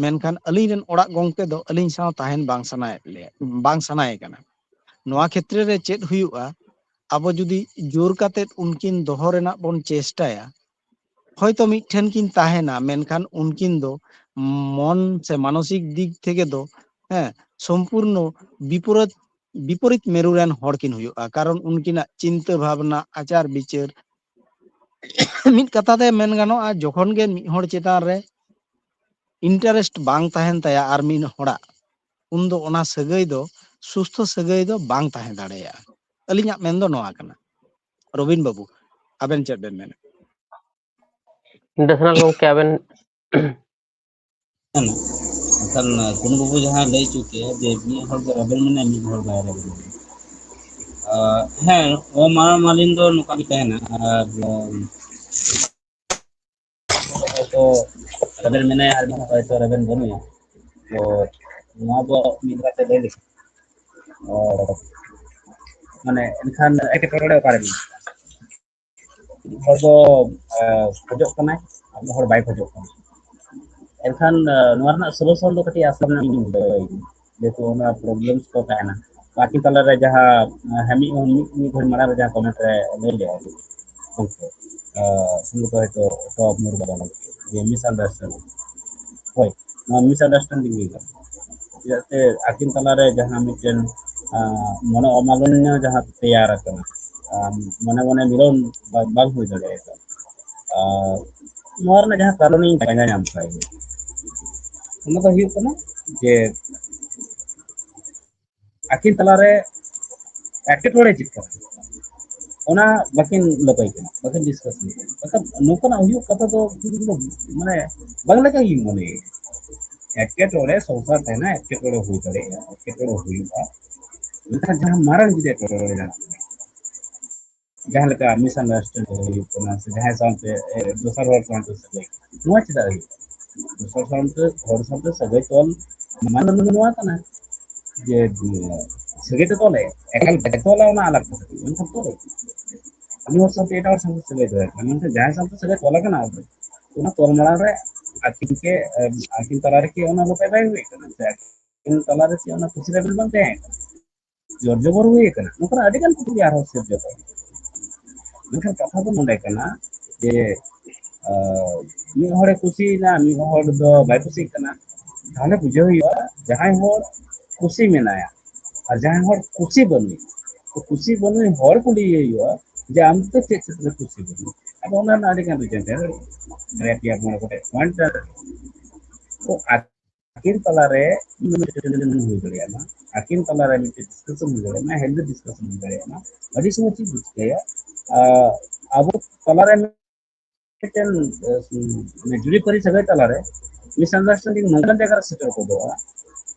ᱢᱮᱱᱠᱷᱟᱱ ᱟᱹᱞᱤᱧ ᱨᱮᱱ ᱚᱲᱟᱜ ᱜᱚᱢᱠᱮ ᱫᱚ ᱟᱹᱞᱤᱧ ᱥᱟᱶ ᱛᱟᱦᱮᱱ ᱵᱟᱝ ᱥᱟᱱᱟᱭᱮᱫ ᱞᱮᱭᱟ, ᱵᱟᱝ ᱥᱟᱱᱟᱭᱮ ᱠᱟᱱᱟ᱾ ᱱᱚᱣᱟ ᱠᱷᱮᱛᱨᱮ ᱨᱮ ᱪᱮᱫ ᱦᱩᱭᱩᱜᱼᱟ? ᱟᱵᱚ ᱡᱩᱫᱤ ᱡᱳᱨ ᱠᱟᱛᱮᱫ ᱩᱱᱠᱤᱱ ᱫᱚᱦᱚ ᱨᱮᱱᱟᱜ ᱵᱚᱱ ᱪᱮᱥᱴᱟᱭᱟ, ᱦᱚᱭᱛᱚ ᱢᱤᱫᱴᱷᱮᱱ ᱠᱤᱱ ᱛᱟᱦᱮᱱᱟ, ᱢᱮᱱᱠᱷᱟᱱ ᱩᱱᱠᱤᱱ ᱫᱚ ᱢᱚᱱ ᱥᱮ ᱢᱟᱱᱚᱥᱤᱠ ᱫᱤᱠ ᱛᱷᱮᱠᱮ ᱫᱚ, ᱦᱮᱸ, ᱥᱚᱢᱯᱩᱨᱱᱚ ᱵᱤᱯᱚᱨᱤᱛ, ᱵᱤᱯᱚᱨᱤᱛ ᱢᱮᱨᱩ ᱨᱮᱱ ᱦᱚᱲ ᱠᱤᱱ ᱦᱩᱭᱩᱜᱼᱟ᱾ ᱠᱟᱨᱚᱱ ᱩᱱᱠᱤᱱᱟᱜ ᱪᱤᱱᱛᱟᱹ ᱵᱷᱟᱵᱽᱱᱟ, ᱟᱪᱟᱨ ᱵᱤᱪᱟᱹᱨ, ᱢᱤᱫ ᱠᱟᱛᱷᱟ ᱛᱮ ᱢᱮᱱ ᱜᱟᱱᱚᱜᱼᱟ, ᱡᱚᱠᱷᱚᱱ ᱜᱮ ᱢᱤᱫ ᱦᱚᱲ ᱪᱮᱛᱟᱱ ᱨᱮ interest ᱵᱟᱝ ᱛᱟᱦᱮᱱ ᱛᱟᱭᱟ ᱟᱨ ᱢᱤᱫ ᱦᱚᱲᱟᱜ, ᱩᱱᱫᱚ ᱚᱱᱟ ᱥᱟᱹᱜᱟᱹᱭ ᱫᱚ ᱥᱩᱥᱛᱷᱚ ᱥᱟᱹᱜᱟᱹᱭ ᱫᱚ ᱵᱟᱝ ᱛᱟᱦᱮᱸ ᱫᱟᱲᱮᱭᱟᱜᱼᱟ᱾ ᱟᱹᱞᱤᱧᱟᱜ ᱢᱮᱱ ᱫᱚ ᱱᱚᱣᱟ ᱠᱟᱱᱟ᱾ ᱨᱚᱵᱤᱱ ᱵᱟᱹᱵᱩ, ᱟᱵᱮᱱ ᱪᱮᱫ ᱵᱮᱱ ᱢᱮᱱᱟ? ᱰᱮᱥᱱᱟᱞ ᱜᱚᱢᱠᱮ, ᱟᱵᱮᱱ ᱮᱱᱠᱷᱟᱱ ᱠᱩᱱᱩ ᱵᱟᱹᱵᱩ ᱡᱟᱦᱟᱸ ᱞᱟᱹᱭ ᱦᱚᱪᱚ ᱠᱮᱫᱟ ᱡᱮ ᱢᱤᱫ ᱦᱚᱲ ᱫᱚ ᱨᱮᱵᱮᱱ ᱢᱮᱱᱟᱭᱟ, ᱢᱤᱫ ᱦᱚᱲ ᱵᱟᱭ ᱨᱮᱵᱮᱱ ᱢᱮᱱᱟᱭᱟ᱾ ᱟᱸ, ᱦᱮᱸ, ᱚ ᱢᱟ ᱢᱟᱞᱤᱱ ᱫᱚ ᱱᱚᱝᱠᱟ ᱜᱮ ᱛᱟᱦᱮᱱᱟ᱾ ᱟᱨ ᱟᱸ, ᱦᱚᱭᱛᱚ ᱨᱮᱵᱮᱱ ᱢᱮᱱᱟᱭᱟ ᱟᱨ ᱢᱤᱫ ᱦᱚᱲ ᱦᱚᱭᱛᱚ ᱨᱮᱵᱮᱱ ᱵᱟᱹᱱᱩᱭᱟ᱾ ᱛᱚ ᱱᱚᱣᱟ ᱫᱚ ᱢᱤᱫ ᱞᱮᱠᱟᱛᱮ ᱞᱟᱹᱭ ᱞᱮᱠᱷᱟᱱ, ᱚ, ᱢᱟᱱᱮ ᱮᱱᱠᱷᱟᱱ ᱮᱴᱠᱮᱴᱚᱬᱮ ᱚᱠᱟᱨᱮ ᱢᱮᱱᱟᱜᱼᱟ? ᱢᱤᱫ ᱦᱚᱲ ᱫᱚ ᱟᱸ, ᱠᱷᱚᱡᱚᱜ ᱠᱟᱱᱟᱭ, ᱟᱨ ᱢᱤᱫ ᱦᱚᱲ ᱵᱟᱭ ᱠᱷᱚᱡᱚᱜ ᱠᱟᱱᱟ᱾ ᱮᱱᱠᱷᱟᱱ ᱟᱸ, ᱱᱚᱣᱟ ᱨᱮᱱᱟᱜ solution ᱫᱚ ᱠᱟᱹᱴᱤᱡ ᱟᱥᱟ ᱨᱮᱱᱟᱜ ᱤᱧ ᱫᱚᱦᱚᱭᱟ, ᱡᱮᱦᱮᱛᱩ ᱚᱱᱟ problems ᱠᱚ ᱛᱟᱦᱮᱱᱟ᱾ ᱟᱹᱠᱤᱱ ᱛᱟᱞᱟᱨᱮ ᱡᱟᱦᱟᱸ ᱟᱸ, ᱦᱮᱸ, ᱢᱤᱫ ᱢᱤᱫ ᱢᱤᱫ ᱜᱷᱟᱹᱲᱤ ᱢᱟᱲᱟᱝ ᱨᱮ ᱡᱟᱦᱟᱸ comment ᱨᱮ ᱞᱟᱹᱭ ᱞᱮᱫᱼᱟ ᱜᱚᱢᱠᱮ, ᱟᱸ, ᱥᱚᱢᱵᱷᱚᱵᱚᱛᱚ ᱦᱚᱭᱛᱚ ᱚᱠᱟ ᱢᱩᱨ ᱵᱟᱵᱟ ᱞᱟᱹᱜᱤᱫ ᱡᱮ misunderstanding, ᱦᱳᱭ, ᱱᱚᱣᱟ misunderstanding ᱦᱩᱭ ᱠᱟᱱᱟ᱾ ᱪᱮᱫᱟᱜ ᱥᱮ ᱟᱹᱠᱤᱱ ᱛᱟᱞᱟᱨᱮ ᱡᱟᱦᱟᱸ ᱢᱤᱫᱴᱮᱱ ᱟᱸ, ᱢᱚᱱᱚ ᱚᱢᱟᱞᱚᱱᱱᱚ ᱡᱟᱦᱟᱸ ᱛᱮᱭᱟᱨ ᱟᱠᱟᱱᱟ, ᱟᱸ, ᱢᱚᱱᱮ ᱢᱚᱱᱮ ᱢᱤᱞᱚᱱ ᱵᱟ- ᱵᱟᱝ ᱦᱩᱭ ᱫᱟᱲᱮᱭᱟᱜᱼᱟ᱾ ᱟᱨ ᱱᱚᱣᱟ ᱨᱮᱱᱟᱜ ᱡᱟᱦᱟᱸ ᱠᱟᱨᱚᱱ ᱤᱧ ᱯᱟᱸᱡᱟ ᱧᱟᱢ ᱠᱟᱜ ᱜᱮᱭᱟ, ᱚᱱᱟ ᱫᱚ ᱦᱩᱭᱩᱜ ᱠᱟᱱᱟ ᱡᱮ ᱟᱹᱠᱤᱱ ᱛᱟᱞᱟᱨᱮ ᱮᱴᱠᱮᱴᱚᱬᱮ ᱪᱮᱫ ᱠᱟᱱᱟ, ᱚᱱᱟ ᱵᱟᱹᱠᱤᱱ ᱞᱟᱹᱯᱟᱹᱭ ᱠᱟᱱᱟ, ᱵᱟᱹᱠᱤᱱ discuss ᱠᱟᱱᱟ᱾ ᱢᱮᱱᱠᱷᱟᱱ ᱱᱚᱝᱠᱟᱱᱟᱜ ᱦᱩᱭᱩᱜ ᱠᱟᱛᱷᱟ ᱫᱚ ᱢᱟᱱᱮ ᱵᱟᱝ ᱞᱮᱠᱟ ᱜᱤᱧ ᱢᱚᱱᱮᱭᱟ᱾ ᱮᱴᱠᱮᱴᱚᱬᱮ ᱥᱚᱝᱥᱟᱨ ᱛᱟᱦᱮᱱᱟ, ᱮᱴᱠᱮᱴᱚᱬᱮ ᱦᱩᱭ ᱫᱟᱲᱮᱭᱟᱜᱼᱟ, ᱮᱴᱠᱮᱴᱚᱬᱮ ᱦᱩᱭᱩᱜᱼᱟ, ᱢᱮᱱᱠᱷᱟᱱ ᱡᱟᱦᱟᱸ ᱢᱟᱨᱟᱝ ᱡᱩᱫᱤ ᱮᱴᱠᱮᱴᱚᱬᱮ ᱢᱮᱱᱟᱜᱼᱟ, ᱡᱟᱦᱟᱸ ᱞᱮᱠᱟ ᱢᱤᱥᱟᱱᱰᱟᱨᱥᱴᱮᱱᱰᱤᱝ ᱦᱩᱭᱩᱜ ᱠᱟᱱᱟ, ᱥᱮ ᱡᱟᱦᱟᱸᱭ ᱥᱟᱶᱛᱮ ᱮ, ᱫᱚᱥᱟᱨ ᱦᱚᱲ ᱥᱟᱶᱛᱮ ᱥᱟᱹᱜᱟᱹᱭ, ᱱᱚᱣᱟ ᱪᱮᱫᱟᱜ ᱦᱩᱭᱩᱜ ᱠᱟᱱᱟ? ᱫᱚᱥᱟᱨ ᱥᱟᱶᱛᱮ, ᱦᱚᱲ ᱥᱟᱶᱛᱮ ᱥᱟᱹᱜᱟᱹᱭ ᱛᱚᱞ ᱢᱟᱱᱮ ᱱᱚᱣᱟ ᱠᱟᱱᱟ ᱡᱮ ᱩᱸ, ᱥᱟᱹᱜᱟᱹᱭ ᱛᱮ ᱛᱚᱞᱮ, ᱮᱠᱟᱞ ᱵᱟᱭ ᱛᱚᱞᱟ, ᱚᱱᱟ ᱟᱞᱟᱜᱽ ᱠᱟᱛᱷᱟ ᱠᱟᱱᱟ, ᱢᱮᱱᱠᱷᱟᱱ ᱛᱚᱞᱮ ᱩᱱᱤ ᱦᱚᱲ ᱥᱟᱶᱛᱮ ᱮᱴᱟᱜ ᱦᱚᱲ ᱥᱟᱶᱛᱮ ᱥᱟᱹᱜᱟᱹᱭ ᱫᱚᱦᱚᱭ ᱠᱟᱱᱟ, ᱢᱮᱱᱠᱷᱟᱱ ᱡᱟᱦᱟᱸᱭ ᱥᱟᱶᱛᱮ ᱥᱟᱹᱜᱟᱹᱭ ᱛᱚᱞ ᱟᱠᱟᱱᱟ, ᱚᱱᱟ ᱛᱚᱞ ᱢᱟᱲᱟᱝ ᱨᱮ ᱟᱹᱠᱤᱱ ᱜᱮ, ᱮ, ᱟᱹᱠᱤᱱ ᱛᱟᱞᱟ ᱨᱮ ᱪᱮᱫ ᱚᱱᱟ ᱜᱚᱴᱟ ᱵᱟᱭ ᱦᱩᱭ ᱠᱟᱱᱟ, ᱥᱮ ᱟᱹᱠᱤᱱ ᱛᱟᱞᱟ ᱨᱮ ᱪᱮᱫ ᱚᱱᱟ ᱠᱩᱥᱤ ᱨᱮᱵᱮᱱ ᱵᱟᱝ ᱛᱟᱦᱮᱸ ᱠᱟᱱᱟ? ᱡᱳᱨ ᱡᱚᱵᱚᱨ ᱦᱩᱭ ᱟᱠᱟᱱᱟ, ᱱᱚᱝᱠᱟᱱᱟᱜ ᱟᱹᱰᱤ ᱜᱟᱱ ᱠᱩᱠᱞᱤ ᱟᱨᱦᱚᱸ ᱥᱤᱨᱡᱟᱹᱜᱼᱟ᱾ ᱢᱮᱱᱠᱷᱟᱱ ᱠᱟᱛᱷᱟ ᱫᱚ ᱱᱚᱰᱮ ᱠᱟᱱᱟ ᱡᱮ, ᱟᱸ, ᱢᱤᱫ ᱦᱚᱲᱮ ᱠᱩᱥᱤᱭᱮᱱᱟ, ᱢᱤᱫ ᱦᱚᱲ ᱫᱚ ᱵᱟᱭ ᱠᱩᱥᱤᱜ ᱠᱟᱱᱟ, ᱛᱟᱦᱚᱞᱮ ᱵᱩᱡᱷᱟᱹᱣ ᱦᱩᱭᱩᱜᱼᱟ ᱡᱟᱦᱟᱸᱭ ᱦᱚᱲ ᱠᱩᱥᱤ ᱢᱮᱱᱟᱭᱟ ᱟᱨ ᱡᱟᱦᱟᱸᱭ ᱦᱚᱲ ᱠᱩᱥᱤ ᱵᱟᱹᱱᱩᱭ, ᱛᱚ ᱠᱩᱥᱤ ᱵᱟᱹᱱᱩᱭ ᱦᱚᱲ ᱠᱩᱞᱤᱭᱮ ᱦᱩᱭᱩᱜᱼᱟ ᱡᱮ ᱟᱢ ᱫᱚ ᱪᱮᱫ ᱠᱷᱟᱹᱛᱤᱨ ᱠᱩᱥᱤ ᱵᱟᱹᱱᱩᱭ? ᱟᱫᱚ ᱚᱱᱟ ᱨᱮᱱᱟᱜ ᱟᱹᱰᱤ ᱜᱟᱱ reason ᱛᱟᱦᱮᱸ ᱫᱟᱲᱮᱭᱟᱜᱼᱟ, ᱵᱟᱨᱭᱟ ᱯᱮᱭᱟ ᱢᱚᱬᱮ ᱜᱚᱴᱮᱡ point ᱛᱟᱦᱮᱸ ᱫᱟᱲᱮᱭᱟᱜᱼᱟ᱾ ᱛᱚ ᱟᱹᱠᱤᱱ ᱛᱟᱞᱟᱨᱮ ᱦᱩᱭ ᱫᱟᱲᱮᱭᱟᱜᱼᱟ, ᱟᱹᱠᱤᱱ ᱛᱟᱞᱟᱨᱮ ᱢᱤᱫᱴᱮᱱ discussion ᱦᱩᱭ ᱫᱟᱲᱮᱭᱟᱜᱼᱟ, healthy discussion ᱦᱩᱭ ᱫᱟᱲᱮᱭᱟᱜᱼᱟ᱾ ᱟᱹᱰᱤ ᱥᱚᱢᱚᱭ ᱪᱮᱫ ᱵᱚ ᱪᱤᱠᱟᱹᱭᱟ, ᱟᱸ, ᱟᱵᱚ ᱛᱟᱞᱟᱨᱮ ᱢᱤᱫᱴᱮᱱ, ᱮ, ᱡᱩᱨᱤᱯᱟᱹᱨᱤ ᱥᱟᱹᱜᱟᱹᱭ ᱛᱟᱞᱟᱨᱮ misunderstanding ᱱᱚᱝᱠᱟᱱ ᱡᱟᱭᱜᱟ ᱨᱮ ᱥᱮᱴᱮᱨ ᱜᱚᱫᱚᱜᱼᱟ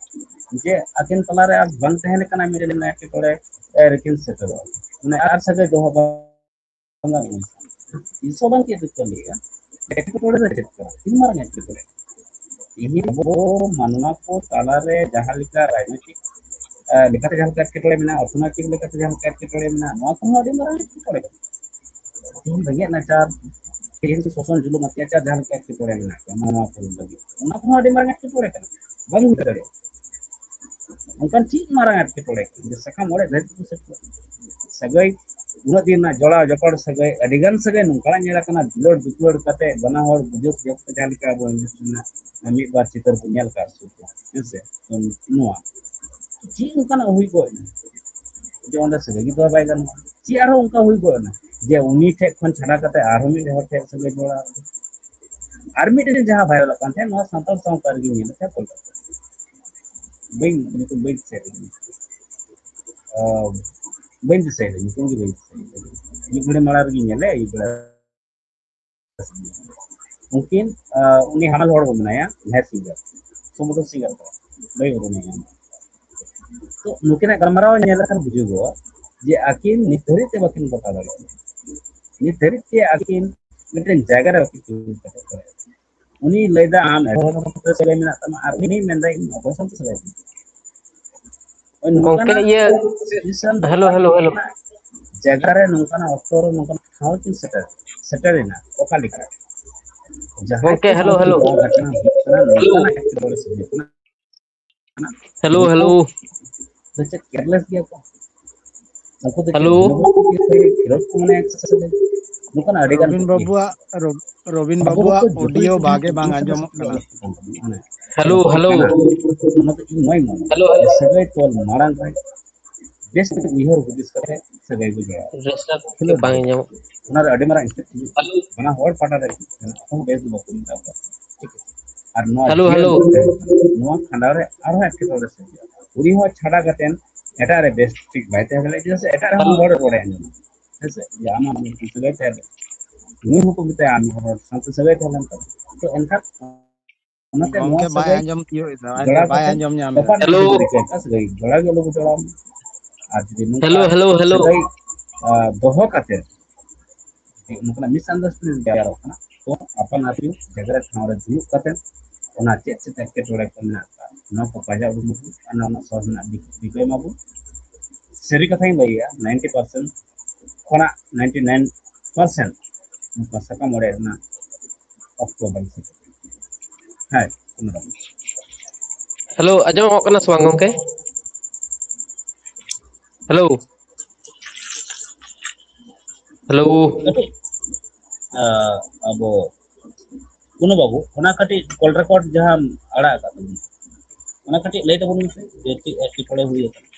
ᱡᱮ ᱟᱹᱠᱤᱱ ᱛᱟᱞᱟᱨᱮ ᱟᱨ ᱵᱟᱝ ᱛᱟᱦᱮᱸ ᱞᱮᱠᱟᱱᱟᱜ ᱢᱤᱫᱴᱮᱱ ᱮᱴᱠᱮᱴᱚᱬᱮ, ᱮ, ᱨᱮᱠᱤᱱ ᱥᱮᱴᱮᱨᱚᱜᱼᱟ᱾ ᱢᱟᱱᱮ ᱟᱨ ᱥᱟᱹᱜᱟᱹᱭ ᱫᱚᱦᱚ ᱵᱟᱝ ᱜᱟᱱᱚᱜᱼᱟ᱾ ᱛᱤᱥ ᱦᱚᱸ ᱵᱟᱝ ᱪᱮᱫ ᱠᱚ ᱞᱟᱹᱭᱟ, ᱮᱴᱠᱮᱴᱚᱬᱮ ᱫᱚ ᱪᱮᱫ ᱠᱟᱱᱟ? ᱛᱤᱱ ᱢᱟᱨᱟᱝ ᱮᱴᱠᱮᱴᱚᱬᱮ? ᱛᱮᱦᱮᱧ ᱟᱵᱚ ᱢᱟᱱᱣᱟ ᱠᱚ ᱛᱟᱞᱟᱨᱮ ᱡᱟᱦᱟᱸ ᱞᱮᱠᱟ ᱨᱟᱡᱽᱱᱳᱭᱛᱤᱠ, ᱮ, ᱞᱮᱠᱟᱛᱮ ᱡᱟᱦᱟᱸ ᱞᱮᱠᱟ ᱮᱴᱠᱮᱴᱚᱬᱮ ᱢᱮᱱᱟᱜᱼᱟ, ᱚᱨᱛᱷᱚᱱᱳᱭᱛᱤᱠ ᱞᱮᱠᱟᱛᱮ ᱡᱟᱦᱟᱸ ᱞᱮᱠᱟ ᱮᱴᱠᱮᱴᱚᱬᱮ ᱢᱮᱱᱟᱜᱼᱟ, ᱱᱚᱣᱟ ᱠᱷᱚᱱ ᱦᱚᱸ ᱟᱹᱰᱤ ᱢᱟᱨᱟᱝ ᱮᱴᱠᱮᱴᱚᱬᱮ ᱠᱟᱱᱟ᱾ ᱛᱮᱦᱮᱧ ᱨᱮᱸᱜᱮᱡ ᱱᱟᱪᱟᱨ, ᱛᱮᱦᱮᱧ ᱥᱳᱥᱚᱱ ᱡᱩᱞᱩᱢ ᱚᱛᱛᱟᱪᱟᱨ ᱡᱟᱦᱟᱸ ᱞᱮᱠᱟ ᱮᱴᱠᱮᱴᱚᱬᱮ ᱢᱮᱱᱟᱜ ᱠᱚᱣᱟ ᱢᱟᱱᱣᱟ ᱠᱚ ᱞᱟᱹᱜᱤᱫ, ᱚᱱᱟ ᱠᱷᱚᱱ ᱦᱚᱸ ᱟᱹᱰᱤ ᱢᱟᱨᱟᱝ ᱮᱴᱠᱮᱴᱚᱬᱮ ᱠᱟᱱᱟ, ᱵᱟᱝ ᱦᱩᱭ ᱫᱟᱲᱮᱭᱟᱜᱼᱟ᱾ ᱚᱱᱠᱟᱱ ᱪᱮᱫ ᱢᱟᱨᱟᱝ ᱮᱴᱠᱮᱴᱚᱬᱮ ᱠᱟᱱᱟ ᱡᱮ ᱥᱟᱠᱟᱢ ᱚᱲᱮᱡ ᱫᱷᱟᱹᱨᱤᱡ ᱠᱚ ᱥᱮᱴᱮᱨᱚᱜᱼᱟ? ᱥᱟᱹᱜᱟᱹᱭ, ᱩᱱᱟᱹᱜ ᱫᱤᱱ ᱨᱮᱱᱟᱜ ᱡᱚᱲᱟᱣ ᱡᱚᱯᱚᱲ ᱥᱟᱹᱜᱟᱹᱭ ᱟᱹᱰᱤ ᱜᱟᱱ ᱥᱟᱹᱜᱟᱹᱭ ᱱᱚᱝᱠᱟᱱᱟᱜ ᱧᱮᱞ ᱟᱠᱟᱱᱟ, ᱫᱩᱞᱟᱹᱲ ᱫᱩᱯᱩᱞᱟᱹᱲ ᱠᱟᱛᱮ ᱵᱟᱱᱟ ᱦᱚᱲ ᱵᱩᱡᱷᱟᱹᱣ ᱥᱩᱡᱷᱟᱹᱣ ᱠᱟᱛᱮ ᱡᱟᱦᱟᱸ ᱞᱮᱠᱟ ᱟᱵᱚ industry ᱨᱮᱱᱟᱜ ᱢᱤᱫ ᱵᱟᱨ ᱪᱤᱛᱟᱹᱨ ᱵᱚᱱ ᱧᱮᱞ ᱟᱠᱟᱫ ᱥᱩᱨ ᱨᱮ, ᱦᱮᱸ ᱥᱮ? ᱛᱚ ᱱᱚᱣᱟ ᱪᱮᱫ ᱚᱱᱠᱟᱱᱟᱜ ᱦᱩᱭ ᱠᱚᱜ ᱮᱱᱟ ᱡᱮ ᱚᱸᱰᱮ ᱥᱟᱹᱜᱟᱹᱭ ᱜᱮ ᱫᱚᱦᱚ ᱵᱟᱭ ᱜᱟᱱᱚᱜᱼᱟ? ᱪᱮᱫ ᱟᱨᱦᱚᱸ ᱚᱱᱠᱟ ᱦᱩᱭ ᱠᱚᱜ ᱮᱱᱟ ᱡᱮ ᱩᱱᱤ ᱴᱷᱮᱡ ᱠᱷᱚᱱ ᱪᱷᱟᱰᱟ ᱠᱟᱛᱮ ᱟᱨᱦᱚᱸ ᱢᱤᱫ ᱦᱚᱲ ᱴᱷᱮᱡ ᱥᱟᱹᱜᱟᱹᱭ ᱡᱚᱲᱟᱣ? ᱟᱨ ᱢᱤᱫᱴᱮᱱ ᱡᱟᱦᱟᱸ ᱵᱷᱟᱭᱨᱟᱞᱚᱜ ᱠᱟᱱ ᱛᱟᱦᱮᱸᱫ, ᱱᱚᱣᱟ ᱥᱟᱱᱛᱟᱲ ᱥᱟᱶᱛᱟ ᱨᱮᱜᱮᱧ ᱧᱮᱞ ᱠᱟᱫ ᱠᱳᱞᱠᱟᱛᱟ᱾ ᱵᱟᱹᱧ, ᱧᱩᱛᱩᱢ ᱵᱟᱹᱧ ᱫᱤᱥᱟᱹᱭᱮᱫᱟ᱾ ᱟᱸ, ᱵᱟᱹᱧ ᱫᱤᱥᱟᱹᱭᱮᱫᱟ, ᱧᱩᱛᱩᱢ ᱜᱮ ᱵᱟᱹᱧ ᱫᱤᱥᱟᱹᱭᱮᱫᱟ᱾ ᱢᱤᱫ ᱜᱷᱟᱹᱲᱤ ᱢᱟᱲᱟᱝ ᱨᱮᱜᱮᱧ ᱧᱮᱞᱮᱫ, ᱟᱹᱭᱩᱵ ᱵᱮᱲᱟ᱾ ᱩᱱᱠᱤᱱ, ᱟᱸ, ᱩᱱᱤ ᱦᱟᱢᱟᱞ ᱦᱚᱲ ᱠᱚ ᱢᱮᱱᱟᱭᱟ, ᱡᱟᱦᱟᱸᱭ singer, ᱥᱚᱢᱩᱫᱨᱚ singer ᱠᱟᱱᱟᱭ, ᱵᱟᱹᱧ ᱩᱨᱩᱢᱮᱭᱟ᱾ ᱛᱚ, ᱱᱩᱠᱤᱱᱟᱜ ᱜᱟᱞᱢᱟᱨᱟᱣ ᱧᱮᱞ ᱞᱮᱠᱷᱟᱱ ᱵᱩᱡᱩᱜᱚᱜᱼᱟ ᱡᱮ ᱟᱹᱠᱤᱱ ᱱᱤᱛ ᱫᱷᱟᱹᱨᱤᱡ ᱛᱮ ᱵᱟᱹᱠᱤᱱ ᱜᱚᱴᱟ ᱫᱟᱲᱮᱭᱟᱜ ᱠᱟᱱᱟ, ᱱᱤᱛ ᱫᱷᱟᱹᱨᱤᱡ ᱛᱮ ᱟᱹᱠᱤᱱ ᱢᱤᱫᱴᱮᱱ ᱡᱟᱭᱜᱟ ᱨᱮ ᱵᱟᱹᱠᱤᱱ ᱛᱤᱸᱜᱩ ᱠᱮᱴᱮᱡ ᱫᱟᱲᱮᱭᱟᱜ ᱠᱟᱱᱟ᱾ ᱩᱱᱤ ᱞᱟᱹᱭᱫᱟ ᱟᱢ ᱮᱴᱟᱜ ᱦᱚᱲ ᱥᱟᱞᱟᱜ ᱥᱟᱹᱜᱟᱹᱭ ᱢᱮᱱᱟᱜ ᱛᱟᱢᱟ, ᱟᱨ ᱩᱱᱤ ᱢᱮᱱᱫᱟᱭ ᱤᱧ ᱚᱠᱚᱭ ᱥᱟᱶ ᱛᱮ ᱥᱟᱹᱜᱟᱹᱭ ᱢᱮᱱᱟᱜ ᱛᱤᱧᱟ? ᱦᱳᱭ, ᱜᱚᱝᱠᱮ, ᱱᱚᱝᱠᱟᱱᱟᱜ ᱤᱭᱟᱹ, situation, ᱦᱮᱞᱳ, ᱱᱚᱝᱠᱟᱱᱟᱜ ᱦᱮᱞᱳ, ᱦᱮᱞᱳ᱾ ᱡᱟᱭᱜᱟ ᱨᱮ, ᱱᱚᱝᱠᱟᱱᱟᱜ ᱚᱠᱛᱚ ᱨᱮ, ᱱᱚᱝᱠᱟᱱᱟᱜ ᱴᱷᱟᱶ ᱠᱤᱱ ᱥᱮᱴᱮᱨ, ᱥᱮᱴᱮᱨᱮᱱᱟ᱾ ᱚᱠᱟ ᱞᱮᱠᱟ? ᱡᱟᱦᱟᱸᱭ ᱜᱚᱝᱠᱮ, ᱠᱚ ᱦᱮᱞᱳ, ᱥᱟᱶᱛᱮ ᱦᱮᱞᱳ᱾ ᱱᱚᱣᱟ ᱜᱷᱚᱴᱚᱱᱟ ᱦᱩᱭᱩᱜ ᱠᱟᱱᱟ, ᱦᱮᱞᱳ᱾ ᱱᱚᱝᱠᱟᱱᱟᱜ ᱮᱴᱠᱮᱴᱚᱬᱮ ᱥᱤᱨᱡᱟᱹᱜ ᱠᱟᱱᱟ᱾ ᱦᱮᱞᱳ, ᱱᱩᱠᱩ ᱦᱮᱞᱳ᱾ ᱫᱚ ᱪᱮᱫ careless ᱜᱮᱭᱟ ᱠᱚ? ᱩᱱᱠᱩ ᱫᱚ ᱪᱮᱫ ᱦᱮᱞᱳ᱾ ᱠᱷᱮᱞᱳᱰ ᱠᱚ ᱢᱚᱱᱮᱭᱟ ᱥᱮ ᱪᱮᱫ? ᱱᱚᱝᱠᱟᱱᱟᱜ ᱟᱹᱰᱤ ᱜᱟᱱ ᱨᱚᱵᱤᱱ ᱠᱩᱠᱞᱤ᱾ ᱵᱟᱵᱩᱣᱟᱜ, ᱨᱚᱵ-, ᱨᱚᱵᱤᱱ ᱟᱵᱚ ᱵᱟᱵᱩᱣᱟᱜ ᱫᱚ ᱡᱩᱫᱟᱹ audio ᱡᱩᱫᱟᱹ ᱵᱷᱟᱜᱮ ᱵᱟᱝ ᱡᱤᱱᱤᱥ ᱟᱸᱡᱚᱢᱚᱜ ᱠᱟᱱᱟ᱾ ᱥᱮ ᱵᱟᱝ? Hello, hello. ᱚᱱᱟ ᱫᱚ ᱤᱧ ᱱᱚᱣᱟᱧ ᱢᱚᱱᱮᱭᱟ᱾ Hello, hello. ᱥᱟᱹᱜᱟᱹᱭ ᱛᱚᱞ ᱢᱟᱲᱟᱝ ᱨᱮ ᱵᱮᱥ ᱠᱟᱛᱮ ᱩᱭᱦᱟᱹᱨ ᱦᱩᱫᱤᱥ ᱠᱟᱛᱮ ᱥᱟᱹᱜᱟᱹᱭ ᱵᱚ ᱡᱚᱲᱟᱣᱟ᱾ ᱰᱤᱥᱴᱟᱵ ᱠᱷᱮᱞᱳᱰ ᱵᱟᱝ ᱫᱚ ᱟᱸᱡᱚᱢᱚᱜ᱾ ᱚᱱᱟ ᱨᱮ ᱟᱹᱰᱤ ᱢᱟᱨᱟᱝ effect ᱦᱤᱡᱩᱜ ᱠᱟᱱᱟ᱾ ᱵᱟᱱᱟ ᱦᱚᱲ ᱯᱟᱦᱴᱟ ᱨᱮ ᱦᱤᱡᱩᱜ ᱠᱟᱱᱟ, ᱚᱠᱚᱭ ᱦᱚᱸ ᱵᱮᱥ ᱫᱚ ᱵᱟᱠᱚ ᱢᱮᱛᱟ ᱠᱚᱣᱟ᱾ ᱴᱷᱤᱠ ᱟᱪᱷᱮ? ᱟᱨ ᱱᱚᱣᱟ ᱦᱮᱞᱳ, ᱡᱤᱭᱚᱱ ᱦᱮᱞᱳ᱾ ᱨᱮ ᱱᱚᱣᱟ ᱠᱷᱟᱸᱰᱟᱣ ᱨᱮ ᱟᱨᱦᱚᱸ ᱮᱴᱠᱮᱴᱚᱬᱮ ᱥᱤᱨᱡᱟᱹᱜᱼᱟ᱾ ᱩᱱᱤ ᱦᱚᱸ ᱪᱷᱟᱰᱟ ᱠᱟᱛᱮ ᱮᱴᱟᱜ ᱨᱮ ᱵᱮᱥ ᱴᱷᱤᱠ ᱵᱟᱭ ᱛᱟᱦᱮᱸ ᱫᱟᱲᱮᱭᱟᱜᱼᱟ, ᱪᱮᱫᱟᱜ ᱥᱮ ᱮᱴᱟᱜ ᱨᱮᱦᱚᱸ ᱦᱮᱞᱳ᱾ ᱦᱚᱲ ᱨᱚᱲᱮ ᱟᱸᱡᱚᱢᱟ᱾ ᱦᱮᱸ ᱥᱮ? ᱡᱮ ᱟᱢᱟᱜ ᱥᱟᱹᱜᱟᱹᱭ ᱛᱟᱦᱮᱸ ᱞᱮᱱᱟ᱾ ᱩᱱᱤ ᱦᱚᱸᱠᱚ ᱢᱮᱛᱟᱭᱟ, ᱟᱢ ᱦᱚᱲ ᱥᱟᱶᱛᱮ ᱥᱟᱹᱜᱟᱹᱭ ᱛᱟᱦᱮᱸ ᱞᱮᱱ ᱛᱟᱢᱟ᱾ ᱛᱚ ᱮᱱᱠᱷᱟᱱ ᱚᱱᱟᱛᱮ ᱱᱚᱣᱟ ᱜᱚᱝᱠᱮ ᱵᱟᱭ ᱥᱟᱹᱜᱟᱹᱭ ᱟᱸᱡᱚᱢ ᱛᱤᱭᱳᱜ ᱮᱫᱟ, ᱟᱸᱡᱚᱢ, ᱡᱚᱲᱟᱣ ᱵᱟᱭ ᱠᱟᱛᱮ ᱟᱸᱡᱚᱢ ᱧᱟᱢ ᱮᱫᱟ᱾ ᱛᱚᱯᱟᱜ ᱦᱮᱞᱳ᱾ ᱨᱮᱠᱚ ᱨᱤᱠᱟᱹᱭᱮᱫᱟ, ᱥᱟᱹᱜᱟᱹᱭ ᱡᱚᱲᱟᱣ ᱜᱮ ᱟᱞᱚ ᱠᱚ ᱡᱚᱲᱟᱣ ᱢᱟ᱾ ᱟᱨ ᱡᱩᱫᱤ ᱱᱚᱝᱠᱟ ᱦᱮᱞᱳ, ᱦᱮᱞᱳ, ᱦᱮᱞᱳ᱾ ᱥᱟᱹᱜᱟᱹᱭ, ᱟ, ᱫᱚᱦᱚ ᱠᱟᱛᱮ ᱡᱩᱫᱤ ᱱᱚᱝᱠᱟᱱᱟᱜ misunderstanding ᱛᱮᱭᱟᱨᱚᱜ ᱠᱟᱱᱟ, ᱛᱚ ᱟᱯᱟᱱ ᱟᱹᱯᱤᱱ ᱡᱟᱭᱜᱟ ᱨᱮ ᱴᱷᱟᱶ ᱨᱮ ᱫᱩᱲᱩᱵ ᱠᱟᱛᱮ ᱚᱱᱟ ᱪᱮᱫ ᱪᱮᱫ ᱮᱴᱠᱮᱴᱚᱬᱮ ᱠᱚ ᱢᱮᱱᱟᱜ ᱟᱠᱟᱫ, ᱱᱚᱣᱟ ᱠᱚ ᱯᱟᱸᱡᱟ ᱩᱰᱩᱠ ᱟᱵᱚᱱ ᱟᱨ ᱱᱚᱣᱟ ᱨᱮᱱᱟᱜ ᱥᱚᱞᱦᱮ ᱨᱮᱱᱟᱜ ᱫᱤᱠ ᱨᱤᱠᱟᱹᱭ ᱢᱟᱵᱚᱱ᱾ ᱥᱟᱹᱨᱤ ᱠᱟᱛᱷᱟᱧ ᱞᱟᱹᱭᱟ, ninety percent ᱠᱷᱚᱱᱟᱜ ninety nine percent ᱱᱚᱝᱠᱟ ᱥᱟᱠᱟᱢ ᱚᱲᱮᱡ ᱨᱮᱱᱟᱜ ᱚᱠᱛᱚ ᱵᱟᱝ ᱥᱮᱴᱮᱨ᱾ ᱦᱮᱸ, ᱚᱱᱟ ᱫᱚ᱾ ᱦᱮᱞᱳ, ᱟᱸᱡᱚᱢᱚᱜ ᱠᱟᱱᱟ ᱥᱮ ᱵᱟᱝ ᱜᱚᱝᱠᱮ? ᱦᱮᱞᱳ᱾ ᱦᱮᱞᱳ᱾ ᱠᱟᱹᱴᱤᱡ, ᱟ, ᱟᱵᱚ ᱠᱩᱱᱩ ᱵᱟᱹᱵᱩ, ᱚᱱᱟ ᱠᱟᱹᱴᱤᱡ call record ᱡᱟᱦᱟᱸᱢ ᱟᱲᱟᱜ ᱟᱠᱟᱫ ᱛᱟᱵᱚᱱᱟ, ᱚᱱᱟ ᱠᱟᱹᱴᱤᱡ ᱞᱟᱹᱭ ᱛᱟᱵᱚᱱ ᱢᱮᱥᱮ, ᱡᱮ ᱪᱮᱫ ᱮᱴᱠᱮᱴᱚᱬᱮ ᱦᱩᱭ ᱟᱠᱟᱱᱟ?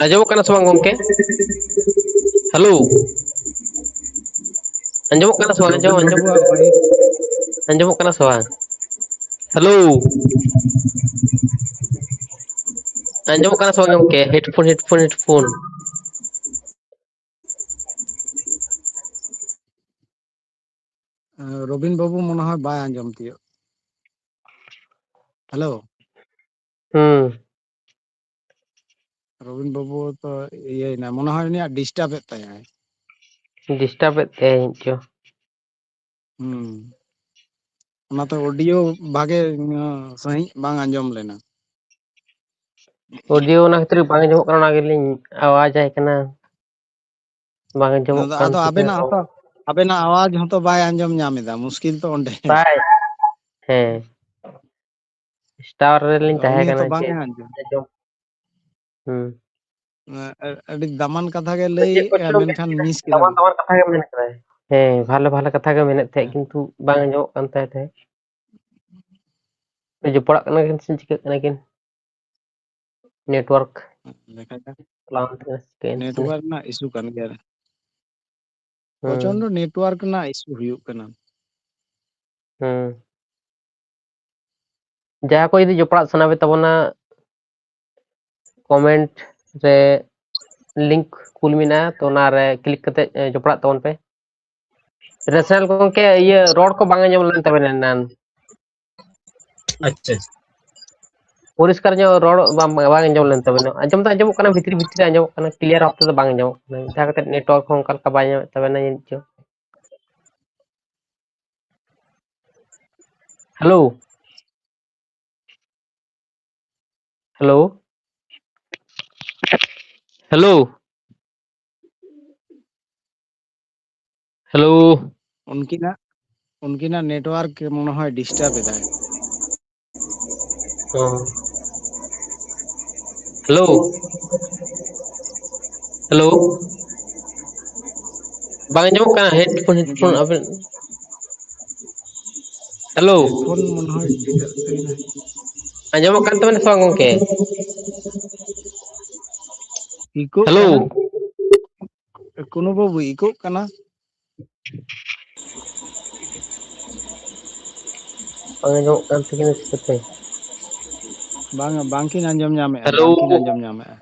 ᱟᱸᱡᱚᱢᱚᱜ ᱠᱟᱱᱟ ᱥᱮ ᱵᱟᱝ ᱜᱚᱝᱠᱮ? ᱦᱮᱞᱳ᱾ ᱟᱸᱡᱚᱢᱚᱜ ᱠᱟᱱᱟ ᱥᱮ ᱵᱟᱝ? ᱟᱸᱡᱚᱢ, ᱨᱚᱵᱤᱱ ᱟᱸᱡᱚᱢ᱾ ᱵᱟᱹᱵᱩᱣᱟᱜ ᱵᱷᱟᱹᱜᱤ ᱟᱸᱡᱚᱢᱚᱜ ᱠᱟᱱᱟ ᱥᱮ ᱵᱟᱝ? ᱦᱮᱞᱳ᱾ ᱟᱸᱡᱚᱢᱚᱜ ᱠᱟᱱᱟ ᱥᱮ ᱵᱟᱝ ᱜᱚᱝᱠᱮ? Headphone, headphone, headphone᱾ ᱨᱚᱵᱤᱱ ᱵᱟᱹᱵᱩ ᱢᱚᱱᱮ ᱦᱚᱭ ᱵᱟᱭ ᱟᱸᱡᱚᱢ ᱛᱤᱭᱳᱜ᱾ ᱦᱮᱞᱳ᱾ ᱦᱩᱸ᱾ ᱨᱚᱵᱤᱱ ᱵᱟᱹᱵᱩ ᱛᱚ ᱤᱭᱟᱹᱭᱮᱱᱟ, ᱢᱚᱱᱮ ᱦᱚᱭ ᱩᱱᱤᱭᱟᱜ ᱰᱤᱥᱴᱟᱵᱮᱫ ᱛᱟᱭᱟᱭ᱾ ᱰᱤᱥᱴᱟᱵᱮᱫ ᱛᱟᱭᱟ ᱡᱟᱹᱱᱤᱡ ᱪᱚ᱾ ᱦᱩᱸ᱾ ᱚᱱᱟᱛᱮ ᱚᱰᱤᱭᱳ ᱵᱷᱟᱜᱮ ᱥᱟᱺᱦᱤᱡ ᱵᱟᱝ ᱟᱸᱡᱚᱢ ᱞᱮᱱᱟ᱾ ᱚᱰᱤᱭᱳ ᱚᱱᱟ ᱠᱷᱟᱹᱛᱤᱨ ᱵᱟᱝ ᱟᱸᱡᱚᱢᱚᱜ ᱠᱟᱱᱟ, ᱚᱱᱟ ᱜᱮᱞᱤᱧ ᱟᱣᱟᱡ ᱟᱭ ᱠᱟᱱᱟ᱾ ᱵᱟᱝ ᱟᱸᱡᱚᱢᱚᱜ ᱠᱟᱱ ᱟᱫᱚ ᱛᱤᱧᱟᱹ ᱟᱵᱮᱱᱟᱜ ᱨᱚᱲ᱾ ᱦᱚᱸᱛᱚ, ᱟᱵᱮᱱᱟᱜ ᱟᱣᱟᱡ ᱦᱚᱸᱛᱚ ᱵᱟᱭ ᱟᱸᱡᱚᱢ ᱧᱟᱢ ᱮᱫᱟ, ᱢᱩᱥᱠᱤᱞ ᱛᱚ ᱚᱸᱰᱮ᱾ ᱵᱟᱭ, ᱦᱮᱸ, ᱴᱟᱣᱟᱨ ᱨᱮᱞᱤᱧ ᱩᱱᱤ ᱛᱟᱦᱮᱸ ᱦᱚᱸᱛᱚ ᱠᱟᱱᱟ, ᱵᱟᱝ ᱪᱮᱫ ᱮ ᱟᱸᱡᱚᱢ᱾ ᱟᱸᱡᱚᱢ? ᱦᱩᱸ᱾ ᱟᱹᱰᱤ ᱫᱟᱢᱟᱱ ᱠᱟᱛᱷᱟ ᱜᱮ ᱪᱮᱫ ᱞᱟᱹᱭᱮᱫᱼᱟ, ᱠᱚᱪᱚ ᱢᱮᱱ ᱢᱮᱱᱠᱷᱟᱱ ᱠᱮᱫᱟ, ᱢᱤᱥ ᱠᱮᱫᱟ᱾ ᱫᱟᱢᱟᱱ ᱫᱟᱢᱟᱱ ᱠᱟᱛᱷᱟ ᱜᱮ ᱢᱮᱱ ᱠᱮᱫᱟᱭ᱾ ᱦᱮᱸ, ᱵᱷᱟᱞᱮ ᱵᱷᱟᱞᱮ ᱠᱟᱛᱷᱟ ᱜᱮ ᱢᱮᱱᱮᱫ ᱛᱟᱦᱮᱸᱫ, ᱦᱮᱸ᱾ ᱠᱤᱱᱛᱩ ᱵᱟᱝ ᱟᱸᱡᱚᱢᱚᱜ ᱠᱟᱱ ᱛᱟᱭ ᱛᱟᱦᱮᱸᱫ᱾ ᱡᱚᱯᱲᱟᱜ ᱠᱟᱱᱟ ᱠᱤᱱ ᱥᱮ ᱪᱤᱠᱟᱹᱜ ᱠᱟᱱᱟ ᱠᱤᱱ? ᱱᱮᱴᱣᱟᱨᱠ ᱞᱮᱠᱷᱟ ᱡᱟᱠ, ᱠᱞᱟᱣᱩᱱ ᱛᱟᱹᱠᱤᱱ ᱥᱮ ᱪᱤᱠᱟᱹᱭᱮᱱ ᱛᱟᱹᱠᱤᱱᱟ? ᱱᱮᱴᱣᱟᱨᱠ ᱨᱮᱱᱟᱜ ᱤᱥᱩ ᱠᱟᱱ ᱜᱮᱭᱟ᱾ ᱦᱩᱸ᱾ ᱯᱨᱚᱪᱚᱱᱰᱚ ᱱᱮᱴᱣᱟᱨᱠ ᱨᱮᱱᱟᱜ ᱤᱥᱩ ᱦᱩᱭᱩᱜ ᱠᱟᱱᱟ᱾ ᱦᱩᱸ᱾ ᱡᱟᱦᱟᱸ ᱠᱚ ᱡᱩᱫᱤ ᱡᱚᱯᱲᱟᱜ ᱥᱟᱱᱟ ᱯᱮ ᱛᱟᱵᱚᱱᱟ, ᱠᱚᱢᱮᱱᱴ ᱨᱮ ᱞᱤᱝᱠ ᱠᱩᱞ ᱢᱮᱱᱟᱜᱼᱟ, ᱛᱚ ᱚᱱᱟᱨᱮ ᱠᱞᱤᱠ ᱠᱟᱛᱮ, ᱮ, ᱡᱚᱯᱲᱟᱜ ᱛᱟᱵᱚᱱ ᱯᱮ᱾ ᱨᱮᱥᱮᱞ ᱜᱚᱝᱠᱮ, ᱤᱭᱟᱹ, ᱨᱚᱲ ᱠᱚ ᱵᱟᱝ ᱟᱸᱡᱚᱢ ᱞᱮᱱ ᱛᱟᱵᱮᱱᱟ ᱮᱱᱟᱱ᱾ ᱟᱪᱪᱷᱟ᱾ ᱯᱚᱨᱤᱥᱠᱟᱨ ᱧᱚᱜ ᱨᱚᱲ ᱵᱟᱝ, ᱵᱟᱝ ᱟᱸᱡᱚᱢ ᱞᱮᱱ ᱛᱟᱵᱮᱱᱟ᱾ ᱟᱸᱡᱚᱢ ᱫᱚ ᱟᱸᱡᱚᱢᱚᱜ ᱠᱟᱱᱟ, ᱵᱷᱤᱛᱨᱤ ᱵᱷᱤᱛᱨᱤ ᱟᱸᱡᱚᱢᱚᱜ ᱠᱟᱱᱟ, ᱠᱞᱤᱭᱟᱨ ᱵᱷᱟᱵ ᱛᱮᱫᱚ ᱵᱟᱝ ᱟᱸᱡᱚᱢᱚᱜ ᱠᱟᱱᱟ᱾ ᱡᱟᱦᱟᱸ ᱠᱟᱛᱮ ᱱᱮᱴᱣᱟᱨᱠ ᱦᱚᱸ ᱚᱱᱠᱟ ᱞᱮᱠᱟ ᱵᱟᱭ ᱧᱟᱢᱮᱫ ᱛᱟᱵᱮᱱᱟ ᱡᱟᱹᱱᱤᱡ ᱪᱚ᱾ ᱦᱮᱞᱳ᱾ ᱦᱮᱞᱳ᱾ ᱦᱮᱞᱳ᱾ ᱦᱮᱞᱳ᱾ ᱩᱱᱠᱤᱱᱟᱜ, ᱩᱱᱠᱤᱱᱟᱜ ᱱᱮᱴᱣᱟᱨᱠ ᱢᱚᱱᱮ ᱦᱚᱭ ᱰᱤᱥᱴᱟᱵ ᱮᱫᱟᱭ᱾ ᱚ᱾ ᱦᱮᱞᱳ᱾ ᱦᱮᱞᱳ᱾ ᱵᱟᱝ ᱟᱸᱡᱚᱢᱚᱜ ᱠᱟᱱᱟ? ᱦᱮᱰᱯᱷᱳᱱ, ᱦᱮᱰᱯᱷᱳᱱ ᱟᱵᱮᱱ᱾ ᱦᱮᱞᱳ᱾ ᱦᱮᱰᱯᱷᱳᱱ ᱢᱚᱱᱮ ᱦᱚᱭ ᱰᱤᱥᱴᱟᱵ ᱛᱟᱵᱮᱱᱟ᱾ ᱟᱸᱡᱚᱢᱚᱜ ᱠᱟᱱ ᱛᱟᱵᱮᱱᱟ ᱥᱮ ᱵᱟᱝ ᱜᱚᱝᱠᱮ? ᱤᱠᱳᱜ ᱦᱮᱞᱳ᱾ ᱠᱟᱱᱟ᱾ ᱠᱩᱱᱩ ᱵᱟᱹᱵᱩ ᱤᱠᱳᱜ ᱠᱟᱱᱟ᱾ ᱵᱟᱝ ᱟᱸᱡᱚᱢᱚᱜ ᱠᱟᱱ ᱛᱟᱹᱠᱤᱱᱟ ᱪᱤᱠᱟᱹᱛᱮ? ᱵᱟᱝ, ᱵᱟᱝᱠᱤᱱ ᱟᱸᱡᱚᱢ ᱧᱟᱢᱮᱫᱼᱟ, ᱦᱮᱞᱳ᱾ ᱵᱟᱝᱠᱤᱱ ᱟᱸᱡᱚᱢ ᱧᱟᱢᱮᱫᱼᱟ᱾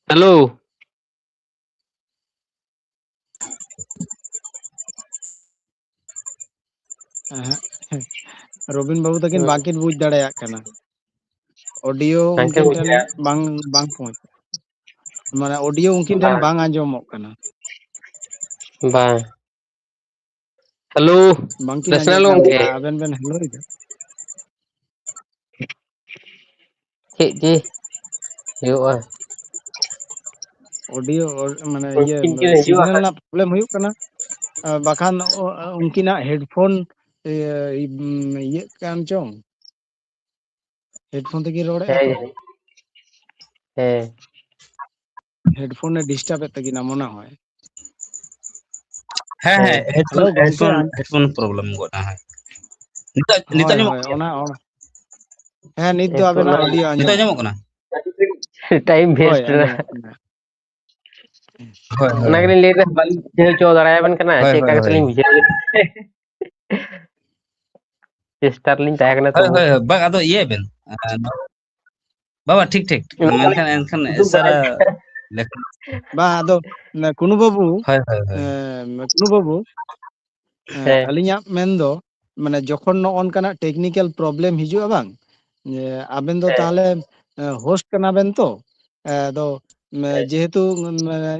ᱦᱮᱞᱳ᱾ ᱮᱦᱮᱸᱜ᱾ ᱨᱚᱵᱤᱱ ᱵᱟᱹᱵᱩ ᱛᱟᱹᱠᱤᱱ ᱦᱩᱸ᱾ ᱵᱟᱝᱠᱤᱱ ᱵᱩᱡᱽ ᱫᱟᱲᱮᱭᱟᱜ ᱠᱟᱱᱟ᱾ ᱚᱰᱤᱭᱳ ᱩᱱᱠᱤᱱ ᱴᱷᱮᱱ ᱵᱟᱝ, ᱵᱟᱝ ᱯᱚᱦᱚᱸᱪ, ᱢᱟᱱᱮ ᱚᱰᱤᱭᱳ ᱩᱱᱠᱤᱱ ᱴᱷᱮᱱ ᱵᱟᱝ᱾ ᱵᱟᱝ ᱟᱸᱡᱚᱢᱚᱜ ᱠᱟᱱᱟ᱾ ᱵᱟᱝ᱾ ᱦᱮᱞᱳ, ᱵᱟᱝᱠᱤᱱ ᱱᱮᱥᱱᱟᱞ ᱟᱸᱡᱚᱢ ᱜᱚᱝᱠᱮ᱾ ᱧᱟᱢᱮᱫᱼᱟ, ᱟᱵᱮᱱ ᱵᱮᱱ ᱦᱮᱞᱳᱭᱮᱫᱟ᱾ ᱪᱮᱫ ᱡᱮ ᱦᱩᱭᱩᱜᱼᱟ? ᱚᱰᱤᱭᱳ ᱚ-, ᱢᱟᱱᱮ ᱤᱭᱟᱹ, ᱩᱱᱠᱤᱱ ᱠᱤᱱ ᱦᱤᱡᱩᱜᱼᱟ ᱥᱤᱜᱽᱱᱮᱞ ᱦᱟᱸᱜ᱾ ᱨᱮᱱᱟᱜ ᱯᱨᱚᱵᱞᱮᱢ ᱦᱩᱭᱩᱜ ᱠᱟᱱᱟ᱾ ᱟᱨ ᱵᱟᱠᱷᱟᱱ ᱚ-, ᱩᱱᱠᱤᱱᱟᱜ ᱦᱮᱰᱯᱷᱳᱱ ᱤᱭᱟᱹ, ᱤᱭᱟᱹᱜ ᱠᱟᱱ ᱪᱚᱝ? ᱦᱮᱰᱯᱷᱳᱱ ᱛᱮᱠᱤᱱ ᱨᱚᱲᱮᱫᱼᱟ ᱦᱮᱸ, ᱛᱚ? ᱦᱮᱸ᱾ ᱦᱮᱰᱯᱷᱳᱱ ᱮ ᱰᱤᱥᱴᱟᱵ ᱮᱫ ᱛᱟᱹᱠᱤᱱᱟ ᱢᱚᱱᱮ ᱦᱚᱭ᱾ ᱦᱮᱸ, ᱦᱮᱸ, ᱦᱮᱸ᱾ ᱦᱮᱰᱯᱷᱳᱱ, ᱦᱮᱞᱳ, ᱜᱚᱝᱠᱮ, ᱦᱮᱰᱯᱷᱳᱱ, ᱟᱸ-, ᱦᱮᱰᱯᱷᱳᱱ ᱯᱨᱚᱵᱞᱮᱢ ᱜᱚᱫ ᱮᱱᱟ, ᱦᱮᱸ᱾ ᱱᱤᱛᱚᱜ, ᱱᱤᱛᱚᱜ ᱦᱳᱭ, ᱟᱸᱡᱚᱢᱚᱜ ᱦᱳᱭ, ᱠᱟᱱᱟ? ᱚᱱᱟ, ᱚᱱᱟ᱾ ᱦᱮᱸ, ᱱᱤᱛ ᱫᱚ ᱱᱤᱛᱚᱜ ᱟᱵᱮᱱᱟᱜ ᱚᱱᱟ ᱚᱰᱤᱭᱳ ᱱᱤᱛᱚᱜ ᱟᱸᱡᱚᱢᱚᱜ ᱟᱸᱡᱚᱢᱚᱜ ᱠᱟᱱᱟ᱾ ᱠᱟᱱᱟ? ᱴᱟᱭᱤᱢ ᱦᱳᱭ, ᱵᱮᱥᱴ ᱮᱱᱟ᱾ ᱟᱸᱡᱚᱢᱚᱜ ᱠᱟᱱᱟ᱾ ᱦᱳᱭ, ᱦᱳᱭ, ᱚᱱᱟ ᱦᱳᱭ᱾ ᱜᱮᱞᱤᱧ ᱞᱟᱹᱭᱫᱟ, ᱵᱟᱹᱞᱤᱧ ᱵᱩᱡᱷᱟᱹᱣ ᱦᱚᱪᱚ ᱫᱟᱲᱮᱭᱟᱵᱮᱱ ᱠᱟᱱᱟ, ᱦᱳᱭ, ᱪᱮᱫ ᱦᱳᱭ, ᱞᱮᱠᱟ ᱠᱟᱛᱮ ᱦᱳᱭ᱾ ᱞᱤᱧ ᱵᱩᱡᱷᱟᱹᱣ ᱪᱮᱥᱴᱟ ᱨᱮᱞᱤᱧ ᱛᱟᱦᱮᱸ ᱠᱟᱱᱟ ᱦᱳᱭ, ᱛᱚᱵᱩ᱾ ᱦᱳᱭ, ᱦᱳᱭ᱾ ᱵᱟᱝ, ᱟᱫᱚ ᱤᱭᱟᱹᱭ ᱵᱮᱱ᱾ ᱟᱨ, ᱵᱟᱵᱟ, ᱴᱷᱤᱠ, ᱴᱷᱤᱠ᱾ ᱢᱮᱱᱠᱷᱟᱱ ᱮᱱᱠᱷᱟᱱ ᱩᱫᱩᱜ ᱤᱥᱟᱨᱟ ᱵᱟᱲᱟᱭ ᱞᱮᱠᱷᱟᱱ᱾ ᱵᱟᱝ, ᱟᱫᱚ, ᱢᱟᱱᱮ, ᱠᱩᱱᱩ ᱵᱟᱹᱵᱩ, ᱦᱳᱭ, ᱦᱳᱭ, ᱦᱳᱭ᱾ ᱮᱸ, ᱠᱩᱱᱩ ᱵᱟᱹᱵᱩ, ᱮᱸ, ᱦᱮᱸ᱾ ᱟᱹᱞᱤᱧᱟᱜ ᱢᱮᱱ ᱫᱚ, ᱢᱟᱱᱮ, ᱡᱚᱠᱷᱚᱱ ᱱᱚᱜᱼᱚ ᱱᱚᱝᱠᱟᱱᱟᱜ technical problem ᱦᱤᱡᱩᱜᱼᱟ ᱵᱟᱝ, ᱡᱮ ᱟᱵᱮᱱ ᱫᱚ ᱦᱮᱸ᱾ ᱛᱟᱦᱚᱞᱮ, ᱮᱸ, host ᱠᱟᱱᱟ ᱵᱮᱱ ᱛᱚ? ᱮᱸ, ᱟᱫᱚ, ᱢᱮ-, ᱦᱮᱸ᱾ ᱡᱮᱦᱮᱛᱩ, ᱢᱟᱱᱮ,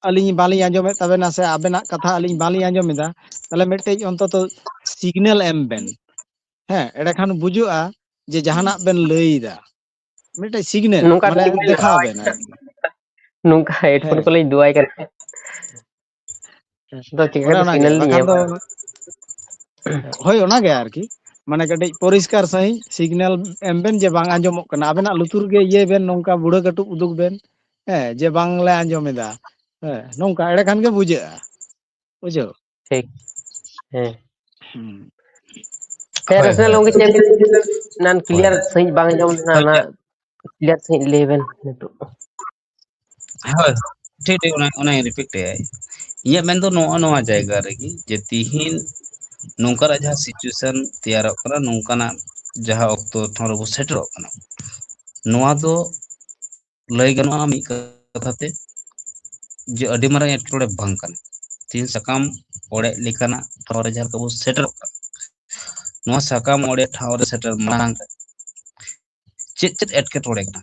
ᱟᱹᱞᱤᱧ ᱵᱟᱞᱤᱧ ᱟᱸᱡᱚᱢᱮᱫ ᱛᱟᱵᱮᱱᱟ ᱥᱮ ᱟᱵᱮᱱᱟᱜ ᱠᱟᱛᱷᱟ ᱟᱹᱞᱤᱧ ᱵᱟᱞᱤᱧ ᱟᱸᱡᱚᱢ ᱮᱫᱟ, ᱛᱟᱦᱚᱞᱮ ᱢᱤᱫᱴᱮᱡ ᱚᱱᱛᱚᱛᱚ signal ᱮᱢ ᱵᱮᱱ᱾ ᱦᱮᱸ, ᱮᱸᱰᱮᱠᱷᱟᱱ ᱵᱩᱡᱩᱜᱼᱟ ᱡᱮ ᱡᱟᱦᱟᱱᱟᱜ ᱵᱮᱱ ᱞᱟᱹᱭ ᱮᱫᱟ᱾ ᱢᱤᱫᱴᱮᱡ signal, ᱱᱚᱝᱠᱟ ᱢᱟᱱᱮ ᱜᱮᱞᱤᱧ ᱞᱟᱹᱭ ᱫᱮᱠᱷᱟᱣ ᱵᱮᱱ ᱟᱨᱠᱤ᱾ ᱱᱚᱝᱠᱟ headphone ᱦᱮᱸ᱾ ᱠᱚᱞᱤᱧ ᱫᱩᱣᱟᱭ ᱠᱟᱱᱟ᱾ ᱦᱮᱸ᱾ ᱫᱚ ᱪᱤᱠᱟᱹ ᱚᱱᱮ ᱠᱟᱛᱮ ᱚᱱᱟᱜᱮ, signal ᱞᱤᱧ ᱵᱟᱠᱷᱟᱱ ᱮᱢᱟ? ᱫᱚ, ᱦᱳᱭ, ᱚᱱᱟᱜᱮ ᱟᱨᱠᱤ᱾ ᱢᱟᱱᱮ ᱠᱟᱹᱴᱤᱡ ᱯᱚᱨᱤᱥᱠᱟᱨ ᱥᱟᱺᱦᱤᱡ signal ᱮᱢ ᱵᱮᱱ ᱡᱮ ᱵᱟᱝ ᱟᱸᱡᱚᱢᱚᱜ ᱠᱟᱱᱟ᱾ ᱟᱵᱮᱱᱟᱜ ᱞᱩᱛᱩᱨ ᱜᱮ ᱤᱭᱟᱹᱭ ᱵᱮᱱ, ᱱᱚᱝᱠᱟ ᱵᱩᱲᱦᱟᱹ ᱠᱟᱹᱴᱩᱵ ᱩᱫᱩᱜ ᱵᱮᱱ᱾ ᱦᱮᱸ, ᱡᱮ ᱵᱟᱝᱞᱮ ᱟᱸᱡᱚᱢ ᱮᱫᱟ᱾ ᱦᱮᱸ, ᱱᱚᱝᱠᱟ ᱮᱸᱰᱮ ᱠᱷᱟᱱ ᱜᱮ ᱵᱩᱡᱷᱟᱹᱜᱼᱟ᱾ ᱵᱩᱡᱷᱟᱹᱣ? ᱴᱷᱤᱠ᱾ ᱦᱮᱸ᱾ ᱦᱩᱸ᱾ ᱦᱮᱸ, ᱦᱳᱭ, ᱨᱟᱥᱱᱟᱞ ᱦᱳᱭ, ᱜᱚᱝᱠᱮ, ᱦᱳᱭ᱾ ᱪᱮᱫ ᱮᱢ ᱞᱟᱹᱭ ᱠᱮᱫᱟ? ᱮᱱᱟᱱ ᱦᱳᱭ᱾ clear ᱥᱟᱺᱦᱤᱡ ᱵᱟᱝ ᱟᱸᱡᱚᱢ ᱞᱮᱱᱟ, ᱦᱳᱭ, ᱚᱱᱟ ᱪᱮᱫ? Clear ᱥᱟᱺᱦᱤᱡ ᱞᱟᱹᱭ ᱵᱮᱱ ᱱᱤᱛᱚᱜ᱾ ᱦᱳᱭ, ᱴᱷᱤᱠ, ᱴᱷᱤᱠ, ᱚᱱᱟ, ᱚᱱᱟᱧ repeat ᱮᱫᱼᱟ᱾ ᱤᱧᱟᱹᱜ ᱢᱮᱱ ᱫᱚ ᱱᱚᱜᱼᱚ ᱱᱚᱣᱟ ᱡᱟᱭᱜᱟ ᱨᱮᱜᱮ ᱡᱮ ᱛᱤᱦᱤᱧ ᱱᱚᱝᱠᱟᱱᱟᱜ ᱡᱟᱦᱟᱸ situation ᱛᱮᱭᱟᱨᱚᱜ ᱠᱟᱱᱟ, ᱱᱚᱝᱠᱟᱱᱟᱜ ᱡᱟᱦᱟᱸ ᱚᱠᱛᱚ ᱴᱷᱟᱶ ᱨᱮᱵᱚ ᱥᱮᱴᱮᱨᱚᱜ ᱠᱟᱱᱟ, ᱱᱚᱣᱟ ᱫᱚ ᱞᱟᱹᱭ ᱜᱟᱱᱚᱜᱼᱟ ᱢᱤᱫ ᱠᱟᱛᱷᱟ ᱛᱮ ᱡᱮ ᱟᱹᱰᱤ ᱢᱟᱨᱟᱝ ᱮᱴᱠᱮᱴᱚᱬᱮ ᱵᱟᱝ ᱠᱟᱱᱟ᱾ ᱛᱤᱦᱤᱧ ᱥᱟᱠᱟᱢ ᱚᱲᱮᱡ ᱞᱮᱠᱟᱱᱟᱜ ᱴᱷᱟᱶ ᱨᱮ ᱡᱟᱦᱟᱸ ᱞᱮᱠᱟ ᱵᱚ ᱥᱮᱴᱮᱨᱚᱜ ᱠᱟᱱᱟ, ᱱᱚᱣᱟ ᱥᱟᱠᱟᱢ ᱚᱲᱮᱡ ᱴᱷᱟᱶ ᱨᱮ ᱥᱮᱴᱮᱨ ᱢᱟᱲᱟᱝ ᱨᱮ ᱪᱮᱫ ᱪᱮᱫ ᱮᱴᱠᱮᱴᱚᱬᱮ ᱠᱟᱱᱟ,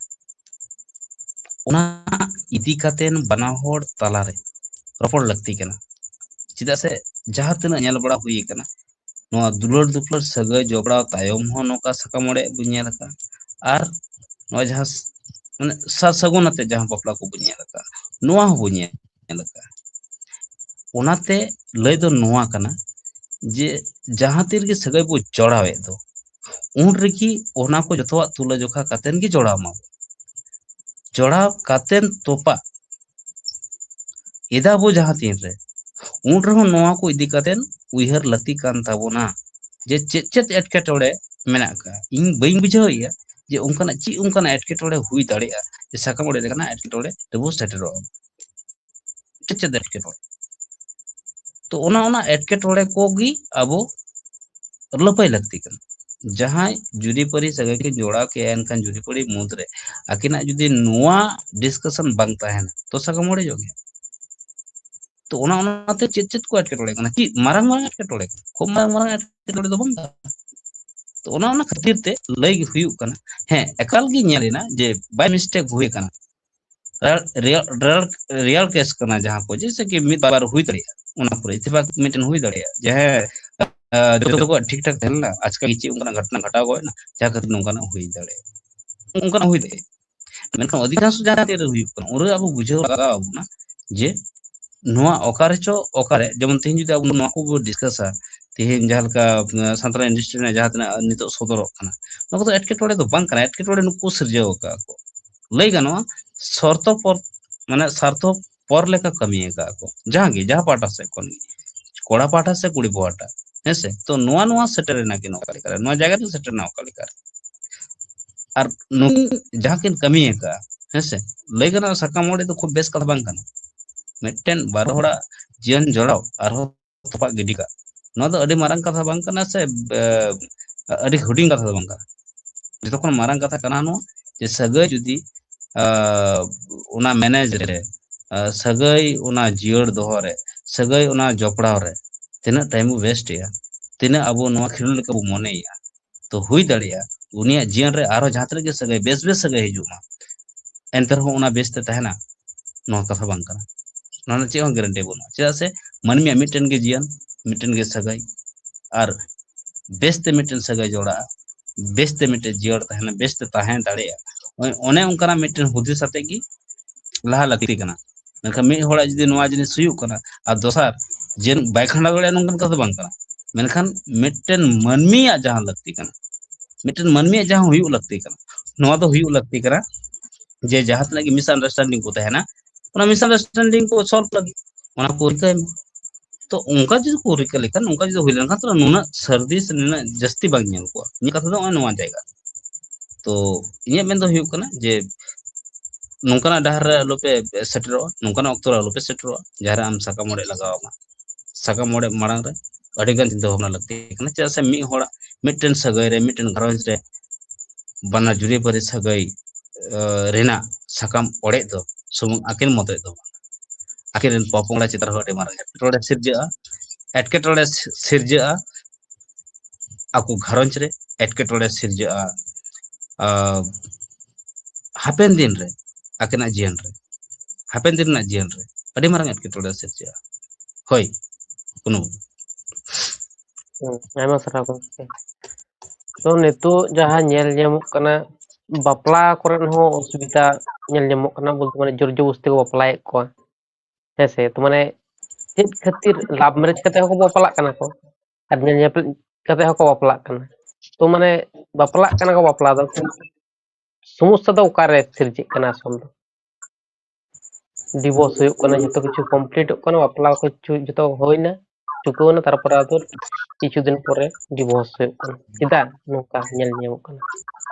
ᱚᱱᱟ ᱤᱫᱤ ᱠᱟᱛᱮ ᱵᱟᱱᱟ ᱦᱚᱲ ᱛᱟᱞᱟᱨᱮ ᱨᱚᱯᱚᱲ ᱞᱟᱹᱠᱛᱤ ᱠᱟᱱᱟ᱾ ᱪᱮᱫᱟᱜ ᱥᱮ ᱡᱟᱦᱟᱸ ᱛᱤᱱᱟᱹᱜ ᱧᱮᱞ ᱵᱟᱲᱟ ᱦᱩᱭ ᱟᱠᱟᱱᱟ, ᱱᱚᱣᱟ ᱫᱩᱞᱟᱹᱲ ᱫᱩᱯᱞᱟᱹᱲ ᱥᱟᱹᱜᱟᱹᱭ ᱡᱚᱯᱲᱟᱣ ᱛᱟᱭᱚᱢ ᱦᱚᱸ ᱱᱚᱝᱠᱟ ᱥᱟᱠᱟᱢ ᱚᱲᱮᱡ ᱵᱚᱱ ᱧᱮᱞ ᱟᱠᱟᱫᱼᱟ᱾ ᱟᱨ ᱱᱚᱣᱟ ᱡᱟᱦᱟᱸ ᱥ-, ᱢᱟᱱᱮ ᱥᱟᱨ ᱥᱟᱹᱜᱩᱱ ᱟᱛᱮ ᱡᱟᱦᱟᱸ ᱵᱟᱯᱞᱟ ᱠᱚᱵᱚᱱ ᱧᱮᱞ ᱟᱠᱟᱫᱼᱟ, ᱱᱚᱣᱟ ᱦᱚᱸᱵᱚᱱ ᱧᱮᱞ ᱟᱠᱟᱫᱼᱟ᱾ ᱚᱱᱟᱛᱮ ᱞᱟᱹᱭ ᱫᱚ ᱱᱚᱣᱟ ᱠᱟᱱᱟ ᱡᱮ ᱡᱟᱦᱟᱸ ᱛᱤ ᱨᱮᱜᱮ ᱥᱟᱹᱜᱟᱹᱭ ᱵᱚ ᱡᱚᱲᱟᱣᱮᱫ ᱫᱚ, ᱩᱱ ᱨᱮᱜᱮ ᱚᱱᱟ ᱠᱚ ᱡᱚᱛᱚᱣᱟᱜ ᱛᱩᱞᱟᱹᱡᱚᱠᱷᱟ ᱠᱟᱛᱮᱱ ᱜᱮ ᱡᱚᱲᱟᱣ ᱢᱟ᱾ ᱡᱚᱲᱟᱣ ᱠᱟᱛᱮᱱ ᱛᱚᱯᱟᱜ ᱮᱫᱟ ᱵᱚ ᱡᱟᱦᱟᱸ ᱛᱤᱱ ᱨᱮ, ᱩᱱ ᱨᱮᱦᱚᱸ ᱱᱚᱣᱟ ᱠᱚ ᱤᱫᱤ ᱠᱟᱛᱮᱱ ᱩᱭᱦᱟᱹᱨ ᱞᱟᱹᱠᱛᱤ ᱠᱟᱱ ᱛᱟᱵᱚᱱᱟ ᱡᱮ ᱪᱮᱫ ᱪᱮᱫ ᱮᱴᱠᱮᱴᱚᱬᱮ ᱢᱮᱱᱟᱜ ᱟᱠᱟᱫ᱾ ᱤᱧ ᱵᱟᱹᱧ ᱵᱩᱡᱷᱟᱹᱣᱮᱫᱼᱟ ᱡᱮ ᱚᱱᱠᱟᱱᱟᱜ ᱪᱮᱫ ᱚᱱᱠᱟᱱᱟᱜ ᱮᱴᱠᱮᱴᱚᱬᱮ ᱦᱩᱭ ᱫᱟᱲᱮᱭᱟᱜᱼᱟ ᱡᱮ ᱥᱟᱠᱟᱢ ᱚᱲᱮᱡ ᱞᱮᱠᱟᱱᱟᱜ ᱮᱴᱠᱮᱴᱚᱬᱮ ᱨᱮᱵᱚ ᱥᱮᱴᱮᱨᱚᱜᱼᱟ᱾ ᱪᱮᱫ ᱪᱮᱫ ᱮᱴᱠᱮᱴᱚᱬᱮ? ᱛᱚ ᱚᱱᱟ, ᱚᱱᱟ ᱮᱴᱠᱮᱴᱚᱬᱮ ᱠᱚᱜᱮ ᱟᱵᱚ ᱞᱟᱹᱯᱟᱹᱭ ᱞᱟᱹᱠᱛᱤ ᱠᱟᱱᱟ᱾ ᱡᱟᱦᱟᱸᱭ ᱡᱩᱨᱤᱯᱟᱹᱨᱤ ᱥᱟᱹᱜᱟᱹᱭ ᱠᱤᱱ ᱡᱚᱲᱟᱣ ᱠᱮᱜᱼᱟ, ᱮᱱᱠᱷᱟᱱ ᱡᱩᱨᱤᱯᱟᱹᱨᱤ ᱢᱩᱫᱽᱨᱮ ᱟᱹᱠᱤᱱᱟᱜ ᱡᱩᱫᱤ ᱱᱚᱣᱟ ᱰᱤᱥᱠᱟᱥᱚᱱ ᱵᱟᱝ ᱛᱟᱦᱮᱱᱟ, ᱛᱚ ᱥᱟᱠᱟᱢ ᱚᱲᱮᱡᱚᱜ ᱜᱮᱭᱟ᱾ ᱛᱚ ᱚᱱᱟ, ᱚᱱᱟᱛᱮ ᱪᱮᱫ ᱪᱮᱫ ᱠᱚ ᱮᱴᱠᱮᱴᱚᱬᱮ ᱠᱟᱱᱟ? ᱪᱮᱫ ᱢᱟᱨᱟᱝ ᱢᱟᱨᱟᱝ ᱮᱴᱠᱮᱴᱚᱬᱮ ᱠᱟᱱᱟ? ᱠᱷᱩᱵ ᱢᱟᱨᱟᱝ ᱢᱟᱨᱟᱝ ᱮᱴᱠᱮᱴᱚᱬᱮ ᱫᱚ ᱵᱟᱝ ᱠᱟᱱᱟ᱾ ᱛᱚ ᱚᱱᱟ, ᱚᱱᱟ ᱠᱷᱟᱹᱛᱤᱨ ᱛᱮ ᱞᱟᱹᱭ ᱦᱩᱭᱩᱜ ᱠᱟᱱᱟ, ᱦᱮᱸ, ᱮᱠᱟᱞ ᱜᱮ ᱧᱮᱞ ᱮᱱᱟ ᱡᱮ by mistake ᱦᱩᱭ ᱟᱠᱟᱱᱟ᱾ ᱨᱤᱭᱟᱞ, ᱨᱤᱭᱟᱞ, ᱨᱤᱭᱟᱞ ᱠᱮᱥ ᱠᱟᱱᱟ, ᱡᱟᱦᱟᱸ ᱠᱚ ᱡᱮᱭᱥᱮ ᱠᱤ ᱢᱤᱫ ᱵᱟᱨ ᱦᱩᱭ ᱫᱟᱲᱮᱭᱟᱜᱼᱟ, ᱚᱱᱟ ᱠᱚᱨᱮ ᱤᱛᱛᱤᱯᱷᱟᱠ ᱢᱤᱫᱴᱮᱱ ᱦᱩᱭ ᱫᱟᱲᱮᱭᱟᱜᱼᱟ ᱡᱮ ᱦᱮᱸ, ᱟᱸ, ᱡᱚᱛᱚ ᱠᱚᱣᱟᱜ ᱴᱷᱤᱠ ᱴᱷᱟᱠ ᱛᱟᱦᱮᱸ ᱞᱮᱱᱟ, ᱟᱪᱠᱟ ᱜᱮ ᱪᱮᱫ ᱚᱱᱠᱟᱱᱟᱜ ᱜᱷᱚᱴᱚᱱᱟ ᱜᱷᱚᱴᱟᱣ ᱜᱚᱫ ᱮᱱᱟ, ᱡᱟᱦᱟᱸ ᱠᱷᱟᱹᱛᱤᱨ ᱱᱚᱝᱠᱟᱱᱟᱜ ᱦᱩᱭ ᱫᱟᱲᱮᱭᱟᱜᱼᱟ, ᱚᱱᱠᱟᱱᱟᱜ ᱦᱩᱭ ᱫᱟᱲᱮᱭᱟᱜᱼᱟ᱾ ᱢᱮᱱᱠᱷᱟᱱ ᱚᱫᱷᱤᱠᱟᱝᱥᱚ ᱡᱟᱦᱟᱸ ᱛᱤᱱ ᱨᱮ ᱦᱩᱭᱩᱜ ᱠᱟᱱᱟ, ᱩᱱᱨᱮ ᱟᱵᱚ ᱵᱩᱡᱷᱟᱹᱣ ᱞᱟᱜᱟᱣ ᱟᱵᱚᱱᱟ ᱡᱮ ᱱᱚᱣᱟ ᱚᱠᱟ ᱨᱮᱪᱚ ᱚᱠᱟᱨᱮ, ᱡᱮᱢᱚᱱ ᱛᱮᱦᱮᱧ ᱡᱩᱫᱤ ᱟᱵᱚ ᱱᱚᱣᱟ ᱠᱚᱵᱚ ᱰᱤᱥᱠᱟᱥᱟ, ᱛᱮᱦᱮᱧ ᱡᱟᱦᱟᱸ ᱞᱮᱠᱟ, ᱟᱸ, ᱥᱟᱱᱛᱟᱲ ᱤᱱᱰᱟᱥᱴᱨᱤ ᱨᱮᱱᱟᱜ ᱡᱟᱦᱟᱸ ᱛᱤᱱᱟᱹᱜ ᱱᱤᱛᱚᱜ ᱥᱚᱫᱚᱨᱚᱜ ᱠᱟᱱᱟ, ᱱᱚᱣᱟ ᱠᱚᱫᱚ ᱮᱴᱠᱮᱴᱚᱬᱮ ᱫᱚ ᱵᱟᱝ ᱠᱟᱱᱟ, ᱮᱴᱠᱮᱴᱚᱬᱮ ᱱᱩᱠᱩ ᱥᱤᱨᱡᱟᱹᱣ ᱟᱠᱟᱫᱼᱟ ᱠᱚ᱾ ᱞᱟᱹᱭ ᱜᱟᱱᱚᱜᱼᱟ, ᱥᱟᱨᱛᱷᱚᱯᱚᱨ, ᱢᱟᱱᱮ ᱥᱟᱨᱛᱷᱚ ᱯᱚᱨ ᱞᱮᱠᱟ ᱠᱟᱹᱢᱤ ᱟᱠᱟᱫᱼᱟ ᱠᱚ, ᱡᱟᱦᱟᱸ ᱜᱮ, ᱡᱟᱦᱟᱸ ᱯᱟᱦᱴᱟ ᱥᱮᱫ ᱠᱷᱚᱱ ᱜᱮ, ᱠᱚᱲᱟ ᱯᱟᱦᱴᱟ ᱥᱮ ᱠᱩᱲᱤ ᱯᱟᱦᱴᱟ, ᱦᱮᱸ ᱥᱮ? ᱛᱚ ᱱᱚᱣᱟ, ᱱᱚᱣᱟ ᱥᱮᱴᱮᱨ ᱮᱱᱟ ᱠᱤᱱ ᱚᱠᱟ ᱞᱮᱠᱟᱨᱮ, ᱱᱚᱣᱟ ᱡᱟᱭᱜᱟ ᱨᱮ ᱥᱮᱴᱮᱨ ᱮᱱᱟ ᱚᱠᱟ ᱞᱮᱠᱟᱨᱮ? ᱟᱨ ᱱᱩᱠᱤᱱ ᱡᱟᱦᱟᱸ ᱠᱤᱱ ᱠᱟᱹᱢᱤ ᱟᱠᱟᱫᱼᱟ, ᱦᱮᱸ ᱥᱮ, ᱞᱟᱹᱭ ᱜᱟᱱᱚᱜᱼᱟ ᱥᱟᱠᱟᱢ ᱚᱲᱮᱡ ᱫᱚ ᱠᱷᱩᱵ ᱵᱮᱥ ᱠᱟᱛᱷᱟ ᱵᱟᱝ ᱠᱟᱱᱟ᱾ ᱢᱤᱫᱴᱮᱱ ᱵᱟᱨ ᱦᱚᱲᱟᱜ ᱡᱤᱭᱚᱱ ᱡᱚᱲᱟᱣ ᱟᱨᱦᱚᱸ ᱛᱚᱯᱟᱜ ᱜᱤᱰᱤ ᱠᱟᱜ, ᱱᱚᱣᱟ ᱫᱚ ᱟᱹᱰᱤ ᱢᱟᱨᱟᱝ ᱠᱟᱛᱷᱟ ᱵᱟᱝ ᱠᱟᱱᱟ ᱥᱮ, ᱮ, ᱟᱹᱰᱤ ᱦᱩᱰᱤᱧ ᱠᱟᱛᱷᱟ ᱫᱚ ᱵᱟᱝ ᱠᱟᱱᱟ᱾ ᱡᱚᱛᱚ ᱠᱷᱚᱱ ᱢᱟᱨᱟᱝ ᱠᱟᱛᱷᱟ ᱠᱟᱱᱟ ᱱᱚᱣᱟ ᱡᱮ ᱥᱟᱹᱜᱟᱹᱭ ᱡᱩᱫᱤ, ᱟ, ᱚᱱᱟ ᱢᱮᱱᱮᱡᱽ ᱨᱮ, ᱟ, ᱥᱟᱹᱜᱟᱹᱭ ᱚᱱᱟ ᱡᱤᱭᱟᱹᱲ ᱫᱚᱦᱚ ᱨᱮ, ᱥᱟᱹᱜᱟᱹᱭ ᱚᱱᱟ ᱡᱚᱯᱲᱟᱣ ᱨᱮ ᱛᱤᱱᱟᱹᱜ ᱴᱟᱭᱤᱢ ᱵᱚ ᱣᱮᱥᱴ ᱮᱜᱼᱟ, ᱛᱤᱱᱟᱹᱜ ᱟᱵᱚ ᱱᱚᱣᱟ ᱠᱷᱮᱞᱳᱰ ᱞᱮᱠᱟ ᱵᱚ ᱢᱚᱱᱮᱭᱮᱜᱼᱟ, ᱛᱚ ᱦᱩᱭ ᱫᱟᱲᱮᱭᱟᱜᱼᱟ ᱩᱱᱤᱭᱟᱜ ᱡᱤᱭᱚᱱ ᱨᱮ ᱟᱨᱦᱚᱸ ᱡᱟᱦᱟᱸ ᱛᱤᱱᱟᱹᱜ ᱜᱮ ᱥᱟᱹᱜᱟᱹᱭ, ᱵᱮᱥ ᱵᱮᱥ ᱥᱟᱹᱜᱟᱹᱭ ᱦᱤᱡᱩᱜ ᱢᱟ, ᱮᱱᱛᱮ ᱨᱮᱦᱚᱸ ᱚᱱᱟ ᱵᱮᱥ ᱛᱮ ᱛᱟᱦᱮᱱᱟ, ᱱᱚᱣᱟ ᱠᱟᱛᱷᱟ ᱵᱟᱝ ᱠᱟᱱᱟ᱾ ᱚᱱᱟ ᱨᱮᱱᱟᱜ ᱪᱮᱫ ᱦᱚᱸ ᱜᱮᱨᱮᱱᱴᱤ ᱵᱟᱹᱱᱩᱜᱼᱟ᱾ ᱪᱮᱫᱟᱜ ᱥᱮ ᱢᱟᱹᱱᱢᱤᱭᱟᱜ ᱢᱤᱫᱴᱮᱱ ᱜᱮ ᱡᱤᱭᱚᱱ, ᱢᱤᱫᱴᱮᱱ ᱜᱮ ᱥᱟᱹᱜᱟᱹᱭ, ᱟᱨ ᱵᱮᱥᱛᱮ ᱢᱤᱫᱴᱮᱱ ᱥᱟᱹᱜᱟᱹᱭ ᱡᱚᱲᱟᱜᱼᱟ, ᱵᱮᱥᱛᱮ ᱢᱤᱫᱴᱮᱱ ᱡᱤᱭᱚᱱ ᱛᱟᱦᱮᱱᱟ, ᱵᱮᱥᱛᱮ ᱛᱟᱦᱮᱸ ᱫᱟᱲᱮᱭᱟᱜᱼᱟ᱾ ᱚᱱᱮ, ᱚᱱᱮ ᱚᱱᱠᱟᱱᱟᱜ ᱢᱤᱫᱴᱮᱱ ᱦᱩᱫᱤᱥ ᱟᱛᱮ ᱜᱮ ᱞᱟᱦᱟ ᱞᱟᱹᱠᱛᱤ ᱠᱟᱱᱟ᱾ ᱢᱮᱱᱠᱷᱟᱱ ᱢᱤᱫ ᱦᱚᱲᱟᱜ ᱡᱩᱫᱤ ᱱᱚᱣᱟ ᱡᱤᱱᱤᱥ ᱦᱩᱭᱩᱜ ᱠᱟᱱᱟ ᱟᱨ ᱫᱚᱥᱟᱨ ᱡᱮ ᱵᱟᱭ ᱠᱷᱟᱸᱰᱟᱣ ᱫᱟᱲᱮᱭᱟᱜᱼᱟ, ᱱᱚᱝᱠᱟᱱ ᱠᱟᱛᱷᱟ ᱫᱚ ᱵᱟᱝ ᱠᱟᱱᱟ᱾ ᱢᱮᱱᱠᱷᱟᱱ ᱢᱤᱫᱴᱮᱱ ᱢᱟᱹᱱᱢᱤᱭᱟᱜ ᱡᱟᱦᱟᱸ ᱞᱟᱹᱠᱛᱤ ᱠᱟᱱᱟ, ᱢᱤᱫᱴᱮᱱ ᱢᱟᱹᱱᱢᱤᱭᱟᱜ ᱡᱟᱦᱟᱸ ᱦᱩᱭᱩᱜ ᱞᱟᱹᱠᱛᱤ ᱠᱟᱱᱟ, ᱱᱚᱣᱟ ᱫᱚ ᱦᱩᱭᱩᱜ ᱞᱟᱹᱠᱛᱤ ᱠᱟᱱᱟ ᱡᱮ ᱡᱟᱦᱟᱸ ᱛᱤᱱᱟᱹᱜ ᱜᱮ ᱢᱤᱥᱟᱱᱰᱟᱨᱥᱴᱮᱱᱰᱤᱝ ᱠᱚ ᱛᱟᱦᱮᱱᱟ, ᱚᱱᱟ ᱢᱤᱥᱟᱱᱰᱟᱨᱥᱴᱮᱱᱰᱤᱝ ᱠᱚ ᱥᱚᱞᱵᱷ ᱞᱟᱹᱜᱤᱫ ᱚᱱᱟ ᱠᱚ ᱨᱤᱠᱟᱹᱭ ᱢᱮ᱾ ᱛᱚ ᱚᱱᱠᱟ ᱡᱩᱫᱤ ᱠᱚ ᱨᱤᱠᱟᱹ ᱞᱮᱠᱷᱟᱱ, ᱚᱱᱠᱟ ᱡᱩᱫᱤ ᱦᱩᱭ ᱞᱮᱱᱠᱷᱟᱱ, ᱛᱟᱦᱚᱞᱮ ᱱᱩᱱᱟᱹᱜ ᱥᱟᱹᱨᱫᱤ ᱥᱮ ᱱᱩᱱᱟᱹᱜ ᱡᱟᱹᱥᱛᱤ ᱵᱟᱝ ᱧᱮᱞ ᱠᱚᱜᱼᱟ᱾ ᱤᱧᱟᱹᱜ ᱠᱟᱛᱷᱟ ᱫᱚ ᱱᱚᱜᱼᱚᱭ ᱱᱚᱣᱟ ᱡᱟᱭᱜᱟ᱾ ᱛᱚ ᱤᱧᱟᱹᱜ ᱢᱮᱱ ᱫᱚ ᱦᱩᱭᱩᱜ ᱠᱟᱱᱟ ᱡᱮ ᱱᱚᱝᱠᱟᱱᱟᱜ ᱰᱟᱦᱟᱨ ᱨᱮ ᱟᱞᱚᱯᱮ ᱥᱮᱴᱮᱨᱚᱜᱼᱟ, ᱱᱚᱝᱠᱟᱱᱟᱜ ᱚᱠᱛᱚ ᱨᱮ ᱟᱞᱚᱯᱮ ᱥᱮᱴᱮᱨᱚᱜᱼᱟ, ᱡᱟᱦᱟᱸ ᱨᱮ ᱟᱢ ᱥᱟᱠᱟᱢ ᱚᱲᱮᱡ ᱞᱟᱜᱟᱣ ᱟᱢᱟ᱾ ᱥᱟᱠᱟᱢ ᱚᱲᱮᱡ ᱢᱟᱲᱟᱝ ᱨᱮ ᱟᱹᱰᱤ ᱜᱟᱱ ᱪᱤᱱᱛᱟᱹ ᱵᱷᱟᱵᱽᱱᱟ ᱞᱟᱹᱠᱛᱤ ᱠᱟᱱᱟ᱾ ᱪᱮᱫᱟᱜ ᱥᱮ ᱢᱤᱫ ᱦᱚᱲᱟᱜ ᱢᱤᱫᱴᱮᱱ ᱥᱟᱹᱜᱟᱹᱭ ᱨᱮ, ᱢᱤᱫᱴᱮᱱ ᱜᱷᱟᱨᱚᱸᱡᱽ ᱨᱮ ᱵᱟᱱᱟᱨ ᱡᱩᱨᱤᱯᱟᱹᱨᱤ ᱥᱟᱹᱜᱟᱹᱭ, ᱟᱹ, ᱨᱮᱱᱟᱜ ᱥᱟᱠᱟᱢ ᱚᱲᱮᱡ ᱫᱚ ᱥᱩᱢᱩᱝ ᱟᱹᱠᱤᱱ ᱢᱚᱛᱚᱡ ᱫᱚ ᱵᱟᱝ, ᱟᱹᱠᱤᱱ ᱨᱮᱱ ᱯᱚᱯᱚᱝᱲᱟ ᱪᱮᱛᱟᱱ ᱨᱮᱦᱚᱸ ᱟᱹᱰᱤ ᱢᱟᱨᱟᱝ ᱮᱴᱠᱮᱴᱚᱬᱮ ᱥᱤᱨᱡᱟᱹᱜᱼᱟ᱾ ᱮᱴᱠᱮᱴᱚᱬᱮ ᱥᱤᱨᱡᱟᱹᱜᱼᱟ, ᱟᱠᱚ ᱜᱷᱟᱨᱚᱸᱡᱽ ᱨᱮ ᱮᱴᱠᱮᱴᱚᱬᱮ ᱥᱤᱨᱡᱟᱹᱜᱼᱟ᱾ ᱟᱹ, ᱦᱟᱯᱮᱱ ᱫᱤᱱ ᱨᱮ, ᱟᱹᱠᱤᱱᱟᱜ ᱡᱤᱭᱚᱱ ᱨᱮ, ᱦᱟᱯᱮᱱ ᱫᱤᱱ ᱨᱮᱱᱟᱜ ᱡᱤᱭᱚᱱ ᱨᱮ ᱟᱹᱰᱤ ᱢᱟᱨᱟᱝ ᱮᱴᱠᱮᱴᱚᱬᱮ ᱥᱤᱨᱡᱟᱹᱜᱼᱟ᱾ ᱦᱳᱭ, ᱠᱳᱱᱳ ᱦᱩᱸ, ᱟᱭᱢᱟ ᱥᱟᱨᱦᱟᱣ ᱜᱚᱢᱠᱮ᱾ ᱛᱚ ᱱᱤᱛᱚᱜ ᱡᱟᱦᱟᱸ ᱧᱮᱞ ᱧᱟᱢᱚᱜ ᱠᱟᱱᱟ, ᱵᱟᱯᱞᱟ ᱠᱚᱨᱮ ᱦᱚᱸ ᱚᱥᱩᱵᱤᱫᱷᱟ ᱧᱮᱞ ᱧᱟᱢᱚᱜ ᱠᱟᱱᱟ, ᱵᱚᱞᱛᱮ ᱢᱟᱱᱮ ᱡᱳᱨ ᱡᱚᱵᱚᱥᱛᱤ ᱠᱚ ᱵᱟᱯᱞᱟᱭᱮᱫ ᱠᱚᱣᱟ, ᱦᱮᱸ ᱥᱮ? ᱛᱚ ᱢᱟᱱᱮ ᱪᱮᱫ ᱠᱷᱟᱹᱛᱤᱨ ᱞᱟᱵᱷ ᱢᱮᱨᱮᱡᱽ ᱠᱟᱛᱮ ᱦᱚᱸᱠᱚ ᱵᱟᱯᱞᱟᱜ ᱠᱟᱱᱟ ᱠᱚ ᱟᱨ ᱧᱮᱞ ᱧᱮᱯᱮᱞ ᱠᱟᱛᱮ ᱦᱚᱸᱠᱚ ᱵᱟᱯᱞᱟᱜ ᱠᱟᱱᱟ? ᱛᱚ ᱢᱟᱱᱮ ᱵᱟᱯᱞᱟᱜ ᱠᱟᱱᱟ ᱠᱚ ᱵᱟᱯᱞᱟ ᱫᱚ, ᱥᱚᱢᱚᱥᱥᱟ ᱫᱚ ᱚᱠᱟᱨᱮ ᱥᱤᱨᱡᱟᱹᱜ ᱠᱟᱱᱟ ᱟᱥᱚᱞ ᱫᱚ? ᱰᱤᱵᱷᱳᱨᱥ ᱦᱩᱭᱩᱜ ᱠᱟᱱᱟ, ᱡᱚᱛᱚ ᱠᱤᱪᱷᱩ ᱠᱚᱢᱯᱞᱤᱴᱚᱜ ᱠᱟᱱᱟ, ᱵᱟᱯᱞᱟ ᱠᱚ ᱠᱤᱪᱷᱩ ᱡᱚᱛᱚ ᱦᱩᱭᱱᱟ, ᱪᱩᱠᱟᱹᱣᱱᱟ, ᱛᱟᱨᱯᱚᱨᱮ ᱟᱫᱚ ᱠᱤᱪᱷᱩ ᱫᱤᱱ ᱯᱚᱨᱮ ᱰᱤᱵᱷᱳᱨᱥ ᱦᱩᱭᱩᱜ ᱠᱟᱱᱟ᱾ ᱪᱮᱫᱟᱜ ᱱᱚᱝᱠᱟ ᱧᱮᱞ ᱧᱟᱢᱚᱜ ᱠᱟᱱᱟ?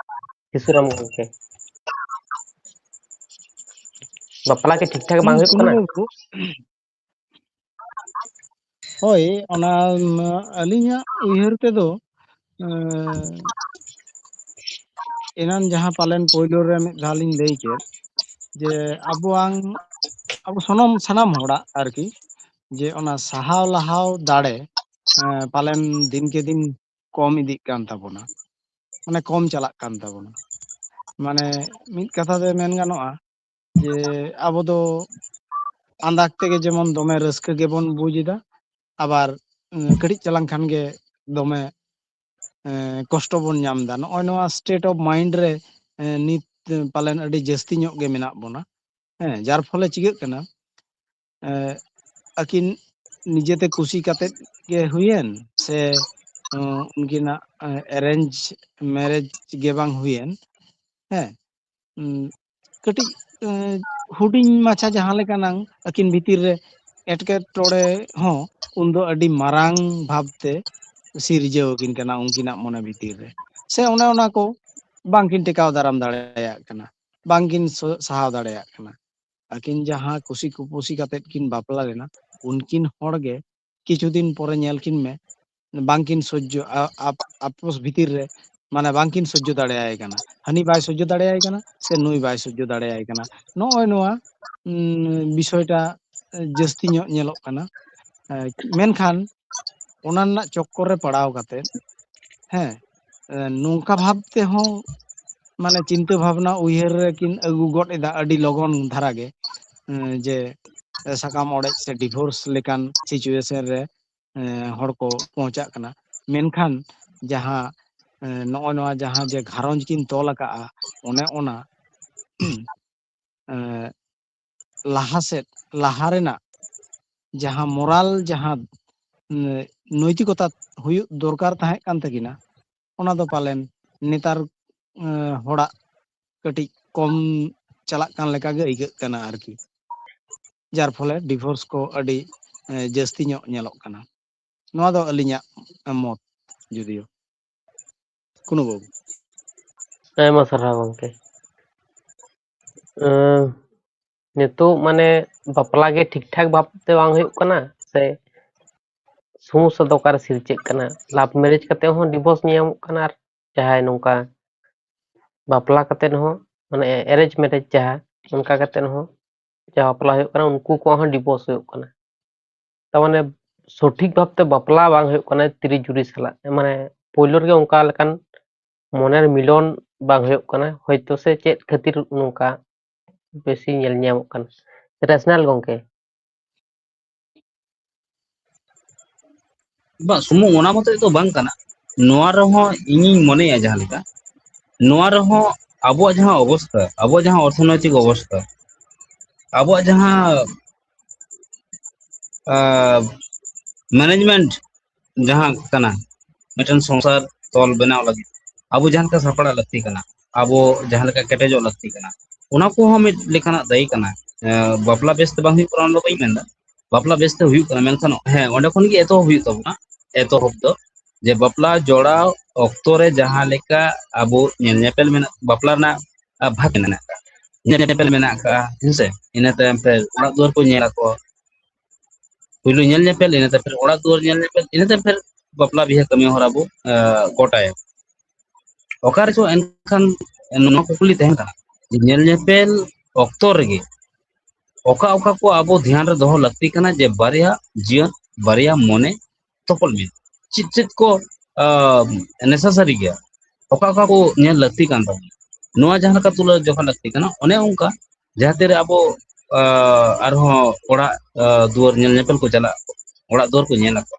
ᱥᱤᱥᱩᱨᱟᱢ ᱜᱚᱢᱠᱮ, ᱵᱟᱯᱞᱟ ᱠᱤ ᱴᱷᱤᱠ ᱴᱷᱟᱠ ᱵᱟᱝ ᱦᱩᱭᱩᱜ ᱠᱟᱱᱟ? ᱦᱳᱭ, ᱚᱱᱟ, ᱩᱢ, ᱟᱹᱞᱤᱧᱟᱜ ᱩᱭᱦᱟᱹᱨ ᱛᱮᱫᱚ, ᱩᱢ, ᱮᱱᱟᱱ ᱡᱟᱦᱟᱸ ᱯᱟᱞᱮᱱ ᱯᱳᱭᱞᱳ ᱨᱮ ᱢᱤᱫ ᱫᱷᱟᱣ ᱞᱤᱧ ᱞᱟᱹᱭ ᱠᱮᱫ, ᱡᱮ ᱟᱵᱚᱣᱟᱝ, ᱟᱵᱚ ᱥᱟᱱᱟᱢ, ᱥᱟᱱᱟᱢ ᱦᱚᱲᱟᱜ ᱟᱨᱠᱤ, ᱡᱮ ᱚᱱᱟ ᱥᱟᱦᱟᱣ ᱞᱟᱦᱟᱣ ᱫᱟᱲᱮ, ᱮᱸ, ᱯᱟᱞᱮᱱ ᱫᱤᱱ ᱠᱮ ᱫᱤᱱ ᱠᱚᱢ ᱤᱫᱤᱜ ᱠᱟᱱ ᱛᱟᱵᱚᱱᱟ᱾ ᱢᱟᱱᱮ ᱠᱚᱢ ᱪᱟᱞᱟᱜ ᱠᱟᱱ ᱛᱟᱵᱚᱱᱟ᱾ ᱢᱟᱱᱮ ᱢᱤᱫ ᱠᱟᱛᱷᱟ ᱛᱮ ᱢᱮᱱ ᱜᱟᱱᱚᱜᱼᱟ ᱡᱮ ᱟᱵᱚ ᱫᱚ ᱟᱸᱫᱟᱠ ᱛᱮᱜᱮ ᱡᱮᱢᱚᱱ ᱫᱚᱢᱮ ᱨᱟᱹᱥᱠᱟᱹ ᱜᱮᱵᱚᱱ ᱵᱩᱡᱽ ᱮᱫᱟ, ᱟᱵᱟᱨ ᱩᱸ, ᱠᱟᱹᱴᱤᱡ ᱪᱟᱞᱟᱝ ᱠᱷᱟᱱ ᱜᱮ ᱫᱚᱢᱮ ᱮᱸ, ᱠᱚᱥᱴᱚ ᱵᱚᱱ ᱧᱟᱢ ᱮᱫᱟ᱾ ᱱᱚᱜᱼᱚᱭ ᱱᱚᱣᱟ state of mind ᱨᱮ ᱮᱸ, ᱱᱤᱛ ᱯᱟᱞᱮᱱ ᱟᱹᱰᱤ ᱡᱟᱹᱥᱛᱤ ᱧᱚᱜ ᱜᱮ ᱢᱮᱱᱟᱜ ᱵᱚᱱᱟ᱾ ᱦᱮᱸ, ᱡᱟᱨ ᱯᱷᱚᱞᱮ ᱪᱤᱠᱟᱹᱜ ᱠᱟᱱᱟ, ᱮᱸ, ᱟᱹᱠᱤᱱ ᱱᱤᱡᱮᱛᱮ ᱠᱩᱥᱤ ᱠᱟᱛᱮᱫ ᱜᱮ ᱦᱩᱭᱮᱱ ᱥᱮ ᱩᱸ, ᱩᱱᱠᱤᱱᱟᱜ ᱮᱸ, arrange marriage ᱜᱮ ᱵᱟᱝ ᱦᱩᱭᱮᱱ, ᱦᱮᱸ, ᱩᱸ, ᱠᱟᱹᱴᱤᱡ ᱮᱸ, ᱦᱩᱰᱤᱧ ᱢᱟᱪᱷᱟ ᱡᱟᱦᱟᱸ ᱞᱮᱠᱟᱱᱟᱝ ᱟᱹᱠᱤᱱ ᱵᱷᱤᱛᱤᱨ ᱨᱮ ᱮᱴᱠᱮᱴᱚᱬᱮ ᱦᱚᱸ ᱩᱱᱫᱚ ᱟᱹᱰᱤ ᱢᱟᱨᱟᱝ ᱵᱷᱟᱵᱽᱛᱮ ᱥᱤᱨᱡᱟᱹᱣ ᱟᱹᱠᱤᱱ ᱠᱟᱱᱟ ᱩᱱᱠᱤᱱᱟᱜ ᱢᱚᱱᱮ ᱵᱷᱤᱛᱤᱨ ᱨᱮ᱾ ᱥᱮ ᱚᱱᱮ ᱚᱱᱟ ᱠᱚ ᱵᱟᱝᱠᱤᱱ ᱴᱮᱠᱟᱣ ᱫᱟᱨᱟᱢ ᱫᱟᱲᱮᱭᱟᱜ ᱠᱟᱱᱟ, ᱵᱟᱝᱠᱤᱱ ᱥᱚ-, ᱥᱟᱦᱟᱣ ᱫᱟᱲᱮᱭᱟᱜ ᱠᱟᱱᱟ᱾ ᱟᱹᱠᱤᱱ ᱡᱟᱦᱟᱸ ᱠᱩᱥᱤ ᱠᱩᱯᱩᱥᱤ ᱠᱟᱛᱮᱫ ᱠᱤᱱ ᱵᱟᱯᱞᱟ ᱞᱮᱱᱟ, ᱩᱱᱠᱤᱱ ᱦᱚᱲ ᱜᱮ ᱠᱤᱪᱷᱩ ᱫᱤᱱ ᱯᱚᱨᱮ ᱧᱮᱞ ᱠᱤᱱ ᱢᱮ, ᱵᱟᱝᱠᱤᱱ ᱥᱚᱡᱽᱡᱚ, ᱟ-, ᱟᱯ-, ᱟᱯᱚᱥ ᱵᱷᱤᱛᱤᱨ ᱨᱮ, ᱢᱟᱱᱮ, ᱵᱟᱝᱠᱤᱱ ᱥᱚᱡᱽᱡᱚ ᱫᱟᱲᱮᱭᱟᱭ ᱠᱟᱱᱟ᱾ ᱦᱟᱹᱱᱤ ᱵᱟᱭ ᱥᱚᱡᱽᱡᱚ ᱫᱟᱲᱮᱭᱟᱭ ᱠᱟᱱᱟ ᱥᱮ ᱱᱩᱭ ᱵᱟᱭ ᱥᱚᱡᱽᱡᱚ ᱫᱟᱲᱮᱭᱟᱭ ᱠᱟᱱᱟ᱾ ᱱᱚᱜᱼᱚᱭ ᱱᱚᱣᱟ, ᱩᱸ, ᱵᱤᱥᱚᱭᱴᱟ ᱡᱟᱹᱥᱛᱤ ᱧᱚᱜ ᱧᱮᱞᱚᱜ ᱠᱟᱱᱟ᱾ ᱮ, ᱢᱮᱱᱠᱷᱟᱱ ᱚᱱᱟ ᱨᱮᱱᱟᱜ ᱪᱚᱠᱠᱚᱨ ᱨᱮ ᱯᱟᱲᱟᱣ ᱠᱟᱛᱮ, ᱦᱮᱸ, ᱮ, ᱱᱚᱝᱠᱟ ᱵᱷᱟᱵᱽ ᱛᱮᱦᱚᱸ, ᱢᱟᱱᱮ, ᱪᱤᱱᱛᱟᱹ ᱵᱷᱟᱵᱽᱱᱟ ᱩᱭᱦᱟᱹᱨ ᱨᱮ ᱠᱤᱱ ᱟᱹᱜᱩ ᱜᱚᱫ ᱮᱫᱟ ᱟᱹᱰᱤ ᱞᱚᱜᱚᱱ ᱫᱷᱟᱨᱟ ᱜᱮ, ᱮ, ᱡᱮ ᱥᱟᱠᱟᱢ ᱚᱲᱮᱡ ᱥᱮ divorce ᱞᱮᱠᱟᱱ situation ᱨᱮ, ᱮ, ᱦᱚᱲ ᱠᱚ ᱯᱚᱸᱦᱪᱟᱜ ᱠᱟᱱᱟ᱾ ᱢᱮᱱᱠᱷᱟᱱ ᱡᱟᱦᱟᱸ, ᱮ, ᱱᱚᱜᱼᱚᱭ ᱱᱚᱣᱟ ᱡᱟᱦᱟᱸ ᱡᱮ ᱜᱷᱟᱨᱚᱸᱡᱽ ᱠᱤᱱ ᱛᱚᱞ ᱟᱠᱟᱜᱼᱟ, ᱚᱱᱮ ᱚᱱᱟ, ᱮ, ᱞᱟᱦᱟ ᱥᱮᱫ, ᱞᱟᱦᱟ ᱨᱮᱱᱟᱜ ᱡᱟᱦᱟᱸ moral, ᱡᱟᱦᱟᱸ, ᱮ, ᱱᱳᱭᱛᱤᱠᱚᱛᱟ ᱦᱩᱭᱩᱜ ᱫᱚᱨᱠᱟᱨ ᱛᱟᱦᱮᱸ ᱠᱟᱱ ᱛᱟᱹᱠᱤᱱᱟ, ᱚᱱᱟ ᱫᱚ ᱯᱟᱞᱮᱱ ᱱᱮᱛᱟᱨ, ᱮ, ᱦᱚᱲᱟᱜ ᱠᱟᱹᱴᱤᱡ ᱠᱚᱢ ᱪᱟᱞᱟᱜ ᱠᱟᱱ ᱞᱮᱠᱟ ᱜᱮ ᱟᱹᱭᱠᱟᱹᱜ ᱠᱟᱱᱟ ᱟᱨᱠᱤ᱾ ᱡᱟᱨ ᱯᱷᱚᱞᱮ divorce ᱠᱚ ᱟᱹᱰᱤ, ᱮ, ᱡᱟᱹᱥᱛᱤ ᱧᱚᱜ ᱧᱮᱞᱚᱜ ᱠᱟᱱᱟ᱾ ᱱᱚᱣᱟ ᱫᱚ ᱟᱹᱞᱤᱧᱟᱜ ᱢᱚᱛ ᱡᱩᱫᱤᱭᱳ᱾ ᱠᱩᱱᱩ ᱵᱟᱹᱵᱩ᱾ ᱟᱭᱢᱟ ᱥᱟᱨᱦᱟᱣ ᱜᱚᱢᱠᱮ᱾ ᱮᱸ, ᱱᱤᱛᱚᱜ ᱢᱟᱱᱮ ᱵᱟᱯᱞᱟ ᱜᱮ ᱴᱷᱤᱠ ᱴᱷᱟᱠ ᱵᱷᱟᱵᱛᱮ ᱵᱟᱝ ᱦᱩᱭᱩᱜ ᱠᱟᱱᱟ ᱥᱮ ᱥᱚᱢᱚᱥᱥᱟ ᱫᱚ ᱚᱠᱟᱨᱮ ᱥᱤᱨᱡᱟᱹᱜ ᱠᱟᱱᱟ? Love marriage ᱠᱟᱛᱮ ᱦᱚᱸ divorce ᱧᱟᱢᱚᱜ ᱠᱟᱱᱟ, ᱟᱨ ᱡᱟᱦᱟᱸᱭ ᱱᱚᱝᱠᱟ ᱵᱟᱯᱞᱟ ᱠᱟᱛᱮ ᱦᱚᱸ, ᱢᱟᱱᱮ arrange marriage ᱡᱟᱦᱟᱸ, ᱚᱱᱠᱟ ᱠᱟᱛᱮ ᱦᱚᱸ ᱡᱟᱦᱟᱸ ᱵᱟᱯᱞᱟ ᱦᱩᱭᱩᱜ ᱠᱟᱱᱟ, ᱩᱱᱠᱩ ᱠᱚᱣᱟᱜ ᱦᱚᱸ divorce ᱦᱩᱭᱩᱜ ᱠᱟᱱᱟ᱾ ᱛᱟᱨ ᱢᱟᱱᱮ ᱥᱚᱴᱷᱤᱠ ᱵᱷᱟᱵᱛᱮ ᱵᱟᱯᱞᱟ ᱵᱟᱝ ᱦᱩᱭᱩᱜ ᱠᱟᱱᱟ ᱛᱤᱨᱤ ᱡᱩᱨᱤ ᱥᱟᱞᱟᱜ᱾ ᱢᱟᱱᱮ ᱯᱳᱭᱞᱳ ᱨᱮᱜᱮ ᱚᱱᱠᱟ ᱞᱮᱠᱟᱱ ᱢᱚᱱᱮᱨ ᱢᱤᱞᱚᱱ ᱵᱟᱝ ᱦᱩᱭᱩᱜ ᱠᱟᱱᱟ, ᱦᱚᱭᱛᱳ ᱥᱮ ᱪᱮᱫ ᱠᱷᱟᱹᱛᱤᱨ ᱱᱚᱝᱠᱟ ᱵᱮᱥᱤ ᱧᱮᱞ ᱧᱟᱢᱚᱜ ᱠᱟᱱᱟ᱾ ᱨᱮᱥᱱᱟᱞ ᱜᱚᱝᱠᱮ᱾ ᱵᱟᱝ, ᱥᱩᱢᱩᱝ ᱚᱱᱟ ᱢᱚᱛᱚ ᱫᱚ ᱵᱟᱝ ᱠᱟᱱᱟ᱾ ᱱᱚᱣᱟ ᱨᱮᱦᱚᱸ ᱤᱧᱤᱧ ᱢᱚᱱᱮᱭᱟ ᱡᱟᱦᱟᱸ ᱞᱮᱠᱟ, ᱱᱚᱣᱟ ᱨᱮᱦᱚᱸ ᱟᱵᱚᱣᱟᱜ ᱡᱟᱦᱟᱸ ᱚᱵᱚᱥᱛᱟ, ᱟᱵᱚᱣᱟᱜ ᱡᱟᱦᱟᱸ ᱚᱨᱛᱷᱚᱱᱳᱭᱛᱤᱠ ᱚᱵᱚᱥᱛᱟ, ᱟᱵᱚᱣᱟᱜ ᱡᱟᱦᱟᱸ ᱢᱮᱱᱮᱡᱽᱢᱮᱱᱴ ᱡᱟᱦᱟᱸ ᱠᱟᱱᱟ, ᱢᱤᱫᱴᱮᱱ ᱥᱚᱝᱥᱟᱨ ᱛᱚᱞ ᱵᱮᱱᱟᱣ ᱞᱟᱹᱜᱤᱫ ᱟᱵᱚ ᱡᱟᱦᱟᱸ ᱞᱮᱠᱟ ᱥᱟᱯᱲᱟᱜ ᱞᱟᱹᱠᱛᱤ ᱠᱟᱱᱟ, ᱟᱵᱚ ᱡᱟᱦᱟᱸ ᱞᱮᱠᱟ ᱠᱮᱴᱮᱡᱚᱜ ᱞᱟᱹᱠᱛᱤ ᱠᱟᱱᱟ, ᱚᱱᱟ ᱠᱚᱦᱚᱸ ᱢᱤᱫ ᱞᱮᱠᱟᱱᱟᱜ ᱫᱟᱹᱭᱤ ᱠᱟᱱᱟ᱾ ᱵᱟᱯᱞᱟ ᱵᱮᱥ ᱛᱮ ᱵᱟᱝ ᱦᱩᱭᱩᱜ ᱠᱟᱱᱟ, ᱚᱱᱟ ᱫᱚ ᱵᱟᱹᱧ ᱢᱮᱱᱫᱟ, ᱵᱟᱯᱞᱟ ᱵᱮᱥ ᱛᱮ ᱦᱩᱭᱩᱜ ᱠᱟᱱᱟ, ᱢᱮᱱᱠᱷᱟᱱ ᱦᱮᱸ, ᱚᱸᱰᱮ ᱠᱷᱚᱱ ᱜᱮ ᱮᱛᱚᱦᱚᱵ ᱦᱩᱭᱩᱜ ᱛᱟᱵᱚᱱᱟ᱾ ᱮᱛᱚᱦᱚᱵ ᱫᱚ ᱡᱮ ᱵᱟᱯᱞᱟ ᱡᱚᱲᱟᱣ ᱚᱠᱛᱚ ᱨᱮ ᱡᱟᱦᱟᱸ ᱞᱮᱠᱟ ᱟᱵᱚ ᱧᱮᱞ ᱧᱮᱯᱮᱞ ᱢᱮᱱᱟᱜ, ᱵᱟᱯᱞᱟ ᱨᱮᱱᱟᱜ ᱵᱷᱟᱜᱽ ᱢᱮᱱᱟᱜ ᱟᱠᱟᱫ, ᱧᱮᱞ ᱧᱮᱯᱮᱞ ᱢᱮᱱᱟᱜ ᱟᱠᱟᱫ, ᱦᱮᱸᱥᱮ, ᱤᱱᱟᱹ ᱛᱟᱭᱚᱢ ᱯᱮ ᱚᱲᱟᱜ ᱫᱩᱣᱟᱹᱨ ᱠᱚ ᱧᱮᱞ ᱟᱠᱚ, ᱯᱩᱭᱞᱩ ᱧᱮᱞ ᱧᱮᱯᱮᱞ, ᱤᱱᱟᱹ ᱛᱟᱭᱚᱢ ᱯᱮ ᱚᱲᱟᱜ ᱫᱩᱣᱟᱹᱨ ᱧᱮᱞ ᱧᱮᱯᱮᱞ, ᱤᱱᱟᱹ ᱛᱟᱭᱚᱢ ᱯᱮ ᱵᱟᱯᱞᱟ ᱵᱤᱦᱟᱹ ᱠᱟᱹᱢᱤ ᱦᱚᱨᱟ ᱵᱚ ᱜᱚᱴᱟᱭᱟ᱾ ᱚᱠᱟ ᱨᱮᱪᱚ ᱮᱱᱠᱷᱟᱱ ᱱᱚᱣᱟ ᱠᱩᱠᱞᱤ ᱛᱟᱦᱮᱱ ᱠᱟᱱᱟ, ᱧᱮᱞ ᱧᱮᱯᱮᱞ ᱚᱠᱛᱚ ᱨᱮᱜᱮ ᱚᱠᱟ ᱚᱠᱟ ᱠᱚ ᱟᱵᱚ ᱫᱷᱮᱭᱟᱱ ᱨᱮ ᱫᱚᱦᱚ ᱞᱟᱹᱠᱛᱤ ᱠᱟᱱᱟ ᱡᱮ ᱵᱟᱨᱭᱟ ᱡᱤᱭᱚᱱ, ᱵᱟᱨᱭᱟ ᱢᱚᱱᱮ ᱛᱚᱯᱚᱞ ᱢᱮ, ᱪᱮᱫ ᱪᱮᱫ ᱠᱚ ᱱᱮᱥᱮᱥᱟᱨᱤ ᱜᱮᱭᱟ, ᱚᱠᱟ ᱚᱠᱟ ᱠᱚ ᱧᱮᱞ ᱞᱟᱹᱠᱛᱤ ᱠᱟᱱ ᱛᱟᱵᱚᱱᱟ, ᱱᱚᱣᱟ ᱡᱟᱦᱟᱸ ᱞᱮᱠᱟ ᱛᱩᱞᱟᱹ ᱡᱚᱠᱷᱟ ᱞᱟᱹᱠᱛᱤ ᱠᱟᱱᱟ, ᱚᱱᱮ ᱚᱱᱠᱟ ᱡᱟᱦᱟᱸ ᱛᱤᱨᱮ ᱟᱵᱚ ᱟᱨᱦᱚᱸ ᱚᱲᱟᱜ ᱫᱩᱣᱟᱹᱨ ᱧᱮᱞ ᱧᱮᱯᱮᱞ ᱠᱚ ᱪᱟᱞᱟᱜ ᱟᱠᱚ, ᱚᱲᱟᱜ ᱫᱩᱣᱟᱹᱨ ᱠᱚ ᱧᱮᱞ ᱟᱠᱚ,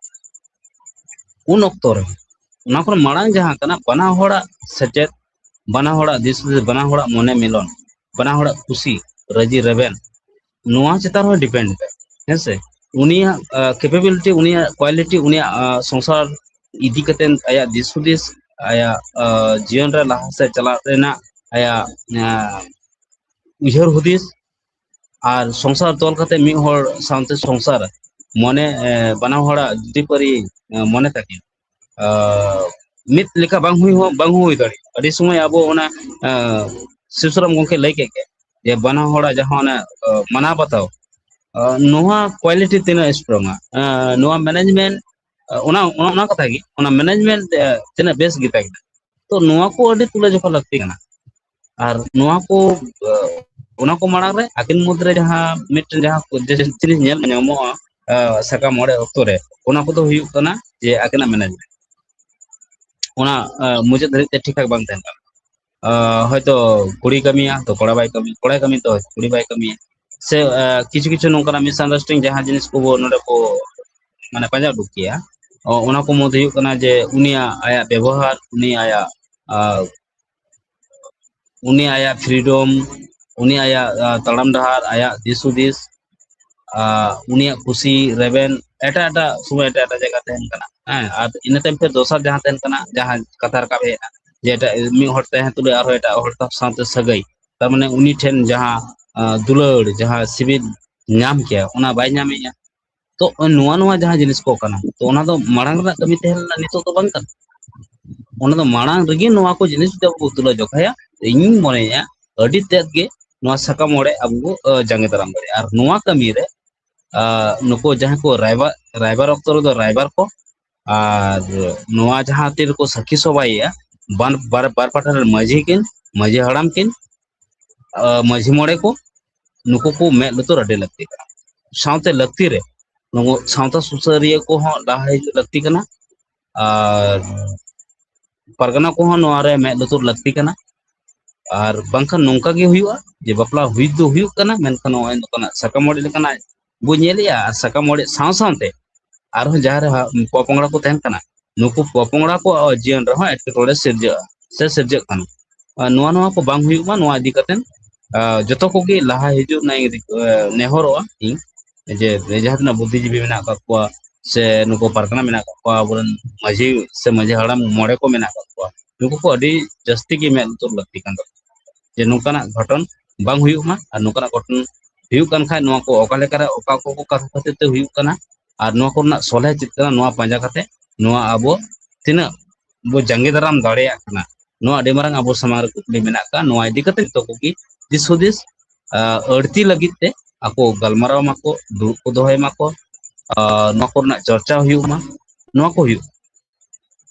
ᱩᱱ ᱚᱠᱛᱚ ᱨᱮ ᱚᱱᱟ ᱠᱷᱚᱱ ᱢᱟᱲᱟᱝ ᱡᱟᱦᱟᱸ ᱠᱟᱱᱟ, ᱵᱟᱱᱟ ᱦᱚᱲᱟᱜ ᱥᱮᱪᱮᱫ, ᱵᱟᱱᱟ ᱦᱚᱲᱟᱜ ᱫᱤᱥ ᱦᱩᱫᱤᱥ, ᱵᱟᱱᱟ ᱦᱚᱲᱟᱜ ᱢᱚᱱᱮ ᱢᱤᱞᱚᱱ, ᱵᱟᱱᱟ ᱦᱚᱲᱟᱜ ᱠᱩᱥᱤ ᱨᱟᱹᱡᱤ ᱨᱮᱵᱮᱱ, ᱱᱚᱣᱟ ᱪᱮᱛᱟᱱ ᱨᱮᱦᱚᱸ ᱰᱤᱯᱮᱱᱰ ᱮᱫᱟᱭ, ᱦᱮᱸᱥᱮ᱾ ᱩᱱᱤᱭᱟᱜ ᱠᱮᱯᱮᱵᱤᱞᱤᱴᱤ, ᱩᱱᱤᱭᱟᱜ ᱠᱳᱣᱟᱞᱤᱴᱤ, ᱩᱱᱤᱭᱟᱜ ᱥᱚᱝᱥᱟᱨ ᱤᱫᱤ ᱠᱟᱛᱮ ᱟᱭᱟᱜ ᱫᱤᱥ ᱦᱩᱫᱤᱥ, ᱟᱭᱟᱜ ᱡᱤᱭᱚᱱ ᱨᱮ ᱞᱟᱦᱟ ᱥᱮᱫ ᱪᱟᱞᱟᱜ ᱨᱮᱱᱟᱜ ᱟᱭᱟᱜ ᱩᱭᱦᱟᱹᱨ ᱦᱩᱫᱤᱥ, ᱟᱨ ᱥᱚᱝᱥᱟᱨ ᱛᱚᱞ ᱠᱟᱛᱮ ᱢᱤᱫ ᱦᱚᱲ ᱥᱟᱶᱛᱮ ᱥᱚᱝᱥᱟᱨ ᱢᱚᱱᱮ, ᱵᱟᱱᱟ ᱦᱚᱲᱟᱜ ᱡᱩᱫᱤ ᱯᱟᱹᱨᱤ ᱢᱚᱱᱮ ᱛᱟᱹᱠᱤᱱ ᱢᱤᱫ ᱞᱮᱠᱟ ᱵᱟᱝ ᱦᱩᱭ ᱦᱚᱸ ᱵᱟᱝ ᱦᱩᱭ ᱫᱟᱲᱮᱭᱟᱜᱼᱟ᱾ ᱟᱹᱰᱤ ᱥᱚᱢᱚᱭ ᱟᱵᱚ ᱚᱱᱟ ᱥᱤᱥᱩᱨᱟᱢ ᱜᱚᱢᱠᱮ ᱞᱟᱹᱭ ᱠᱮᱫ ᱜᱮ, ᱡᱮ ᱵᱟᱱᱟ ᱦᱚᱲᱟᱜ ᱡᱟᱦᱟᱸ ᱚᱱᱟ ᱢᱟᱱᱟᱣ ᱵᱟᱛᱟᱣ, ᱱᱚᱣᱟ ᱠᱳᱣᱟᱞᱤᱴᱤ ᱛᱤᱱᱟᱹᱜ ᱥᱴᱨᱚᱝᱟ, ᱱᱚᱣᱟ ᱢᱮᱱᱮᱡᱽᱢᱮᱱᱴ, ᱚᱱᱟ ᱚᱱᱟ ᱠᱟᱛᱷᱟ ᱜᱮ, ᱚᱱᱟ ᱢᱮᱱᱮᱡᱽᱢᱮᱱᱴ ᱛᱤᱱᱟᱹᱜ ᱵᱮᱥ ᱜᱮᱛᱟ ᱠᱤᱱᱟ᱾ ᱛᱚ ᱱᱚᱣᱟ ᱠᱚ ᱟᱹᱰᱤ ᱛᱩᱞᱟᱹᱡᱚᱠᱷᱟ ᱞᱟᱹᱠᱛᱤ ᱠᱟᱱᱟ᱾ ᱟᱨ ᱱᱚᱣᱟ ᱠᱚ ᱚᱱᱟ ᱠᱚ ᱢᱟᱲᱟᱝ ᱨᱮ ᱟᱹᱠᱤᱱ ᱢᱩᱫᱽᱨᱮ ᱡᱟᱦᱟᱸ ᱢᱤᱫᱴᱮᱱ ᱡᱟᱦᱟᱸ ᱡᱤᱱᱤᱥ ᱧᱮᱞ ᱧᱟᱢᱚᱜᱼᱟ ᱥᱟᱠᱟᱢ ᱚᱲᱮᱡ ᱚᱠᱛᱚ ᱨᱮ, ᱚᱱᱟ ᱠᱚᱫᱚ ᱦᱩᱭᱩᱜ ᱠᱟᱱᱟ ᱡᱮ ᱟᱹᱠᱤᱱᱟᱜ ᱢᱮᱱᱮᱡᱽᱢᱮᱱᱴ᱾ ᱚᱱᱟ ᱢᱩᱪᱟᱹᱫ ᱫᱷᱟᱹᱨᱤᱡ ᱛᱮ ᱴᱷᱤᱠ ᱴᱷᱟᱠ ᱵᱟᱝ ᱛᱟᱦᱮᱱ ᱠᱟᱱᱟ᱾ ᱦᱚᱭᱛᱳ ᱠᱩᱲᱤ ᱠᱟᱹᱢᱤᱭᱟ ᱛᱚ ᱠᱚᱲᱟ ᱵᱟᱭ ᱠᱟᱹᱢᱤᱭᱟ, ᱠᱚᱲᱟᱭ ᱠᱟᱹᱢᱤᱭᱟ ᱛᱚ ᱠᱩᱲᱤ ᱵᱟᱭ ᱠᱟᱹᱢᱤᱭᱟ, ᱥᱮ ᱠᱤᱪᱷᱩ ᱠᱤᱪᱷᱩ ᱱᱚᱝᱠᱟᱱᱟᱜ ᱢᱤᱥᱟᱱᱰᱟᱨᱥᱴᱮᱱᱰᱤᱝ ᱡᱟᱦᱟᱸ ᱡᱤᱱᱤᱥ ᱠᱚᱵᱚ ᱱᱚᱰᱮ ᱠᱚ ᱢᱟᱱᱮ ᱯᱟᱸᱡᱟ ᱩᱰᱩᱠ ᱠᱮᱭᱟ᱾ ᱚᱱᱟ ᱠᱚ ᱢᱩᱫᱽ ᱦᱩᱭᱩᱜ ᱠᱟᱱᱟ ᱡᱮ ᱩᱱᱤᱭᱟᱜ ᱟᱭᱟᱜ ᱵᱮᱵᱚᱦᱟᱨ, ᱩᱱᱤ ᱟᱭᱟᱜ ᱩᱱᱤ ᱟᱭᱟᱜ ᱯᱷᱨᱤᱰᱚᱢ, ᱩᱱᱤ ᱟᱭᱟᱜ ᱛᱟᱲᱟᱢ ᱰᱟᱦᱟᱨ, ᱟᱭᱟᱜ ᱫᱤᱥ ᱦᱩᱫᱤᱥ, ᱩᱱᱤᱭᱟᱜ ᱠᱩᱥᱤ ᱨᱮᱵᱮᱱ ᱮᱴᱟᱜ ᱮᱴᱟᱜ ᱥᱚᱢᱚᱭ ᱮᱴᱟᱜ ᱮᱴᱟᱜ ᱡᱟᱭᱜᱟ ᱛᱟᱦᱮᱱ ᱠᱟᱱᱟ᱾ ᱦᱮᱸ, ᱟᱨ ᱤᱱᱟᱹ ᱛᱟᱭᱚᱢ ᱯᱷᱤᱨ ᱫᱚᱥᱟᱨ ᱡᱟᱦᱟᱸ ᱛᱟᱦᱮᱱ ᱠᱟᱱᱟ, ᱡᱟᱦᱟᱸ ᱠᱟᱛᱷᱟ ᱨᱟᱠᱟᱵ ᱦᱮᱡ ᱮᱱᱟ ᱡᱮ ᱮᱴᱟᱜ ᱢᱤᱫ ᱦᱚᱲ ᱛᱟᱦᱮᱸ ᱛᱩᱞᱩᱡ ᱟᱨᱦᱚᱸ ᱮᱴᱟᱜ ᱦᱚᱲ ᱥᱟᱶᱛᱮ ᱥᱟᱹᱜᱟᱹᱭ, ᱛᱟᱨ ᱢᱟᱱᱮ ᱩᱱᱤ ᱴᱷᱮᱱ ᱡᱟᱦᱟᱸ ᱫᱩᱞᱟᱹᱲ, ᱡᱟᱦᱟᱸ ᱥᱤᱵᱤᱞ ᱧᱟᱢ ᱠᱮᱭᱟ, ᱚᱱᱟ ᱵᱟᱭ ᱧᱟᱢᱮᱜᱼᱟ᱾ ᱛᱚ ᱱᱚᱣᱟ ᱱᱚᱣᱟ ᱡᱟᱦᱟᱸ ᱡᱤᱱᱤᱥ ᱠᱚ ᱠᱟᱱᱟ, ᱛᱚ ᱚᱱᱟ ᱫᱚ ᱢᱟᱲᱟᱝ ᱨᱮᱱᱟᱜ ᱠᱟᱹᱢᱤ ᱛᱟᱦᱮᱸ ᱞᱮᱱᱟ, ᱱᱤᱛᱚᱜ ᱫᱚ ᱵᱟᱝ ᱠᱟᱱᱟ᱾ ᱚᱱᱟ ᱫᱚ ᱢᱟᱲᱟᱝ ᱨᱮᱜᱮ ᱱᱚᱣᱟ ᱠᱚ ᱡᱤᱱᱤᱥ ᱡᱩᱫᱤ ᱟᱵᱚ ᱵᱚ ᱛᱩᱞᱟᱹ ᱡᱚᱠᱷᱟᱭᱟ, ᱤᱧᱤᱧ ᱢᱚᱱᱮᱭᱟ ᱟᱹᱰᱤ ᱛᱮᱫ ᱜᱮ ᱱᱚᱣᱟ ᱥᱟᱠᱟᱢ ᱚᱲᱮᱡ ᱟᱵᱚ ᱵᱚ ᱡᱟᱸᱜᱮ ᱫᱟᱨᱟᱢ ᱫᱟᱲᱮᱭᱟᱜᱼᱟ᱾ ᱟᱨ ᱱᱚᱣᱟ ᱠᱟᱹᱢᱤ ᱨᱮ ᱱᱩᱠᱩ ᱡᱟᱦᱟᱸᱭ ᱠᱚ ᱨᱟᱭᱵᱟᱨ, ᱨᱟᱭᱵᱟᱨ ᱚᱠᱛᱚ ᱨᱮᱫᱚ ᱨᱟᱭᱵᱟᱨ ᱠᱚ, ᱟᱨ ᱱᱚᱣᱟ ᱡᱟᱦᱟᱸ ᱛᱤ ᱨᱮᱠᱚ ᱥᱟᱹᱠᱷᱤ ᱥᱚᱵᱷᱟᱭᱮᱜᱼᱟ, ᱵᱟᱨ, ᱵᱟᱨ ᱯᱟᱦᱴᱟ ᱨᱮᱱ ᱢᱟᱹᱡᱷᱤ ᱠᱤᱱ, ᱢᱟᱹᱡᱷᱤ ᱦᱟᱲᱟᱢ ᱠᱤᱱ, ᱢᱟᱹᱡᱷᱤ ᱢᱚᱬᱮ ᱠᱚ, ᱱᱩᱠᱩ ᱠᱚ ᱢᱮᱫ ᱞᱩᱛᱩᱨ ᱟᱹᱰᱤ ᱞᱟᱹᱠᱛᱤ ᱠᱟᱱᱟ᱾ ᱥᱟᱶᱛᱮ ᱞᱟᱹᱠᱛᱤ ᱨᱮ ᱱᱩᱠᱩ ᱥᱟᱶᱛᱟ ᱥᱩᱥᱟᱹᱨᱤᱭᱟᱹ ᱠᱚᱦᱚᱸ ᱞᱟᱦᱟ ᱦᱤᱡᱩᱜ ᱞᱟᱹᱠᱛᱤ ᱠᱟᱱᱟ, ᱟᱨ ᱯᱟᱨᱜᱟᱱᱟ ᱠᱚᱦᱚᱸ ᱱᱚᱣᱟ ᱨᱮ ᱢᱮᱫ ᱞᱩᱛᱩᱨ ᱞᱟᱹᱠᱛᱤ ᱠᱟᱱᱟ᱾ ᱟᱨ ᱵᱟᱝᱠᱷᱟᱱ ᱱᱚᱝᱠᱟ ᱜᱮ ᱦᱩᱭᱩᱜᱼᱟ ᱡᱮ ᱵᱟᱯᱞᱟ ᱦᱩᱭ ᱫᱚ ᱦᱩᱭᱩᱜ ᱠᱟᱱᱟ, ᱢᱮᱱᱠᱷᱟᱱ ᱱᱚᱜᱼᱚᱭ ᱱᱚᱝᱠᱟᱱᱟᱜ ᱥᱟᱠᱟᱢ ᱚᱲᱮᱡ ᱞᱮᱠᱟᱱᱟᱜ ᱵᱚ ᱧᱮᱞᱮᱜᱼᱟ᱾ ᱟᱨ ᱥᱟᱠᱟᱢ ᱚᱲᱮᱡ ᱥᱟᱶ ᱥᱟᱶᱛᱮ ᱟᱨᱦᱚᱸ ᱡᱟᱦᱟᱸ ᱨᱮ ᱦᱟ-, ᱯᱚᱯᱚᱝᱲᱟ ᱠᱚ ᱛᱟᱦᱮᱱ ᱠᱟᱱᱟ, ᱱᱩᱠᱩ ᱯᱚᱯᱚᱝᱲᱟ ᱠᱚᱣᱟᱜ ᱡᱤᱭᱚᱱ ᱨᱮᱦᱚᱸ ᱮᱴᱠᱮᱴᱚᱬᱮ ᱥᱤᱨᱡᱟᱹᱜᱼᱟ ᱥᱮ ᱥᱤᱨᱡᱟᱹᱜ ᱠᱟᱱᱟ᱾ ᱟᱨ ᱱᱚᱣᱟ, ᱱᱚᱣᱟ ᱠᱚ ᱵᱟᱝ ᱦᱩᱭᱩᱜ ᱢᱟ, ᱱᱚᱣᱟ ᱤᱫᱤ ᱠᱟᱛᱮ ᱡᱚᱛᱚ ᱠᱚᱜᱮ ᱞᱟᱦᱟ ᱦᱤᱡᱩᱜ ᱨᱮᱱᱟᱜ ᱤᱧ ᱨᱤᱠ-, ᱱᱮᱦᱚᱨᱚᱜᱼᱟ ᱤᱧ, ᱡᱮ ᱡᱟᱦᱟᱸ ᱛᱤᱱᱟᱹᱜ ᱵᱩᱫᱽᱫᱷᱤᱡᱤᱵᱤ ᱢᱮᱱᱟᱜ ᱟᱠᱟᱫ ᱠᱚᱣᱟ ᱥᱮ ᱱᱩᱠᱩ ᱯᱟᱨᱜᱟᱱᱟ ᱢᱮᱱᱟᱜ ᱟᱠᱟᱫ ᱠᱚᱣᱟ, ᱟᱵᱚᱨᱮᱱ ᱢᱟᱹᱡᱷᱤ ᱥᱮ ᱢᱟᱹᱡᱷᱤ ᱦᱟᱲᱟᱢ ᱢᱚᱬᱮ ᱠᱚ ᱢᱮᱱᱟᱜ ᱟᱠᱟᱫ ᱠᱚᱣᱟ, ᱱᱩᱠᱩ ᱠᱚ ᱟᱹᱰᱤ ᱡᱟᱹᱥᱛᱤ ᱜᱮ ᱢᱮᱫ ᱞᱩᱛᱩᱨ ᱞᱟᱹᱠᱛᱤ ᱠᱟᱱ ᱛᱟᱠᱚᱣᱟ᱾ ᱡᱮ ᱱᱚᱝᱠᱟᱱᱟᱜ ᱜᱷᱚᱴᱚᱱ ᱵᱟᱝ ᱦᱩᱭᱩᱜ ᱢᱟ, ᱟᱨ ᱱᱚᱝᱠᱟᱱᱟᱜ ᱜᱷᱚᱴᱚᱱ ᱦᱩᱭᱩᱜ ᱠᱟᱱ ᱠᱷᱟᱡ ᱱᱚᱣᱟ ᱠᱚ ᱚᱠᱟ ᱞᱮᱠᱟᱨᱮ ᱚᱠᱟ ᱠᱚ ᱠᱟᱨᱚᱱ ᱠᱷᱟᱹᱛᱤᱨ ᱛᱮ ᱦᱩᱭᱩᱜ ᱠᱟᱱᱟ, ᱟᱨ ᱱᱚᱣᱟ ᱠᱚᱨᱮᱱᱟᱜ ᱥᱚᱞᱦᱮ ᱪᱮᱫ ᱠᱟᱱᱟ, ᱱᱚᱣᱟ ᱯᱟᱸᱡᱟ ᱠᱟᱛᱮ ᱱᱚᱣᱟ ᱟᱵᱚ ᱛᱤᱱᱟᱹᱜ ᱵᱚ ᱡᱟᱸᱜᱮ ᱫᱟᱨᱟᱢ ᱫᱟᱲᱮᱭᱟᱜ ᱠᱟᱱᱟ, ᱱᱚᱣᱟ ᱟᱹᱰᱤ ᱢᱟᱨᱟᱝ ᱟᱵᱚ ᱥᱟᱢᱟᱝ ᱨᱮ ᱠᱩᱠᱞᱤ ᱢᱮᱱᱟᱜ ᱟᱠᱟᱫ᱾ ᱱᱚᱣᱟ ᱤᱫᱤ ᱠᱟᱛᱮ ᱡᱚᱛᱚ ᱠᱚᱜᱮ ᱫᱤᱥ ᱦᱩᱫᱤᱥ ᱟᱹᱲᱛᱤ ᱞᱟᱹᱜᱤᱫ ᱛᱮ ᱟᱠᱚ ᱜᱟᱞᱢᱟᱨᱟᱣ ᱢᱟᱠᱚ, ᱫᱩᱲᱩᱵ ᱠᱚ ᱫᱚᱦᱚᱭ ᱢᱟᱠᱚ, ᱱᱚᱣᱟ ᱠᱚᱨᱮᱱᱟᱜ ᱪᱚᱨᱪᱟ ᱦᱩᱭᱩᱜ ᱢᱟ, ᱱᱚᱣᱟ ᱠᱚ ᱦᱩᱭᱩᱜ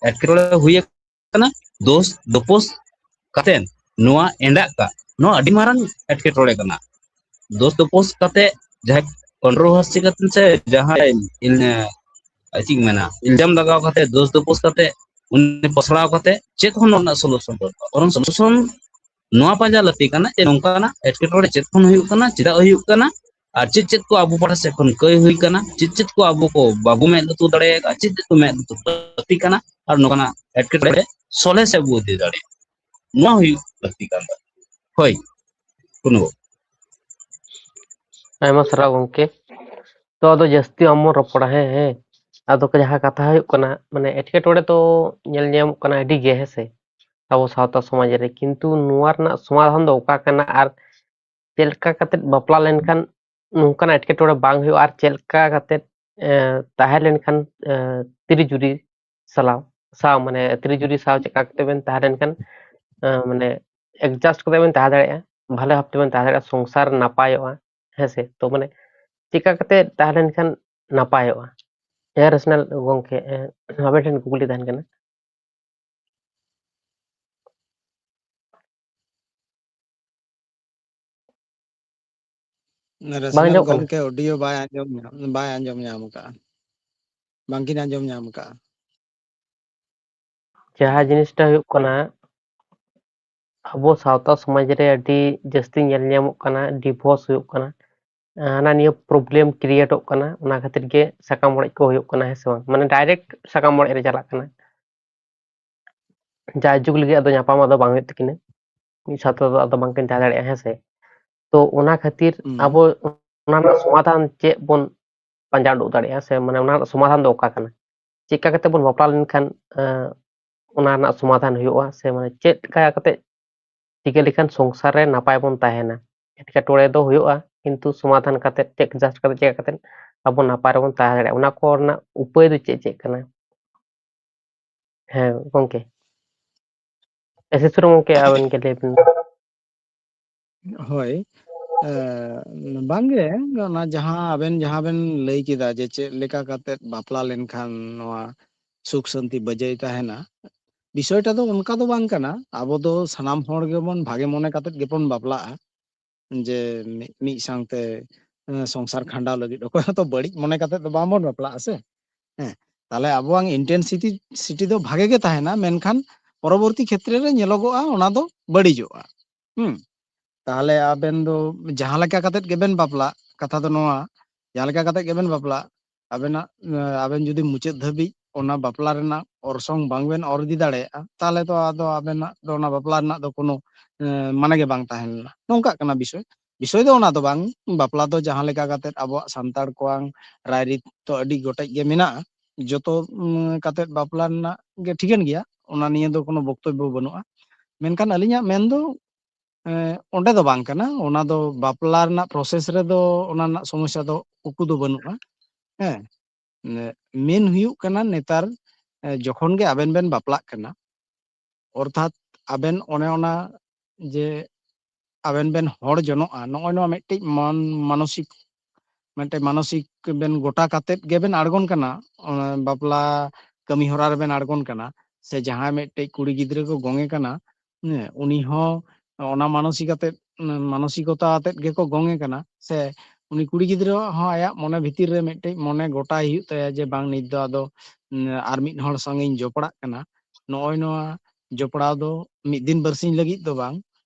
ᱮᱴᱠᱮᱴᱚᱬᱮ ᱦᱩᱭ ᱟᱠᱟᱱᱟ, ᱫᱳᱥ ᱫᱳᱯᱳᱥ ᱠᱟᱛᱮ ᱱᱚᱣᱟ ᱮᱸᱰᱟᱜ ᱠᱟᱜ, ᱱᱚᱣᱟ ᱟᱹᱰᱤ ᱢᱟᱨᱟᱝ ᱮᱴᱠᱮᱴᱚᱬᱮ ᱠᱟᱱᱟ᱾ ᱫᱳᱥ ᱫᱳᱯᱳᱥ ᱠᱟᱛᱮ ᱡᱟᱦᱟᱸᱭ ᱠᱚᱱᱴᱨᱳᱵᱷᱟᱨᱥᱤ ᱠᱟᱛᱮ ᱥᱮ ᱡᱟᱦᱟᱸᱭ ᱤᱞ-, ᱪᱮᱫ ᱤᱧ ᱢᱮᱱᱟ, ᱤᱞᱡᱟᱢ ᱞᱟᱜᱟᱣ ᱠᱟᱛᱮ ᱫᱳᱥ ᱫᱳᱯᱳᱥ ᱠᱟᱛᱮ ᱩᱱᱤ ᱯᱚᱥᱲᱟᱣ ᱠᱟᱛᱮ ᱪᱮᱫ ᱦᱚᱸ ᱱᱚᱣᱟ ᱨᱮᱱᱟᱜ ᱥᱚᱞᱩᱥᱚᱱ ᱵᱟᱹᱱᱩᱜᱼᱟ᱾ ᱵᱚᱨᱚᱝ ᱥᱚᱞᱩᱥᱚᱱ ᱱᱚᱣᱟ ᱯᱟᱸᱡᱟ ᱞᱟᱹᱠᱛᱤ ᱠᱟᱱᱟ ᱡᱮ ᱱᱚᱝᱠᱟᱱᱟᱜ ᱮᱴᱠᱮᱴᱚᱬᱮ ᱪᱮᱫ ᱠᱷᱚᱱ ᱦᱩᱭᱩᱜ ᱠᱟᱱᱟ, ᱪᱮᱫᱟᱜ ᱦᱩᱭᱩᱜ ᱠᱟᱱᱟ, ᱟᱨ ᱪᱮᱫ ᱪᱮᱫ ᱠᱚ ᱟᱵᱚ ᱯᱟᱦᱴᱟ ᱥᱮᱫ ᱠᱷᱚᱱ ᱠᱟᱹᱭ ᱦᱩᱭ ᱠᱟᱱᱟ, ᱪᱮᱫ ᱪᱮᱫ ᱠᱚ ᱟᱵᱚ ᱠᱚ ᱵᱟᱵᱚ ᱢᱮᱫ ᱞᱩᱛᱩᱨ ᱫᱟᱲᱮᱭᱟᱜᱼᱟ, ᱪᱮᱫ ᱪᱮᱫ ᱠᱚ ᱢᱮᱫ ᱞᱩᱛᱩᱨ ᱞᱟᱹᱠᱛᱤ ᱠᱟᱱᱟ, ᱟᱨ ᱱᱚᱝᱠᱟᱱᱟᱜ ᱮᱴᱠᱮᱴᱚᱬᱮ ᱥᱚᱞᱦᱮ ᱥᱮᱫ ᱵᱚ ᱤᱫᱤ ᱫᱟᱲᱮᱭᱟᱜᱼᱟ᱾ ᱱᱚᱣᱟ ᱦᱩᱭᱩᱜ ᱞᱟᱹᱠᱛᱤ ᱠᱟᱱ ᱛᱟᱵᱚᱱᱟ᱾ ᱦᱳᱭ, ᱠᱩᱱᱩ᱾ ᱟᱭᱢᱟ ᱥᱟᱨᱦᱟᱣ ᱜᱚᱢᱠᱮ᱾ ᱛᱚ ᱟᱫᱚ ᱡᱟᱹᱥᱛᱤ ᱟᱢ ᱵᱚᱱ ᱨᱚᱯᱚᱲᱟ, ᱦᱮᱸ, ᱦᱮᱸ᱾ ᱟᱫᱚ ᱠᱚ ᱡᱟᱦᱟᱸ ᱠᱟᱛᱷᱟ ᱦᱩᱭᱩᱜ ᱠᱟᱱᱟ, ᱢᱟᱱᱮ ᱮᱴᱠᱮᱴᱚᱬᱮ ᱛᱚ ᱧᱮᱞ ᱧᱟᱢᱚᱜ ᱠᱟᱱᱟ ᱟᱹᱰᱤ ᱜᱮ, ᱦᱮᱸ ᱥᱮ, ᱟᱵᱚ ᱥᱟᱶᱛᱟ ᱥᱚᱢᱟᱡᱽ ᱨᱮ, ᱠᱤᱱᱛᱩ ᱱᱚᱣᱟ ᱨᱮᱱᱟᱜ ᱥᱚᱢᱟᱫᱷᱟᱱ ᱫᱚ ᱚᱠᱟ ᱠᱟᱱᱟ ᱟᱨ ᱪᱮᱫ ᱞᱮᱠᱟ ᱠᱟᱛᱮᱫ ᱵᱟᱯᱞᱟ ᱞᱮᱱᱠᱷᱟᱱ ᱱᱚᱝᱠᱟᱱᱟᱜ ᱮᱴᱠᱮᱴᱚᱬᱮ ᱵᱟᱝ ᱦᱩᱭᱩᱜᱼᱟ ᱟᱨ ᱪᱮᱫ ᱞᱮᱠᱟ ᱠᱟᱛᱮᱫ, ᱮ, ᱛᱟᱦᱮᱸ ᱞᱮᱱᱠᱷᱟᱱ, ᱮ, ᱛᱤᱨᱤ ᱡᱩᱨᱤ ᱥᱟᱞᱟᱣ, ᱥᱟᱶ, ᱢᱟᱱᱮ ᱛᱤᱨᱤ ᱡᱩᱨᱤ ᱥᱟᱶ ᱪᱮᱫ ᱞᱮᱠᱟ ᱠᱟᱛᱮ ᱵᱮᱱ ᱛᱟᱦᱮᱸ ᱞᱮᱱᱠᱷᱟᱱ, ᱮ, ᱢᱟᱱᱮ adjust ᱠᱟᱛᱮ ᱵᱮᱱ ᱛᱟᱦᱮᱸ ᱫᱟᱲᱮᱭᱟᱜᱼᱟ, ᱵᱷᱟᱞᱮ ᱵᱷᱟᱵ ᱛᱮᱵᱮᱱ ᱛᱟᱦᱮᱸ ᱫᱟᱲᱮᱭᱟᱜᱼᱟ, ᱥᱚᱝᱥᱟᱨ ᱱᱟᱯᱟᱭᱚᱜᱼᱟ, ᱦᱮᱸ ᱥᱮ? ᱛᱚ ᱢᱟᱱᱮ ᱪᱮᱫ ᱞᱮᱠᱟ ᱠᱟᱛᱮ ᱛᱟᱦᱮᱸ ᱞᱮᱱᱠᱷᱟᱱ ᱱᱟᱯᱟᱭᱚᱜᱼᱟ? ᱦᱮᱸ, ᱨᱮᱥᱱᱟᱞ ᱜᱚᱢᱠᱮ, ᱮ, ᱟᱵᱮᱱ ᱴᱷᱮᱱ ᱠᱩᱠᱞᱤ ᱛᱟᱦᱮᱱ ᱠᱟᱱᱟ᱾ ᱵᱟᱝ ᱨᱮᱥᱱᱟᱞ ᱟᱸᱡᱚᱢᱚᱜ ᱠᱟᱱᱟ? ᱜᱚᱢᱠᱮ ᱚᱰᱤᱭᱳ ᱵᱟᱭ ᱟᱸᱡᱚᱢ ᱧᱟᱢ, ᱵᱟᱭ ᱟᱸᱡᱚᱢ ᱧᱟᱢ ᱟᱠᱟᱫᱼᱟ, ᱵᱟᱝᱠᱤᱱ ᱟᱸᱡᱚᱢ ᱧᱟᱢ ᱟᱠᱟᱫᱼᱟ᱾ ᱡᱟᱦᱟᱸ ᱡᱤᱱᱤᱥᱴᱟ ᱦᱩᱭᱩᱜ ᱠᱟᱱᱟ, ᱟᱵᱚ ᱥᱟᱶᱛᱟ ᱥᱚᱢᱟᱡᱽ ᱨᱮ ᱟᱹᱰᱤ ᱡᱟᱹᱥᱛᱤ ᱧᱮᱞ ᱧᱟᱢᱚᱜ ᱠᱟᱱᱟ, ᱰᱤᱵᱷᱳᱨᱥ ᱦᱩᱭᱩᱜ ᱠᱟᱱᱟ, ᱦᱟᱱᱟ ᱱᱤᱭᱟᱹ ᱯᱨᱚᱵᱞᱮᱢ ᱠᱨᱤᱭᱮᱴᱚᱜ ᱠᱟᱱᱟ, ᱚᱱᱟ ᱠᱷᱟᱹᱛᱤᱨ ᱜᱮ ᱥᱟᱠᱟᱢ ᱚᱲᱮᱡ ᱠᱚ ᱦᱩᱭᱩᱜ ᱠᱟᱱᱟ, ᱦᱮᱸ ᱥᱮ ᱵᱟᱝ? ᱢᱟᱱᱮ ᱰᱟᱭᱨᱮᱠᱴ ᱥᱟᱠᱟᱢ ᱚᱲᱮᱡ ᱨᱮ ᱪᱟᱞᱟᱜ ᱠᱟᱱᱟ᱾ ᱡᱟᱭᱡᱩᱜᱽ ᱞᱟᱹᱜᱤᱫ ᱟᱫᱚ ᱧᱟᱯᱟᱢ ᱟᱫᱚ ᱵᱟᱝ ᱦᱩᱭᱩᱜ ᱛᱟᱹᱠᱤᱱᱟ, ᱢᱤᱫ ᱥᱟᱶᱛᱮ ᱫᱚ ᱟᱫᱚ ᱵᱟᱝᱠᱤᱱ ᱛᱟᱦᱮᱸ ᱫᱟᱲᱮᱭᱟᱜᱼᱟ, ᱦᱮᱸ ᱥᱮ? ᱛᱚ ᱚᱱᱟ ᱠᱷᱟᱹᱛᱤᱨ ᱦᱩᱸ᱾ ᱟᱵᱚ ᱚᱱᱟ ᱨᱮᱱᱟᱜ ᱥᱚᱢᱟᱫᱷᱟᱱ ᱪᱮᱫ ᱵᱚᱱ ᱯᱟᱸᱡᱟ ᱩᱰᱩᱠ ᱫᱟᱲᱮᱭᱟᱜᱼᱟ, ᱥᱮ ᱢᱟᱱᱮ ᱚᱱᱟ ᱨᱮᱱᱟᱜ ᱥᱚᱢᱟᱫᱷᱟᱱ ᱫᱚ ᱚᱠᱟ ᱠᱟᱱᱟ? ᱪᱮᱫ ᱞᱮᱠᱟ ᱠᱟᱛᱮ ᱵᱚᱱ ᱵᱟᱯᱞᱟ ᱞᱮᱱᱠᱷᱟᱱ, ᱮᱸ, ᱚᱱᱟ ᱨᱮᱱᱟᱜ ᱥᱚᱢᱟᱫᱷᱟᱱ ᱦᱩᱭᱩᱜᱼᱟ, ᱥᱮ ᱢᱟᱱᱮ ᱪᱮᱫ ᱞᱮᱠᱟ ᱠᱟᱛᱮ ᱪᱤᱠᱟᱹ ᱞᱮᱠᱷᱟᱱ ᱥᱚᱝᱥᱟᱨ ᱨᱮ ᱱᱟᱯᱟᱭ ᱵᱚᱱ ᱛᱟᱦᱮᱱᱟ? ᱮᱴᱠᱮᱴᱚᱬᱮ ᱫᱚ ᱦᱩᱭᱩᱜᱼᱟ, ᱠᱤᱱᱛᱩ ᱥᱚᱢᱟᱫᱷᱟᱱ ᱠᱟᱛᱮ, ᱪᱮᱫ adjust ᱠᱟᱛᱮ, ᱪᱮᱠᱟ ᱠᱟᱛᱮ ᱟᱵᱚ ᱱᱟᱯᱟᱭ ᱨᱮᱵᱚᱱ ᱛᱟᱦᱮᱸ ᱫᱟᱲᱮᱭᱟᱜᱼᱟ, ᱚᱱᱟ ᱠᱚ ᱨᱮᱱᱟᱜ ᱩᱯᱟᱹᱭ ᱫᱚ ᱪᱮᱫ ᱪᱮᱫ ᱠᱟᱱᱟ? ᱦᱮᱸ ᱜᱚᱢᱠᱮ, ᱮᱥᱮᱥᱚᱨ ᱜᱚᱢᱠᱮ, ᱟᱵᱮᱱ ᱜᱮ ᱞᱟᱹᱭ ᱵᱮᱱ᱾ ᱦᱳᱭ, ᱮ, ᱵᱟᱝᱜᱮ, ᱚᱱᱟ ᱡᱟᱦᱟᱸ ᱟᱵᱮᱱ ᱡᱟᱦᱟᱸ ᱵᱮᱱ ᱞᱟᱹᱭ ᱠᱮᱫᱟ ᱡᱮ ᱪᱮᱫ ᱞᱮᱠᱟ ᱠᱟᱛᱮᱫ ᱵᱟᱯᱞᱟ ᱞᱮᱱᱠᱷᱟᱱ ᱱᱚᱣᱟ ᱥᱩᱠ ᱥᱟᱱᱛᱤ ᱵᱟᱹᱡᱟᱹᱭ ᱛᱟᱦᱮᱱᱟ, ᱵᱤᱥᱚᱭᱴᱟ ᱫᱚ ᱚᱱᱠᱟ ᱫᱚ ᱵᱟᱝ ᱠᱟᱱᱟ᱾ ᱟᱵᱚ ᱫᱚ ᱥᱟᱱᱟᱢ ᱦᱚᱲ ᱜᱮᱵᱚᱱ ᱵᱷᱟᱜᱮ ᱢᱚᱱᱮ ᱠᱟᱛᱮᱫ ᱜᱮᱵᱚᱱ ᱵᱟᱯᱞᱟᱜᱼᱟ, ᱡᱮ ᱢᱤᱫ, ᱢᱤᱫ ᱥᱟᱶᱛᱮ, ᱮ, ᱥᱚᱝᱥᱟᱨ ᱠᱷᱟᱸᱰᱟᱣ ᱞᱟᱹᱜᱤᱫ ᱚᱠᱚᱭ ᱦᱚᱸᱛᱚ ᱵᱟᱹᱲᱤᱡ ᱢᱚᱱᱮ ᱠᱟᱛᱮᱫ ᱫᱚ ᱵᱟᱝᱵᱚᱱ ᱵᱟᱯᱞᱟᱜᱼᱟ ᱥᱮ᱾ ᱦᱮᱸ, ᱛᱟᱦᱚᱞᱮ ᱟᱵᱚᱣᱟᱜ ᱤᱱᱴᱮᱱᱥᱤᱴᱤ ᱥᱤᱴᱤ ᱫᱚ ᱵᱷᱟᱜᱮ ᱜᱮ ᱛᱟᱦᱮᱱᱟ, ᱢᱮᱱᱠᱷᱟᱱ ᱯᱚᱨᱚᱵᱚᱨᱛᱤ ᱠᱷᱮᱛᱨᱮ ᱨᱮ ᱧᱮᱞᱚᱜᱚᱜᱼᱟ ᱚᱱᱟ ᱫᱚ ᱵᱟᱹᱲᱤᱡᱚᱜᱼᱟ᱾ ᱦᱩᱸ᱾ ᱛᱟᱦᱚᱞᱮ ᱟᱵᱮᱱ ᱫᱚ ᱡᱟᱦᱟᱸ ᱞᱮᱠᱟ ᱠᱟᱛᱮᱫ ᱜᱮᱵᱮᱱ ᱵᱟᱯᱞᱟᱜ, ᱠᱟᱛᱷᱟ ᱫᱚ ᱱᱚᱣᱟ, ᱡᱟᱦᱟᱸ ᱞᱮᱠᱟ ᱠᱟᱛᱮᱫ ᱜᱮᱵᱮᱱ ᱵᱟᱯᱞᱟᱜ, ᱟᱵᱮᱱᱟᱜ, ᱮ, ᱟᱵᱮᱱ ᱡᱩᱫᱤ ᱢᱩᱪᱟᱹᱫ ᱫᱷᱟᱹᱵᱤᱡ ᱚᱱᱟ ᱵᱟᱯᱞᱟ ᱨᱮᱱᱟᱜ ᱚᱨᱥᱚᱝ ᱵᱟᱝᱵᱮᱱ ᱚᱨ ᱤᱫᱤ ᱫᱟᱲᱮᱭᱟᱜᱼᱟ, ᱛᱟᱦᱚᱞᱮ ᱫᱚ ᱟᱫᱚ ᱟᱵᱮᱱᱟᱜ ᱫᱚ ᱚᱱᱟ ᱵᱟᱯᱞᱟ ᱨᱮᱱᱟᱜ ᱫᱚ ᱠᱳᱱᱳ, ᱮ, ᱢᱟᱱᱮ ᱜᱮ ᱵᱟᱝ ᱛᱟᱦᱮᱸ ᱞᱮᱱᱟ᱾ ᱱᱚᱝᱠᱟᱜ ᱠᱟᱱᱟ ᱵᱤᱥᱚᱭ᱾ ᱵᱤᱥᱚᱭ ᱫᱚ ᱚᱱᱟ ᱫᱚ ᱵᱟᱝ, ᱵᱟᱯᱞᱟ ᱫᱚ ᱡᱟᱦᱟᱸ ᱞᱮᱠᱟ ᱠᱟᱛᱮᱫ ᱟᱵᱚᱣᱟᱜ ᱥᱟᱱᱛᱟᱲ ᱠᱚᱣᱟᱝ ᱨᱟᱭᱨᱤᱛ ᱫᱚ ᱟᱹᱰᱤ ᱜᱚᱴᱮᱡ ᱜᱮ ᱢᱮᱱᱟᱜᱼᱟ, ᱡᱚᱛᱚ, ᱩᱢ, ᱠᱟᱛᱮᱫ ᱵᱟᱯᱞᱟ ᱨᱮᱱᱟᱜ ᱜᱮ ᱴᱷᱤᱠᱟᱹᱱ ᱜᱮᱭᱟ, ᱚᱱᱟ ᱱᱤᱭᱮ ᱫᱚ ᱠᱳᱱᱳ ᱵᱚᱠᱛᱚᱵᱵᱚ ᱵᱟᱹᱱᱩᱜᱼᱟ᱾ ᱢᱮᱱᱠᱷᱟᱱ ᱟᱹᱞᱤᱧᱟᱜ ᱢᱮᱱ ᱫᱚ, ᱮ, ᱚᱸᱰᱮ ᱫᱚ ᱵᱟᱝ ᱠᱟᱱᱟ, ᱚᱱᱟ ᱫᱚ ᱵᱟᱯᱞᱟ ᱨᱮᱱᱟᱜ ᱯᱨᱚᱥᱮᱥ ᱨᱮᱫᱚ ᱚᱱᱟ ᱨᱮᱱᱟᱜ ᱥᱚᱢᱚᱥᱥᱟ ᱫᱚ ᱩᱠᱩ ᱫᱚ ᱵᱟᱹᱱᱩᱜᱼᱟ᱾ ᱦᱮᱸ, ᱢᱮᱱ ᱦᱩᱭᱩᱜ ᱠᱟᱱᱟ ᱱᱮᱛᱟᱨ, ᱮ, ᱡᱚᱠᱷᱚᱱ ᱜᱮ ᱟᱵᱮᱱ ᱵᱮᱱ ᱵᱟᱯᱞᱟᱜ ᱠᱟᱱᱟ, ᱚᱨᱛᱷᱟᱛ ᱟᱵᱮᱱ ᱚᱱᱮ ᱚᱱᱟ ᱡᱮ ᱟᱵᱮᱱ ᱵᱮᱱ ᱦᱚᱲ ᱡᱚᱱᱚᱜᱼᱟ, ᱱᱚᱜᱼᱚᱭ ᱱᱚᱣᱟ ᱢᱤᱫᱴᱤᱡ ᱢᱚᱱ ᱢᱟᱱᱚᱥᱤᱠ, ᱢᱤᱫᱴᱤᱡ ᱢᱟᱱᱚᱥᱤᱠ ᱵᱮᱱ ᱜᱚᱴᱟ ᱠᱟᱛᱮᱫ ᱜᱮᱵᱮᱱ ᱟᱬᱜᱚᱱ ᱠᱟᱱᱟ᱾ ᱚᱱᱟ ᱵᱟᱯᱞᱟ ᱠᱟᱹᱢᱤ ᱦᱚᱨᱟ ᱨᱮᱵᱮᱱ ᱟᱬᱜᱚᱱ ᱠᱟᱱᱟ, ᱥᱮ ᱡᱟᱦᱟᱸᱭ ᱢᱤᱫᱴᱤᱡ ᱠᱩᱲᱤ ᱜᱤᱫᱽᱨᱟᱹ ᱠᱚ ᱜᱚᱝᱮ ᱠᱟᱱᱟ, ᱦᱮᱸ, ᱩᱱᱤ ᱦᱚᱸ ᱚᱱᱟ ᱢᱟᱱᱚᱥᱤᱠ ᱟᱛᱮᱫ, ᱢᱟᱱᱚᱥᱤᱠᱚᱛᱟ ᱟᱛᱮᱫ ᱜᱮᱠᱚ ᱜᱚᱝᱮ ᱠᱟᱱᱟ, ᱥᱮ ᱩᱱᱤ ᱠᱩᱲᱤ ᱜᱤᱫᱽᱨᱟᱹᱣᱟᱜ ᱦᱚᱸ ᱟᱭᱟᱜ ᱢᱚᱱᱮ ᱵᱷᱤᱛᱤᱨ ᱨᱮ ᱢᱤᱫᱴᱤᱡ ᱢᱚᱱᱮ ᱜᱚᱴᱟᱭ ᱦᱩᱭᱩᱜ ᱛᱟᱭᱟ ᱡᱮ ᱵᱟᱝ, ᱱᱤᱛ ᱫᱚ ᱟᱫᱚ, ᱩᱢ, ᱟᱨ ᱢᱤᱫ ᱦᱚᱲ ᱥᱚᱸᱜᱮᱧ ᱡᱚᱯᱲᱟᱜ ᱠᱟᱱᱟ᱾ ᱱᱚᱜᱼᱚᱭ ᱱᱚᱣᱟ ᱡᱚᱯᱲᱟᱣ ᱫᱚ ᱢᱤᱫ ᱫᱤᱱ ᱵᱟᱨᱥᱤᱧ ᱞᱟᱹᱜᱤᱫ ᱫᱚ ᱵᱟᱝ,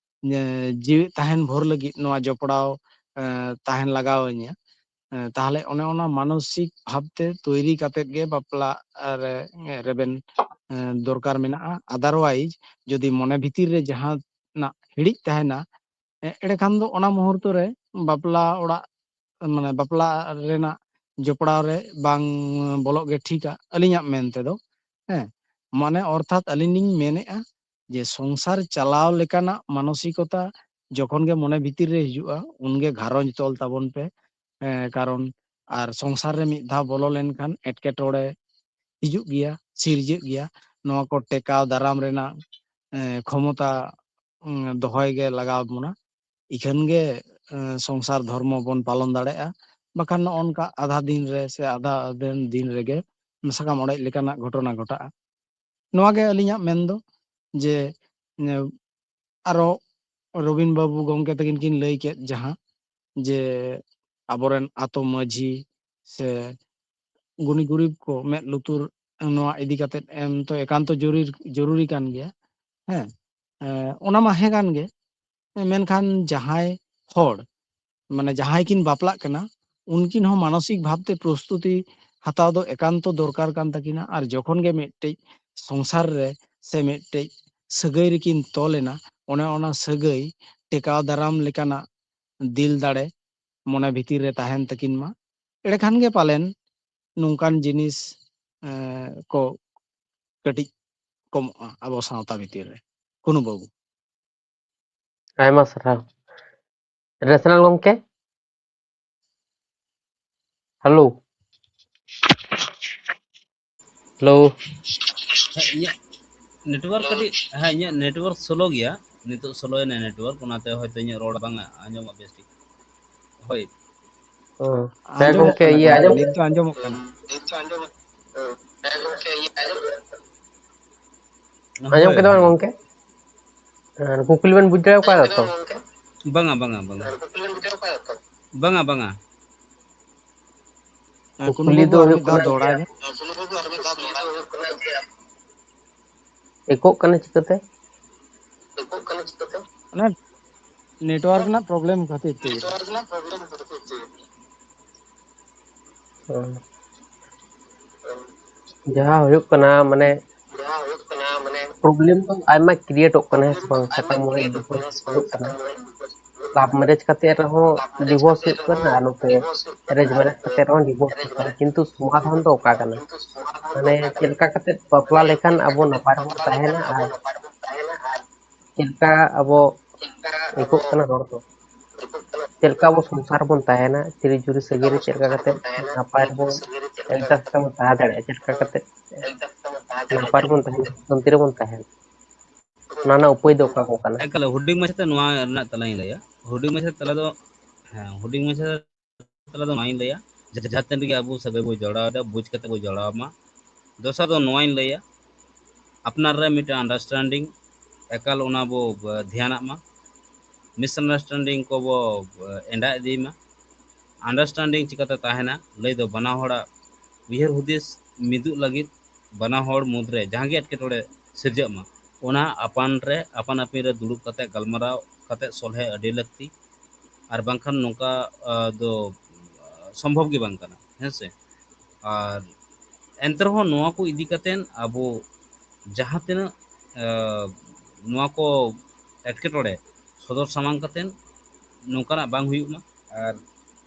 ᱡᱮ ᱡᱤᱣᱮᱫ ᱛᱟᱦᱮᱱ ᱵᱷᱳᱨ ᱞᱟᱹᱜᱤᱫ ᱱᱚᱣᱟ ᱡᱚᱯᱲᱟᱣ, ᱮ, ᱛᱟᱦᱮᱱ ᱞᱟᱜᱟᱣ ᱟᱹᱧᱟ᱾ ᱮ, ᱛᱟᱦᱚᱞᱮ ᱚᱱᱮ ᱚᱱᱟ ᱢᱟᱱᱚᱥᱤᱠ ᱵᱷᱟᱵᱽᱛᱮ ᱛᱳᱭᱨᱤ ᱠᱟᱛᱮᱫ ᱜᱮ ᱵᱟᱯᱞᱟ ᱨᱮ, ᱨᱮᱵᱮᱱ, ᱮ, ᱫᱚᱨᱠᱟᱨ ᱢᱮᱱᱟᱜᱼᱟ᱾ Otherwise, ᱡᱩᱫᱤ ᱢᱚᱱᱮ ᱵᱷᱤᱛᱤᱨ ᱨᱮ ᱡᱟᱦᱟᱸ ᱱᱟᱜ ᱦᱤᱲᱤᱡ ᱛᱟᱦᱮᱱᱟ, ᱮ-, ᱮᱸᱰᱮᱠᱷᱟᱱ ᱫᱚ ᱚᱱᱟ ᱢᱩᱦᱩᱨᱛᱚ ᱨᱮ ᱵᱟᱯᱞᱟ ᱚᱲᱟᱜ, ᱢᱟᱱᱮ ᱵᱟᱯᱞᱟ ᱨᱮᱱᱟᱜ ᱡᱚᱯᱲᱟᱣ ᱨᱮ ᱵᱟᱝ ᱵᱚᱞᱚᱜ ᱜᱮ ᱴᱷᱤᱠᱟ, ᱟᱹᱞᱤᱧᱟᱜ ᱢᱮᱱ ᱛᱮᱫᱚ᱾ ᱦᱮᱸ, ᱢᱟᱱᱮ ᱚᱨᱛᱷᱟᱛ ᱟᱹᱞᱤᱧ ᱞᱤᱧ ᱢᱮᱱᱮᱫᱼᱟ ᱡᱮ ᱥᱚᱝᱥᱟᱨ ᱪᱟᱞᱟᱣ ᱞᱮᱠᱟᱱᱟᱜ ᱢᱟᱱᱚᱥᱤᱠᱚᱛᱟ ᱡᱚᱠᱷᱚᱱ ᱜᱮ ᱢᱚᱱᱮ ᱵᱷᱤᱛᱤᱨ ᱨᱮ ᱦᱤᱡᱩᱜᱼᱟ, ᱩᱱᱜᱮ ᱜᱷᱟᱨᱚᱸᱡᱽ ᱛᱚᱞ ᱛᱟᱵᱚᱱ ᱯᱮ᱾ ᱦᱮᱸ, ᱠᱟᱨᱚᱱ ᱟᱨ ᱥᱚᱝᱥᱟᱨ ᱨᱮ ᱢᱤᱫ ᱫᱷᱟᱣ ᱵᱚᱞᱚ ᱞᱮᱱᱠᱷᱟᱱ ᱮᱴᱠᱮᱴᱚᱬᱮ ᱦᱤᱡᱩᱜ ᱜᱮᱭᱟ, ᱥᱤᱨᱡᱟᱹᱜ ᱜᱮᱭᱟ᱾ ᱱᱚᱣᱟ ᱠᱚ ᱴᱮᱠᱟᱣ ᱫᱟᱨᱟᱢ ᱨᱮᱱᱟᱜ, ᱮ, ᱠᱷᱚᱢᱚᱛᱟ, ᱩᱸ, ᱫᱚᱦᱚᱭ ᱜᱮ ᱞᱟᱜᱟᱣ ᱵᱚᱱᱟ᱾ ᱤᱠᱷᱟᱹᱱ ᱜᱮ, ᱮ, ᱥᱚᱝᱥᱟᱨ ᱫᱷᱚᱨᱢᱚ ᱵᱚᱱ ᱯᱟᱞᱚᱱ ᱫᱟᱲᱮᱭᱟᱜᱼᱟ᱾ ᱵᱟᱠᱷᱟᱱ ᱱᱚᱜᱼᱚ ᱱᱚᱝᱠᱟ ᱟᱫᱷᱟ ᱫᱤᱱ ᱨᱮ ᱥᱮ ᱟᱫᱷᱟ ᱫᱤᱱ, ᱫᱤᱱ ᱨᱮᱜᱮ ᱥᱟᱠᱟᱢ ᱚᱲᱮᱡ ᱞᱮᱠᱟᱱᱟᱜ ᱜᱷᱚᱴᱚᱱᱟ ᱜᱷᱚᱴᱟᱜᱼᱟ᱾ ᱱᱚᱣᱟ ᱜᱮ ᱟᱹᱞᱤᱧᱟᱜ ᱢᱮᱱ ᱫᱚ ᱡᱮ, ᱮ, ᱟᱨᱚ ᱨᱚᱵᱤᱱ ᱵᱟᱹᱵᱩ ᱜᱚᱢᱠᱮ ᱛᱟᱹᱠᱤᱱ ᱠᱤᱱ ᱞᱟᱹᱭ ᱠᱮᱫ ᱡᱟᱦᱟᱸ ᱡᱮ ᱟᱵᱚᱨᱮᱱ ᱟᱛᱳ ᱢᱟᱹᱡᱷᱤ ᱥᱮ ᱜᱩᱱᱤ ᱜᱩᱨᱤᱵ ᱠᱚ ᱢᱮᱫ ᱞᱩᱛᱩᱨ ᱱᱚᱣᱟ ᱤᱫᱤ ᱠᱟᱛᱮᱫ ᱮᱢ ᱛᱚ ᱮᱠᱟᱱᱛᱚ ᱡᱚᱨᱩᱨ-, ᱡᱚᱨᱩᱨᱤ ᱠᱟᱱ ᱜᱮᱭᱟ᱾ ᱦᱮᱸ, ᱮᱸ, ᱚᱱᱟ ᱢᱟ ᱦᱮᱸ ᱠᱟᱱ ᱜᱮ᱾ ᱢᱮᱱᱠᱷᱟᱱ ᱡᱟᱦᱟᱸᱭ ᱦᱚᱲ, ᱢᱟᱱᱮ ᱡᱟᱦᱟᱸᱭ ᱠᱤᱱ ᱵᱟᱯᱞᱟᱜ ᱠᱟᱱᱟ, ᱩᱱᱠᱤᱱ ᱦᱚᱸ ᱢᱟᱱᱚᱥᱤᱠ ᱵᱷᱟᱵᱽᱛᱮ ᱯᱨᱚᱥᱛᱩᱛᱤ ᱦᱟᱛᱟᱣ ᱫᱚ ᱮᱠᱟᱱᱛᱚ ᱫᱚᱨᱠᱟᱨ ᱠᱟᱱ ᱛᱟᱹᱠᱤᱱᱟ᱾ ᱟᱨ ᱡᱚᱠᱷᱚᱱ ᱜᱮ ᱢᱤᱫᱴᱮᱡ ᱥᱚᱝᱥᱟᱨ ᱨᱮ ᱥᱮ ᱢᱤᱫᱴᱮᱡ ᱥᱟᱹᱜᱟᱹᱭ ᱨᱮᱠᱤᱱ ᱛᱚᱞ ᱮᱱᱟ, ᱚᱱᱮ ᱚᱱᱟ ᱥᱟᱹᱜᱟᱹᱭ ᱴᱮᱠᱟᱣ ᱫᱟᱨᱟᱢ ᱞᱮᱠᱟᱱᱟᱜ ᱫᱤᱞ ᱫᱟᱲᱮ ᱢᱚᱱᱮ ᱵᱷᱤᱛᱤᱨ ᱨᱮ ᱛᱟᱦᱮᱱ ᱛᱟᱹᱠᱤᱱ ᱢᱟ᱾ ᱮᱸᱰᱮᱠᱷᱟᱱ ᱜᱮ ᱯᱟᱞᱮᱱ ᱱᱚᱝᱠᱟᱱ ᱡᱤᱱᱤᱥ, ᱮᱸ, ᱠᱚ ᱠᱟᱹᱴᱤᱡ ᱠᱚᱢᱚᱜᱼᱟ ᱟᱵᱚ ᱥᱟᱶᱛᱟ ᱵᱷᱤᱛᱤᱨ ᱨᱮ᱾ ᱠᱩᱱᱩ ᱵᱟᱹᱵᱩ᱾ ᱟᱭᱢᱟ ᱥᱟᱨᱦᱟᱣ᱾ ᱨᱮᱥᱱᱟᱞ ᱜᱚᱢᱠᱮ? ᱦᱮᱞᱳ? ᱦᱮᱞᱳ? ᱦᱮᱸ, ᱤᱧᱟᱹᱜ ᱱᱮᱴᱣᱟᱨᱠ ᱠᱟᱹᱴᱤᱡ, ᱦᱮᱸ, ᱤᱧᱟᱹᱜ ᱱᱮᱴᱣᱟᱨᱠ ᱥᱞᱳ ᱜᱮᱭᱟ᱾ ᱱᱤᱛᱚᱜ ᱥᱞᱳᱭᱮᱱᱟ ᱱᱮᱴᱣᱟᱨᱠ, ᱚᱱᱟᱛᱮ ᱦᱚᱭᱛᱳ ᱤᱧᱟᱹᱜ ᱨᱚᱲ ᱵᱟᱝ ᱟᱸᱡᱚᱢᱚᱜ ᱵᱮᱥ ᱴᱷᱤᱠ᱾ ᱦᱳᱭ᱾ ᱦᱮᱸ ᱟᱸᱡᱚᱢᱚᱜ ᱜᱚᱢᱠᱮ, ᱠᱟᱱᱟ, ᱤᱭᱟᱹ, ᱟᱸᱡᱚᱢ ᱱᱤᱛ ᱫᱚ ᱟᱸᱡᱚᱢᱚᱜ ᱠᱟᱱᱟ᱾ ᱟᱸᱡᱚᱢ ᱦᱳᱭ, ᱠᱮᱫᱟ ᱵᱮᱱ ᱦᱳᱭ᱾ ᱜᱚᱢᱠᱮ? ᱦᱮᱸ, ᱠᱩᱠᱞᱤ ᱵᱮᱱ ᱵᱩᱡᱽ ᱫᱟᱲᱮ ᱠᱟᱣᱫᱟ ᱛᱚ? ᱵᱟᱝᱟ, ᱵᱟᱝᱟ, ᱵᱟᱝᱟ᱾ ᱵᱟᱝᱟ, ᱵᱟᱝᱟ᱾ ᱦᱮᱸ, ᱠᱩᱱᱩ ᱠᱩᱠᱞᱤ ᱵᱟᱹᱵᱩ ᱫᱚ ᱟᱨ ᱦᱩᱭᱩᱜ ᱢᱤᱫ ᱫᱷᱟᱣ ᱠᱟᱱᱟ ᱡᱮ ᱫᱚᱦᱲᱟᱭ ᱢᱮ᱾ ᱮᱠᱳᱜ ᱠᱟᱱᱟ ᱪᱤᱠᱟᱹᱛᱮ? ᱚᱱᱟ ᱱᱮᱴᱣᱟᱨᱠ ᱨᱮᱱᱟᱜ ᱯᱨᱚᱵᱞᱮᱢ ᱠᱷᱟᱹᱛᱤᱨ ᱛᱮ᱾ ᱦᱮᱸ᱾ ᱡᱟᱦᱟᱸ ᱦᱩᱭᱩᱜ ᱠᱟᱱᱟ, ᱢᱟᱱᱮ, ᱯᱨᱚᱵᱞᱮᱢ ᱫᱚ ᱟᱭᱢᱟ ᱠᱨᱤᱭᱮᱴᱚᱜ ᱠᱟᱱᱟ, ᱦᱮᱸ ᱥᱮ ᱵᱟᱝ? ᱥᱟᱠᱟᱢ ᱚᱲᱮᱡ ᱰᱤᱵᱷᱳᱨᱥ ᱦᱩᱭᱩᱜ ᱠᱟᱱᱟ᱾ ᱞᱟᱵᱷ ᱢᱮᱨᱮᱡᱽ ᱠᱟᱛᱮ ᱨᱮᱦᱚᱸ ᱰᱤᱵᱷᱳᱨᱥ ᱦᱩᱭᱩᱜ ᱠᱟᱱᱟ, ᱟᱨ ᱱᱚᱛᱮ ᱮᱨᱮᱡᱽ ᱢᱮᱨᱮᱡᱽ ᱠᱟᱛᱮ ᱨᱮᱦᱚᱸ ᱰᱤᱵᱷᱳᱨᱥ ᱦᱩᱭᱩᱜ ᱠᱟᱱᱟ᱾ ᱠᱤᱱᱛᱩ ᱥᱚᱢᱟᱫᱷᱟᱱ ᱫᱚ ᱚᱠᱟ ᱠᱟᱱᱟ? ᱢᱟᱱᱮ, ᱪᱮᱫ ᱞᱮᱠᱟ ᱠᱟᱛᱮ ᱵᱟᱯᱞᱟ ᱞᱮᱠᱷᱟᱱ ᱟᱵᱚ ᱱᱟᱯᱟᱭ ᱨᱮᱵᱚᱱ ᱛᱟᱦᱮᱱᱟ ᱟᱨ ᱪᱮᱫ ᱞᱮᱠᱟ ᱟᱵᱚ ᱮᱠᱳᱜ ᱠᱟᱱᱟ ᱨᱚᱲ ᱠᱚ? ᱪᱮᱫ ᱞᱮᱠᱟ ᱟᱵᱚ ᱥᱚᱝᱥᱟᱨ ᱵᱚᱱ ᱛᱟᱦᱮᱱᱟ, ᱛᱤᱨᱤ ᱡᱩᱨᱤ ᱥᱟᱹᱜᱟᱹᱭ ᱨᱮ ᱪᱮᱫ ᱞᱮᱠᱟ ᱠᱟᱛᱮ ᱱᱟᱯᱟᱭ ᱨᱮᱵᱚᱱ adjust ᱠᱟᱛᱮ ᱵᱚᱱ ᱛᱟᱦᱮᱸ ᱫᱟᱲᱮᱭᱟᱜᱼᱟ, ᱪᱮᱫ ᱞᱮᱠᱟ ᱠᱟᱛᱮ ᱱᱟᱯᱟᱭ ᱨᱮᱵᱚᱱ ᱛᱟᱦᱮᱱᱟ, ᱥᱟᱱᱛᱤ ᱨᱮᱵᱚᱱ ᱛᱟᱦᱮᱱᱟ, ᱚᱱᱟ ᱨᱮᱱᱟᱜ ᱩᱯᱟᱹᱭ ᱫᱚ ᱚᱠᱟ ᱠᱚ ᱠᱟᱱᱟ? ᱮᱠᱟᱞ, ᱦᱩᱰᱤᱧ ᱢᱟᱪᱷᱟᱛᱮ ᱱᱚᱣᱟ ᱨᱮᱱᱟᱜ ᱛᱮᱞᱟᱧ ᱞᱟᱹᱭᱟ᱾ ᱦᱩᱰᱤᱧ ᱢᱟᱪᱷᱟᱛᱮ ᱛᱮᱞᱟ ᱫᱚ, ᱦᱮᱸ, ᱦᱩᱰᱤᱧ ᱢᱟᱪᱷᱟ ᱛᱮᱞᱟ ᱫᱚ ᱱᱚᱣᱟᱧ ᱞᱟᱹᱭᱟ, ᱡᱟᱦᱟᱸ ᱛᱤᱱ ᱨᱮᱜᱮ ᱟᱵᱚ ᱥᱟᱹᱜᱟᱹᱭ ᱵᱚ ᱡᱚᱲᱟᱣ ᱮᱫᱟ, ᱵᱩᱡᱽ ᱠᱟᱛᱮ ᱵᱚ ᱡᱚᱲᱟᱣ ᱢᱟ᱾ ᱫᱚᱥᱟᱨ ᱫᱚ ᱱᱚᱣᱟᱧ ᱞᱟᱹᱭᱟ, ᱟᱯᱱᱟᱨ ᱨᱮ ᱢᱤᱫᱴᱮᱱ understanding ᱮᱠᱟᱞ ᱚᱱᱟ ᱵᱚ, ᱮ, ᱫᱷᱮᱭᱟᱱᱟᱜ ᱢᱟ᱾ Misunderstanding ᱠᱚᱵᱚ, ᱮ, ᱮᱸᱰᱟ ᱤᱫᱤᱭ ᱢᱟ᱾ Understanding ᱪᱤᱠᱟᱹᱛᱮ ᱛᱟᱦᱮᱱᱟ? ᱞᱟᱹᱭ ᱫᱚ ᱵᱟᱱᱟ ᱦᱚᱲᱟᱜ ᱩᱭᱦᱟᱹᱨ ᱦᱩᱫᱤᱥ ᱢᱤᱫᱚᱜ ᱞᱟᱹᱜᱤᱫ ᱵᱟᱱᱟ ᱦᱚᱲ ᱢᱩᱫᱽᱨᱮ ᱡᱟᱦᱟᱸ ᱜᱮ ᱮᱴᱠᱮᱴᱚᱬᱮ ᱥᱤᱨᱡᱟᱹᱜ ᱢᱟ, ᱚᱱᱟ ᱟᱯᱟᱱ ᱨᱮ ᱟᱯᱟᱱ ᱟᱹᱯᱤᱱ ᱨᱮ ᱫᱩᱲᱩᱵ ᱠᱟᱛᱮ ᱜᱟᱞᱢᱟᱨᱟᱣ ᱠᱟᱛᱮ ᱥᱚᱞᱦᱮ ᱟᱹᱰᱤ ᱞᱟᱹᱠᱛᱤ᱾ ᱟᱨ ᱵᱟᱝᱠᱷᱟᱱ ᱱᱚᱝᱠᱟ ᱫᱚ ᱥᱚᱢᱵᱷᱚᱵ ᱜᱮ ᱵᱟᱝ ᱠᱟᱱᱟ, ᱦᱮᱸ ᱥᱮ᱾ ᱟᱨ ᱮᱱᱛᱮ ᱨᱮᱦᱚᱸ ᱱᱚᱣᱟ ᱠᱚ ᱤᱫᱤ ᱠᱟᱛᱮ ᱟᱵᱚ ᱡᱟᱦᱟᱸ ᱛᱤᱱᱟᱹᱜ ᱱᱚᱣᱟ ᱠᱚ ᱮᱴᱠᱮᱴᱚᱬᱮ ᱥᱚᱫᱚᱨ ᱥᱟᱢᱟᱝ ᱠᱟᱛᱮ ᱱᱚᱝᱠᱟᱱᱟᱜ ᱵᱟᱝ ᱦᱩᱭᱩᱜ ᱢᱟ᱾ ᱟᱨ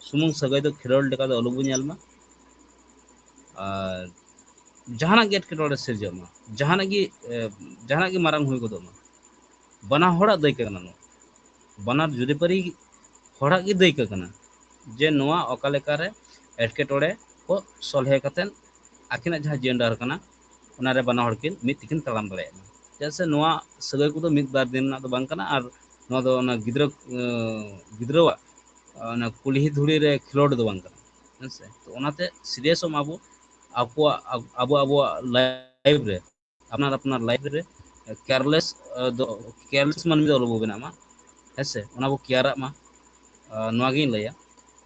ᱥᱩᱢᱩᱝ ᱥᱟᱹᱜᱟᱹᱭ ᱫᱚ ᱠᱷᱮᱞᱳᱰ ᱞᱮᱠᱟ ᱫᱚ ᱟᱞᱚ ᱵᱚᱱ ᱧᱮᱞ ᱢᱟ᱾ ᱟᱨ ᱡᱟᱦᱟᱱᱟᱜ ᱜᱮ ᱮᱴᱠᱮᱴᱚᱬᱮ ᱥᱤᱨᱡᱟᱹᱜ ᱢᱟ, ᱡᱟᱦᱟᱱᱟᱜ ᱜᱮ ᱡᱟᱦᱟᱱᱟᱜ ᱜᱮ ᱢᱟᱨᱟᱝ ᱦᱩᱭ ᱜᱚᱫᱚᱜ ᱢᱟ, ᱵᱟᱱᱟ ᱦᱚᱲᱟᱜ ᱫᱟᱹᱭᱠᱟᱹ ᱠᱟᱱᱟ ᱱᱚᱣᱟ᱾ ᱵᱟᱱᱟᱨ ᱡᱩᱨᱤᱯᱟᱹᱨᱤ ᱦᱚᱲᱟᱜ ᱜᱮ ᱫᱟᱹᱭᱠᱟᱹ ᱠᱟᱱᱟ ᱡᱮ ᱱᱚᱣᱟ ᱚᱠᱟ ᱞᱮᱠᱟᱨᱮ ᱮᱴᱠᱮᱴᱚᱬᱮ ᱠᱚ ᱥᱚᱞᱦᱮ ᱠᱟᱛᱮ ᱟᱹᱠᱤᱱᱟᱜ ᱡᱟᱦᱟᱸ ᱡᱤᱭᱚᱱ ᱰᱟᱦᱟᱨ ᱠᱟᱱᱟ, ᱚᱱᱟᱨᱮ ᱵᱟᱱᱟ ᱦᱚᱲ ᱠᱤᱱ ᱢᱤᱫ ᱛᱮᱠᱤᱱ ᱛᱟᱲᱟᱢ ᱫᱟᱲᱮᱭᱟᱜ ᱢᱟ᱾ ᱪᱮᱫᱟᱜ ᱥᱮ ᱱᱚᱣᱟ ᱥᱟᱹᱜᱟᱹᱭ ᱠᱚᱫᱚ ᱢᱤᱫ ᱵᱟᱨ ᱫᱤᱱ ᱨᱮᱱᱟᱜ ᱫᱚ ᱵᱟᱝ ᱠᱟᱱᱟ, ᱟᱨ ᱱᱚᱣᱟ ᱫᱚ ᱚᱱᱟ ᱜᱤᱫᱽᱨᱟᱹ ᱜᱤᱫᱽᱨᱟᱹᱣᱟᱜ ᱚᱱᱟ ᱠᱩᱞᱦᱤ ᱫᱷᱩᱲᱤ ᱨᱮ ᱠᱷᱮᱞᱳᱰ ᱫᱚ ᱵᱟᱝ ᱠᱟᱱᱟ, ᱦᱮᱸ ᱥᱮ᱾ ᱛᱚ ᱚᱱᱟᱛᱮ ᱥᱤᱨᱤᱭᱟᱥᱚᱜ ᱢᱟᱵᱚ ᱟᱠᱚᱣᱟᱜ ᱟᱵᱚ ᱟᱵᱚᱣᱟᱜ ᱞᱟᱭᱤᱯᱷ ᱨᱮ, ᱟᱯᱱᱟᱨ ᱟᱯᱱᱟᱨ ᱞᱟᱭᱤᱯᱷ ᱨᱮ ᱠᱮᱭᱟᱨᱞᱮᱥ ᱫᱚ ᱠᱮᱭᱟᱨᱞᱮᱥ ᱢᱟᱹᱱᱢᱤ ᱫᱚ ᱟᱞᱚᱵᱚ ᱵᱮᱱᱟᱜ ᱢᱟ, ᱦᱮᱸ ᱥᱮ᱾ ᱚᱱᱟ ᱵᱚ ᱠᱮᱭᱟᱨᱟᱜ ᱢᱟ᱾ ᱱᱚᱣᱟ ᱜᱤᱧ ᱞᱟᱹᱭᱟ᱾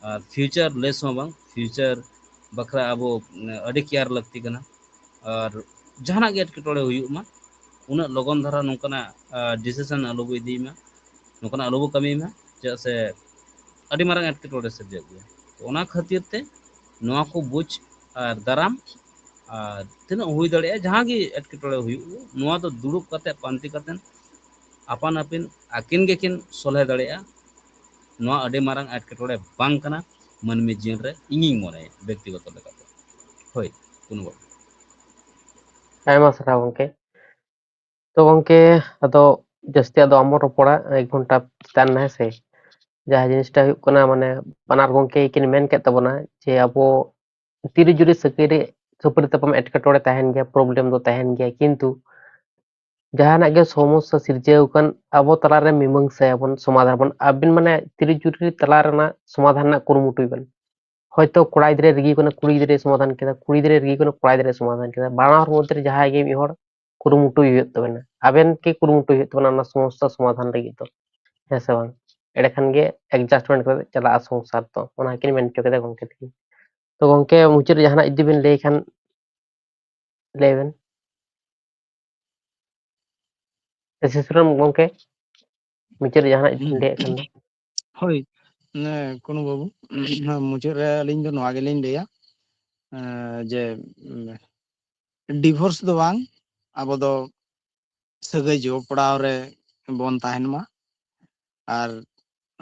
ᱟᱨ ᱯᱷᱤᱭᱩᱪᱟᱨ ᱞᱮᱥ ᱦᱚᱸ ᱵᱟᱝ, ᱯᱷᱤᱭᱩᱪᱟᱨ ᱵᱟᱠᱷᱨᱟ ᱟᱵᱚ ᱟᱹᱰᱤ ᱠᱮᱭᱟᱨ ᱞᱟᱹᱠᱛᱤ ᱠᱟᱱᱟ᱾ ᱟᱨ ᱡᱟᱦᱟᱱᱟᱜ ᱜᱮ ᱮᱴᱠᱮᱴᱚᱬᱮ ᱦᱩᱭᱩᱜ ᱢᱟ, ᱩᱱᱟᱹᱜ ᱞᱚᱜᱚᱱ ᱫᱷᱟᱨᱟ ᱱᱚᱝᱠᱟᱱᱟᱜ ᱰᱤᱥᱤᱥᱚᱱ ᱟᱞᱚᱵᱚ ᱤᱫᱤᱭ ᱢᱟ, ᱱᱚᱝᱠᱟᱱᱟᱜ ᱟᱞᱚᱵᱚ ᱠᱟᱹᱢᱤᱭ ᱢᱟ᱾ ᱪᱮᱫᱟᱜ ᱥᱮ ᱟᱹᱰᱤ ᱢᱟᱨᱟᱝ ᱮᱴᱠᱮᱴᱚᱬᱮ ᱥᱤᱨᱡᱟᱹᱜ ᱜᱮᱭᱟ᱾ ᱛᱚ ᱚᱱᱟ ᱠᱷᱟᱹᱛᱤᱨ ᱛᱮ ᱱᱚᱣᱟ ᱠᱚ ᱵᱩᱡᱽ ᱟᱨ ᱫᱟᱨᱟᱢ, ᱟᱨ ᱛᱤᱱᱟᱹᱜ ᱦᱩᱭ ᱫᱟᱲᱮᱭᱟᱜᱼᱟ, ᱡᱟᱦᱟᱸ ᱜᱮ ᱮᱴᱠᱮᱴᱚᱬᱮ ᱦᱩᱭᱩᱜ, ᱱᱚᱣᱟ ᱫᱚ ᱫᱩᱲᱩᱵ ᱠᱟᱛᱮ ᱯᱟᱱᱛᱮ ᱠᱟᱛᱮ ᱟᱯᱟᱱ ᱟᱹᱯᱤᱱ ᱟᱹᱠᱤᱱ ᱜᱮᱠᱤᱱ ᱥᱚᱞᱦᱮ ᱫᱟᱲᱮᱭᱟᱜᱼᱟ᱾ ᱱᱚᱣᱟ ᱟᱹᱰᱤ ᱢᱟᱨᱟᱝ ᱮᱴᱠᱮᱴᱚᱬᱮ ᱵᱟᱝ ᱠᱟᱱᱟ ᱢᱟᱹᱱᱢᱤ ᱡᱤᱭᱚᱱ ᱨᱮ, ᱤᱧᱤᱧ ᱢᱚᱱᱮᱭᱟ ᱵᱮᱠᱛᱤᱜᱚᱛᱚ ᱞᱮᱠᱟᱛᱮ᱾ ᱦᱳᱭ, ᱠᱩᱱᱩ ᱵᱟᱵᱩ᱾ ᱟᱭᱢᱟ ᱥᱟᱨᱦᱟᱣ ᱜᱚᱝᱠᱮ᱾ ᱛᱚ ᱜᱚᱝᱠᱮ, ᱟᱫᱚ ᱡᱟᱹᱥᱛᱤ ᱟᱫᱚ ᱟᱢ ᱨᱚᱯᱚᱲᱟ ᱮᱠ ᱜᱷᱚᱱᱴᱟ ᱪᱮᱛᱟᱱ ᱨᱮ, ᱦᱮᱸ ᱥᱮ? ᱡᱟᱦᱟᱸ ᱡᱤᱱᱤᱥᱴᱟ ᱦᱩᱭᱩᱜ ᱠᱟᱱᱟ, ᱢᱟᱱᱮ ᱵᱟᱱᱟᱨ ᱜᱚᱝᱠᱮ ᱠᱤᱱ ᱢᱮᱱ ᱠᱮᱫ ᱛᱟᱵᱚᱱᱟ ᱡᱮ ᱟᱵᱚ ᱛᱤᱨᱤ ᱡᱩᱨᱤ ᱥᱟᱹᱜᱟᱹᱭ ᱨᱮ ᱠᱷᱟᱹᱯᱟᱹᱨᱤ ᱛᱟᱯᱟᱢ ᱮᱴᱠᱮᱴᱚᱬᱮ ᱛᱟᱦᱮᱱ ᱜᱮᱭᱟ, ᱯᱨᱚᱵᱞᱮᱢ ᱫᱚ ᱛᱟᱦᱮᱱ ᱜᱮᱭᱟ, ᱠᱤᱱᱛᱩ ᱡᱟᱦᱟᱱᱟᱜ ᱜᱮ ᱥᱚᱢᱚᱥᱥᱟ ᱥᱤᱨᱡᱟᱹᱣ ᱟᱠᱟᱱ ᱟᱵᱚ ᱛᱟᱞᱟᱨᱮ ᱢᱤᱢᱟᱹᱝᱥᱟᱭᱟᱵᱚᱱ, ᱥᱚᱢᱟᱫᱷᱟᱱ ᱵᱚᱱ᱾ ᱟᱹᱵᱤᱱ ᱢᱟᱱᱮ ᱛᱤᱨᱤ ᱡᱩᱨᱤ ᱛᱟᱞᱟ ᱨᱮᱱᱟᱜ ᱥᱚᱢᱟᱫᱷᱟᱱ ᱨᱮᱱᱟᱜ ᱠᱩᱨᱩᱢᱩᱴᱩᱭ ᱵᱮᱱ᱾ ᱦᱚᱭᱛᱳ ᱠᱚᱲᱟ ᱜᱤᱫᱽᱨᱟᱹ ᱨᱟᱹᱜᱤ ᱠᱟᱱᱟ, ᱠᱩᱲᱤ ᱜᱤᱫᱽᱨᱟᱹᱭ ᱥᱚᱢᱟᱫᱷᱟᱱ ᱠᱮᱫᱟ, ᱠᱩᱲᱤ ᱜᱤᱫᱽᱨᱟᱹ ᱨᱟᱹᱜᱤ ᱠᱟᱱᱟ, ᱠᱚᱲᱟ ᱜᱤᱫᱽᱨᱟᱹᱭ ᱥᱚᱢᱟᱫᱷᱟᱱ ᱠᱮᱫᱟ, ᱵᱟᱱᱟ ᱦᱚᱲ ᱢᱚᱫᱽᱫᱷᱮ ᱨᱮ ᱡᱟᱦᱟᱸᱭ ᱜᱮ ᱢᱤᱫ ᱦᱚᱲ ᱠᱩᱨᱩᱢᱩᱴᱩᱭ ᱦᱩᱭᱩᱜ ᱛᱟᱵᱮᱱᱟ᱾ ᱟᱵᱮᱱ ᱜᱮ ᱠᱩᱨᱩᱢᱩᱴᱩᱭ ᱦᱩᱭᱩᱜ ᱛᱟᱵᱮᱱᱟ ᱚᱱᱟ ᱥᱚᱢᱚᱥᱥᱟ ᱥᱚᱢᱟᱫᱷᱟᱱ ᱞᱟᱹᱜᱤᱫ ᱫᱚ, ᱦᱮᱸ ᱥᱮ ᱵᱟᱝ? ᱮᱸᱰᱮᱠᱷᱟᱱ ᱜᱮ adjustment ᱠᱟᱛᱮ ᱪᱟᱞᱟᱜᱼᱟ ᱥᱚᱝᱥᱟᱨ ᱫᱚ᱾ ᱚᱱᱟ ᱠᱤᱱ ᱢᱮᱱ ᱦᱚᱪᱚ ᱠᱮᱫᱟ ᱜᱚᱝᱠᱮ ᱛᱟᱹᱠᱤᱱ᱾ ᱛᱚ ᱜᱚᱝᱠᱮ, ᱢᱩᱪᱟᱹᱫ ᱨᱮ ᱡᱟᱦᱟᱱᱟᱜ ᱡᱩᱫᱤ ᱵᱮᱱ ᱞᱟᱹᱭ ᱠᱷᱟᱱ ᱞᱟᱹᱭ ᱵᱮᱱ᱾ ᱥᱤᱥᱩᱨᱟᱢ ᱜᱚᱝᱠᱮ, ᱢᱩᱪᱟᱹᱫ ᱨᱮ ᱡᱟᱦᱟᱱᱟᱜ ᱡᱩᱫᱤ ᱵᱮᱱ ᱞᱟᱹᱭᱮᱫ ᱠᱷᱟᱱ ᱫᱚ᱾ ᱦᱳᱭ, ᱠᱩᱱᱩ ᱵᱟᱹᱵᱩ, ᱢᱩᱪᱟᱹᱫ ᱨᱮ ᱟᱹᱞᱤᱧ ᱫᱚ ᱱᱚᱣᱟ ᱜᱮᱞᱤᱧ ᱞᱟᱹᱭᱟ, ᱮᱸ, ᱡᱮ, ᱩᱢ, ᱰᱤᱵᱷᱳᱨᱥ ᱫᱚ ᱵᱟᱝ, ᱟᱵᱚ ᱫᱚ ᱥᱟᱹᱜᱟᱹᱭ ᱡᱚᱯᱲᱟᱣ ᱨᱮ ᱵᱚᱱ ᱛᱟᱦᱮᱱ ᱢᱟ᱾ ᱟᱨ,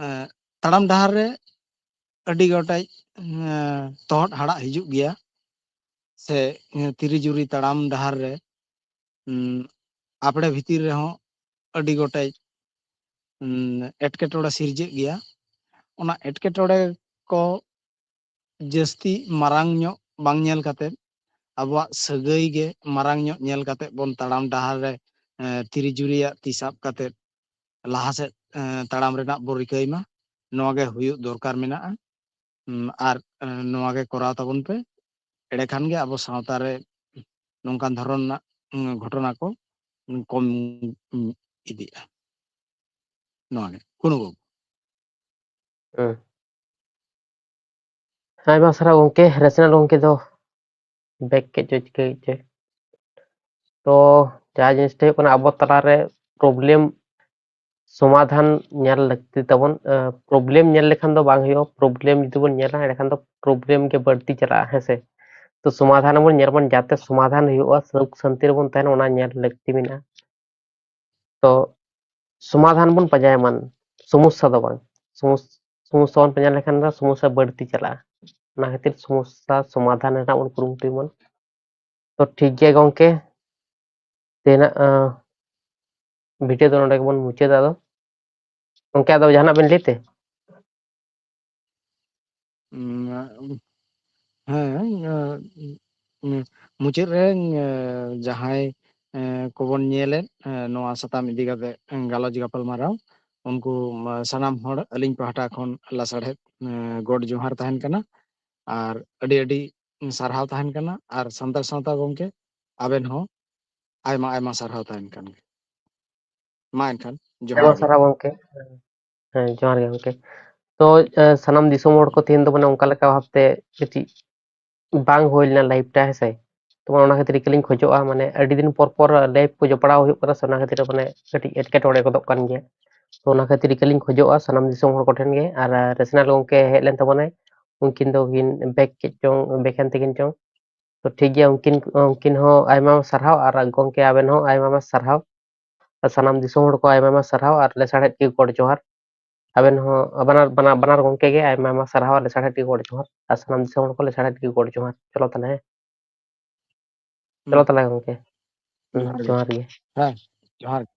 ᱮᱸ, ᱛᱟᱲᱟᱢ ᱰᱟᱦᱟᱨ ᱨᱮ ᱟᱹᱰᱤ ᱜᱚᱴᱮᱡ, ᱮᱸ, ᱛᱚᱦᱚᱫ ᱦᱟᱲᱟᱜ ᱦᱤᱡᱩᱜ ᱜᱮᱭᱟ, ᱥᱮ, ᱮᱸ, ᱛᱤᱨᱤ ᱡᱩᱨᱤ ᱛᱟᱲᱟᱢ ᱰᱟᱦᱟᱨ ᱨᱮ, ᱩᱸ, ᱟᱯᱲᱮ ᱵᱷᱤᱛᱤᱨ ᱨᱮᱦᱚᱸ ᱟᱹᱰᱤ ᱜᱚᱴᱮᱡ, ᱩᱸ, ᱮᱴᱠᱮᱴᱚᱬᱮ ᱥᱤᱨᱡᱟᱹᱜ ᱜᱮᱭᱟ᱾ ᱚᱱᱟ ᱮᱴᱠᱮᱴᱚᱬᱮ ᱠᱚ ᱡᱟᱹᱥᱛᱤ ᱢᱟᱨᱟᱝ ᱧᱚᱜ ᱵᱟᱝ ᱧᱮᱞ ᱠᱟᱛᱮ, ᱟᱵᱚᱣᱟᱜ ᱥᱟᱹᱜᱟᱹᱭ ᱜᱮ ᱢᱟᱨᱟᱝ ᱧᱚᱜ ᱧᱮᱞ ᱠᱟᱛᱮ ᱵᱚᱱ ᱛᱟᱲᱟᱢ ᱰᱟᱦᱟᱨ ᱨᱮ, ᱮᱸ, ᱛᱤᱨᱤ ᱡᱩᱨᱤᱭᱟᱜ ᱛᱤ ᱥᱟᱵ ᱠᱟᱛᱮ ᱞᱟᱦᱟ ᱥᱮᱫ, ᱮᱸ, ᱛᱟᱲᱟᱢ ᱨᱮᱱᱟᱜ ᱵᱚᱱ ᱨᱤᱠᱟᱹᱭ ᱢᱟ᱾ ᱱᱚᱣᱟ ᱜᱮ ᱦᱩᱭᱩᱜ ᱫᱚᱨᱠᱟᱨ ᱢᱮᱱᱟᱜᱼᱟ᱾ ᱩᱸ, ᱟᱨ, ᱮᱸ, ᱱᱚᱣᱟ ᱜᱮ ᱠᱚᱨᱟᱣ ᱛᱟᱵᱚᱱ ᱯᱮ᱾ ᱮᱸᱰᱮ ᱠᱷᱟᱱ ᱜᱮ ᱟᱵᱚ ᱥᱟᱶᱛᱟ ᱨᱮ ᱱᱚᱝᱠᱟᱱ ᱫᱷᱚᱨᱚᱱ ᱨᱮᱱᱟᱜ, ᱩᱸ, ᱜᱷᱚᱴᱚᱱᱟ ᱠᱚ, ᱩᱸ, ᱠᱚᱢ, ᱩᱸ, ᱤᱫᱤᱜᱼᱟ᱾ ᱱᱚᱣᱟ ᱜᱮ, ᱠᱩᱱᱩ ᱵᱟᱹᱵᱩ᱾ ᱦᱩᱸ᱾ ᱟᱭᱢᱟ ᱥᱟᱨᱦᱟᱣ ᱜᱚᱝᱠᱮ, ᱨᱮᱥᱱᱟᱞ ᱜᱚᱝᱠᱮ ᱫᱚ back ᱠᱮᱫ ᱪᱚᱭ, ᱪᱤᱠᱟᱹ ᱠᱮᱫ ᱪᱚᱭ᱾ ᱛᱚ ᱡᱟᱦᱟᱸ ᱡᱤᱱᱤᱥᱴᱟ ᱦᱩᱭᱩᱜ ᱠᱟᱱᱟ, ᱟᱵᱚ ᱛᱟᱞᱟᱨᱮ problem ᱥᱚᱢᱟᱫᱷᱟᱱ ᱧᱮᱞ ᱞᱟᱹᱠᱛᱤ ᱛᱟᱵᱚᱱ᱾ ᱟᱸ, problem ᱧᱮᱞ ᱞᱮᱠᱷᱟᱱ ᱫᱚ ᱵᱟᱝ ᱦᱩᱭᱩᱜᱼᱟ, problem ᱡᱩᱫᱤ ᱵᱚᱱ ᱧᱮᱞᱟ, ᱮᱸᱰᱮᱠᱷᱟᱱ ᱫᱚ problem ᱜᱮ ᱵᱟᱹᱲᱛᱤ ᱪᱟᱞᱟᱜᱼᱟ, ᱦᱮᱸ ᱥᱮ? ᱛᱚ ᱥᱚᱢᱟᱫᱷᱟᱱ ᱵᱚᱱ ᱧᱮᱞ ᱢᱟ, ᱡᱟᱛᱮ ᱥᱚᱢᱟᱫᱷᱟᱱ ᱦᱩᱭᱩᱜᱼᱟ, ᱥᱩᱠ ᱥᱟᱱᱛᱤ ᱨᱮᱵᱚᱱ ᱛᱟᱦᱮᱱᱟ, ᱚᱱᱟ ᱧᱮᱞ ᱞᱟᱹᱠᱛᱤ ᱢᱮᱱᱟᱜᱼᱟ᱾ ᱛᱚ ᱥᱚᱢᱟᱫᱷᱟᱱ ᱵᱚᱱ ᱯᱟᱸᱡᱟᱭᱟ, ᱢᱟᱱ ᱥᱚᱢᱚᱥᱥᱟ ᱫᱚ ᱵᱟᱝ᱾ ᱥᱚᱢᱚᱥ-, ᱥᱚᱢᱚᱥᱥᱟ ᱵᱚᱱ ᱯᱟᱸᱡᱟ ᱞᱮᱠᱷᱟᱱ ᱫᱚ ᱥᱚᱢᱚᱥᱥᱟ ᱵᱟᱹᱲᱛᱤ ᱪᱟᱞᱟᱜᱼᱟ᱾ ᱚᱱᱟ ᱠᱷᱟᱹᱛᱤᱨ ᱥᱚᱢᱚᱥᱥᱟ ᱥᱚᱢᱟᱫᱷᱟᱱ ᱨᱮᱱᱟᱜ ᱵᱚᱱ ᱠᱩᱨᱩᱢᱩᱴᱩᱭ ᱢᱟ᱾ ᱛᱚ ᱴᱷᱤᱠ ᱜᱮᱭᱟ ᱜᱚᱝᱠᱮ, ᱛᱮᱦᱮᱧᱟᱜ, ᱟᱸ, video ᱫᱚ ᱱᱚᱰᱮ ᱜᱮᱵᱚᱱ ᱢᱩᱪᱟᱹᱫᱟ᱾ ᱟᱫᱚ ᱜᱚᱝᱠᱮ, ᱟᱫᱚ ᱡᱟᱦᱟᱱᱟᱜ ᱵᱮᱱ ᱞᱟᱹᱭ ᱛᱮ? ᱩᱸ, ᱦᱮᱸ, ᱩᱸ, ᱢᱩᱪᱟᱹᱫ ᱨᱮ, ᱩᱸ, ᱡᱟᱦᱟᱸᱭ, ᱮᱸ, ᱠᱚᱵᱚᱱ ᱧᱮᱞᱮᱫ, ᱮᱸ, ᱱᱚᱣᱟ ᱥᱟᱛᱟᱢ ᱤᱫᱤ ᱠᱟᱛᱮ ᱜᱟᱞᱚᱪ ᱜᱟᱯᱟᱞᱢᱟᱨᱟᱣ, ᱩᱱᱠᱩ, ᱩᱸ, ᱥᱟᱱᱟᱢ ᱦᱚᱲ ᱟᱹᱞᱤᱧ ᱯᱟᱦᱴᱟ ᱠᱷᱚᱱ ᱞᱟᱥᱟᱲᱦᱮᱫ, ᱮᱸ, ᱜᱚᱰ ᱡᱚᱦᱟᱨ ᱛᱟᱦᱮᱱ ᱠᱟᱱᱟ᱾ ᱟᱨ ᱟᱹᱰᱤ ᱟᱹᱰᱤ ᱥᱟᱨᱦᱟᱣ ᱛᱟᱦᱮᱱ ᱠᱟᱱᱟ᱾ ᱟᱨ ᱥᱟᱱᱛᱟᱲ ᱥᱟᱶᱛᱟ ᱜᱚᱢᱠᱮ, ᱟᱵᱮᱱ ᱦᱚᱸ ᱟᱭᱢᱟ ᱟᱭᱢᱟ ᱥᱟᱨᱦᱟᱣ ᱛᱟᱦᱮᱱ ᱠᱟᱱ ᱜᱮ᱾ ᱢᱟ ᱮᱱᱠᱷᱟᱱ, ᱡᱚᱦᱟᱨ ᱟᱭᱢᱟ ᱜᱮ᱾ ᱥᱟᱨᱦᱟᱣ ᱜᱚᱢᱠᱮ᱾ ᱦᱮᱸ, ᱡᱚᱦᱟᱨ ᱜᱮ ᱜᱚᱢᱠᱮ᱾ ᱛᱚ, ᱮ, ᱥᱟᱱᱟᱢ ᱫᱤᱥᱚᱢ ᱦᱚᱲ ᱠᱚ ᱛᱮᱦᱮᱧ ᱫᱚ ᱢᱟᱱᱮ ᱚᱱᱠᱟ ᱞᱮᱠᱟ ᱵᱷᱟᱵᱛᱮ ᱠᱟᱹᱴᱤᱡ ᱵᱟᱝ ᱦᱩᱭ ᱞᱮᱱᱟ ᱞᱟᱭᱤᱵᱷ ᱴᱟ, ᱦᱮᱸᱥᱮ᱾ ᱛᱚ ᱚᱱᱟ ᱠᱷᱟᱹᱛᱤᱨ ᱤᱠᱟᱹᱞᱤᱧ ᱠᱷᱚᱡᱚᱜᱼᱟ, ᱢᱟᱱᱮ ᱟᱹᱰᱤ ᱫᱤᱱ ᱯᱚᱨ ᱯᱚᱨ ᱞᱟᱭᱤᱵᱷ ᱠᱚ ᱡᱚᱯᱲᱟᱣ ᱦᱩᱭᱩᱜ ᱠᱟᱱᱟ, ᱥᱮ ᱚᱱᱟ ᱠᱷᱟᱹᱛᱤᱨ ᱢᱟᱱᱮ ᱠᱟᱹᱴᱤᱡ ᱮᱴᱠᱮᱴᱚᱬᱮ ᱜᱚᱫᱚᱜ ᱠᱟᱱ ᱜᱮᱭᱟ᱾ ᱛᱚ ᱚᱱᱟ ᱠᱷᱟᱹᱛᱤᱨ ᱤᱠᱟᱹᱞᱤᱧ ᱠᱷᱚᱡᱚᱜᱼᱟ ᱥᱟᱱᱟᱢ ᱫᱤᱥᱚᱢ ᱦᱚᱲ ᱠᱚᱴᱷᱮᱱ ᱜᱮ, ᱟᱨ ᱨᱮᱥᱱᱟᱞ ᱜᱚᱢᱠᱮ ᱦᱮᱡ ᱞᱮᱱ ᱛᱟᱵᱚᱱᱟᱭ, ᱩᱱᱠᱤᱱ ᱫᱚ ᱠᱤᱱ ᱵᱮᱠ ᱠᱮᱫ ᱪᱚᱝ, ᱵᱮᱠ ᱮᱱ ᱛᱟᱹᱠᱤᱱ ᱪᱚᱝ᱾ ᱛᱚ ᱴᱷᱤᱠ ᱜᱮᱭᱟ, ᱩᱱᱠᱤᱱ, ᱩᱱᱠᱤᱱ ᱦᱚᱸ ᱟᱭᱢᱟ ᱥᱟᱨᱦᱟᱣ, ᱟᱨ ᱜᱚᱢᱠᱮ ᱟᱵᱮᱱ ᱦᱚᱸ ᱟᱭᱢᱟ ᱟᱭᱢᱟ ᱥᱟᱨᱦᱟᱣ, ᱟᱨ ᱥᱟᱱᱟᱢ ᱫᱤᱥᱚᱢ ᱦᱚᱲ ᱠᱚ ᱟᱭᱢᱟ ᱟᱭᱢᱟ ᱥᱟᱨᱦᱟᱣ ᱟᱨ ᱞᱮᱥᱟᱲᱦᱮᱫ ᱜᱮ ᱜᱚᱰ ᱡᱚᱦᱟᱨ᱾ ᱟᱵᱮᱱ ᱦᱚᱸ ᱵᱟᱱᱟᱨ, ᱵᱟᱱᱟᱨ, ᱵᱟᱱᱟᱨ ᱜᱚᱢᱠᱮ ᱜᱮ ᱟᱭᱢᱟ ᱟᱭᱢᱟ ᱥᱟᱨᱦᱟᱣ ᱟᱨ ᱞᱮᱥᱟᱲᱦᱮᱫ ᱜᱮ ᱜᱚᱰ ᱡᱚᱦᱟᱨ, ᱟᱨ ᱥᱟᱱᱟᱢ ᱫᱤᱥᱚᱢ ᱦᱚᱲ ᱠᱚ ᱞᱮᱥᱟᱲᱦᱮᱫ ᱜᱮ ᱜᱚᱰ ᱡᱚᱦᱟᱨ᱾ ᱪᱚᱞᱚ ᱛᱟᱦᱞᱮ, ᱦᱮᱸ? ᱪᱚᱞᱚ ᱦᱩᱸ᱾ ᱛᱟᱦᱞᱮ ᱜᱚᱢᱠᱮ᱾ ᱦᱩᱸ, ᱡᱚᱦᱟᱨ ᱜᱮ᱾ ᱡᱚᱦᱟᱨ ᱜᱮ᱾ ᱦᱮᱸ, ᱡᱚᱦᱟᱨ ᱜᱮ᱾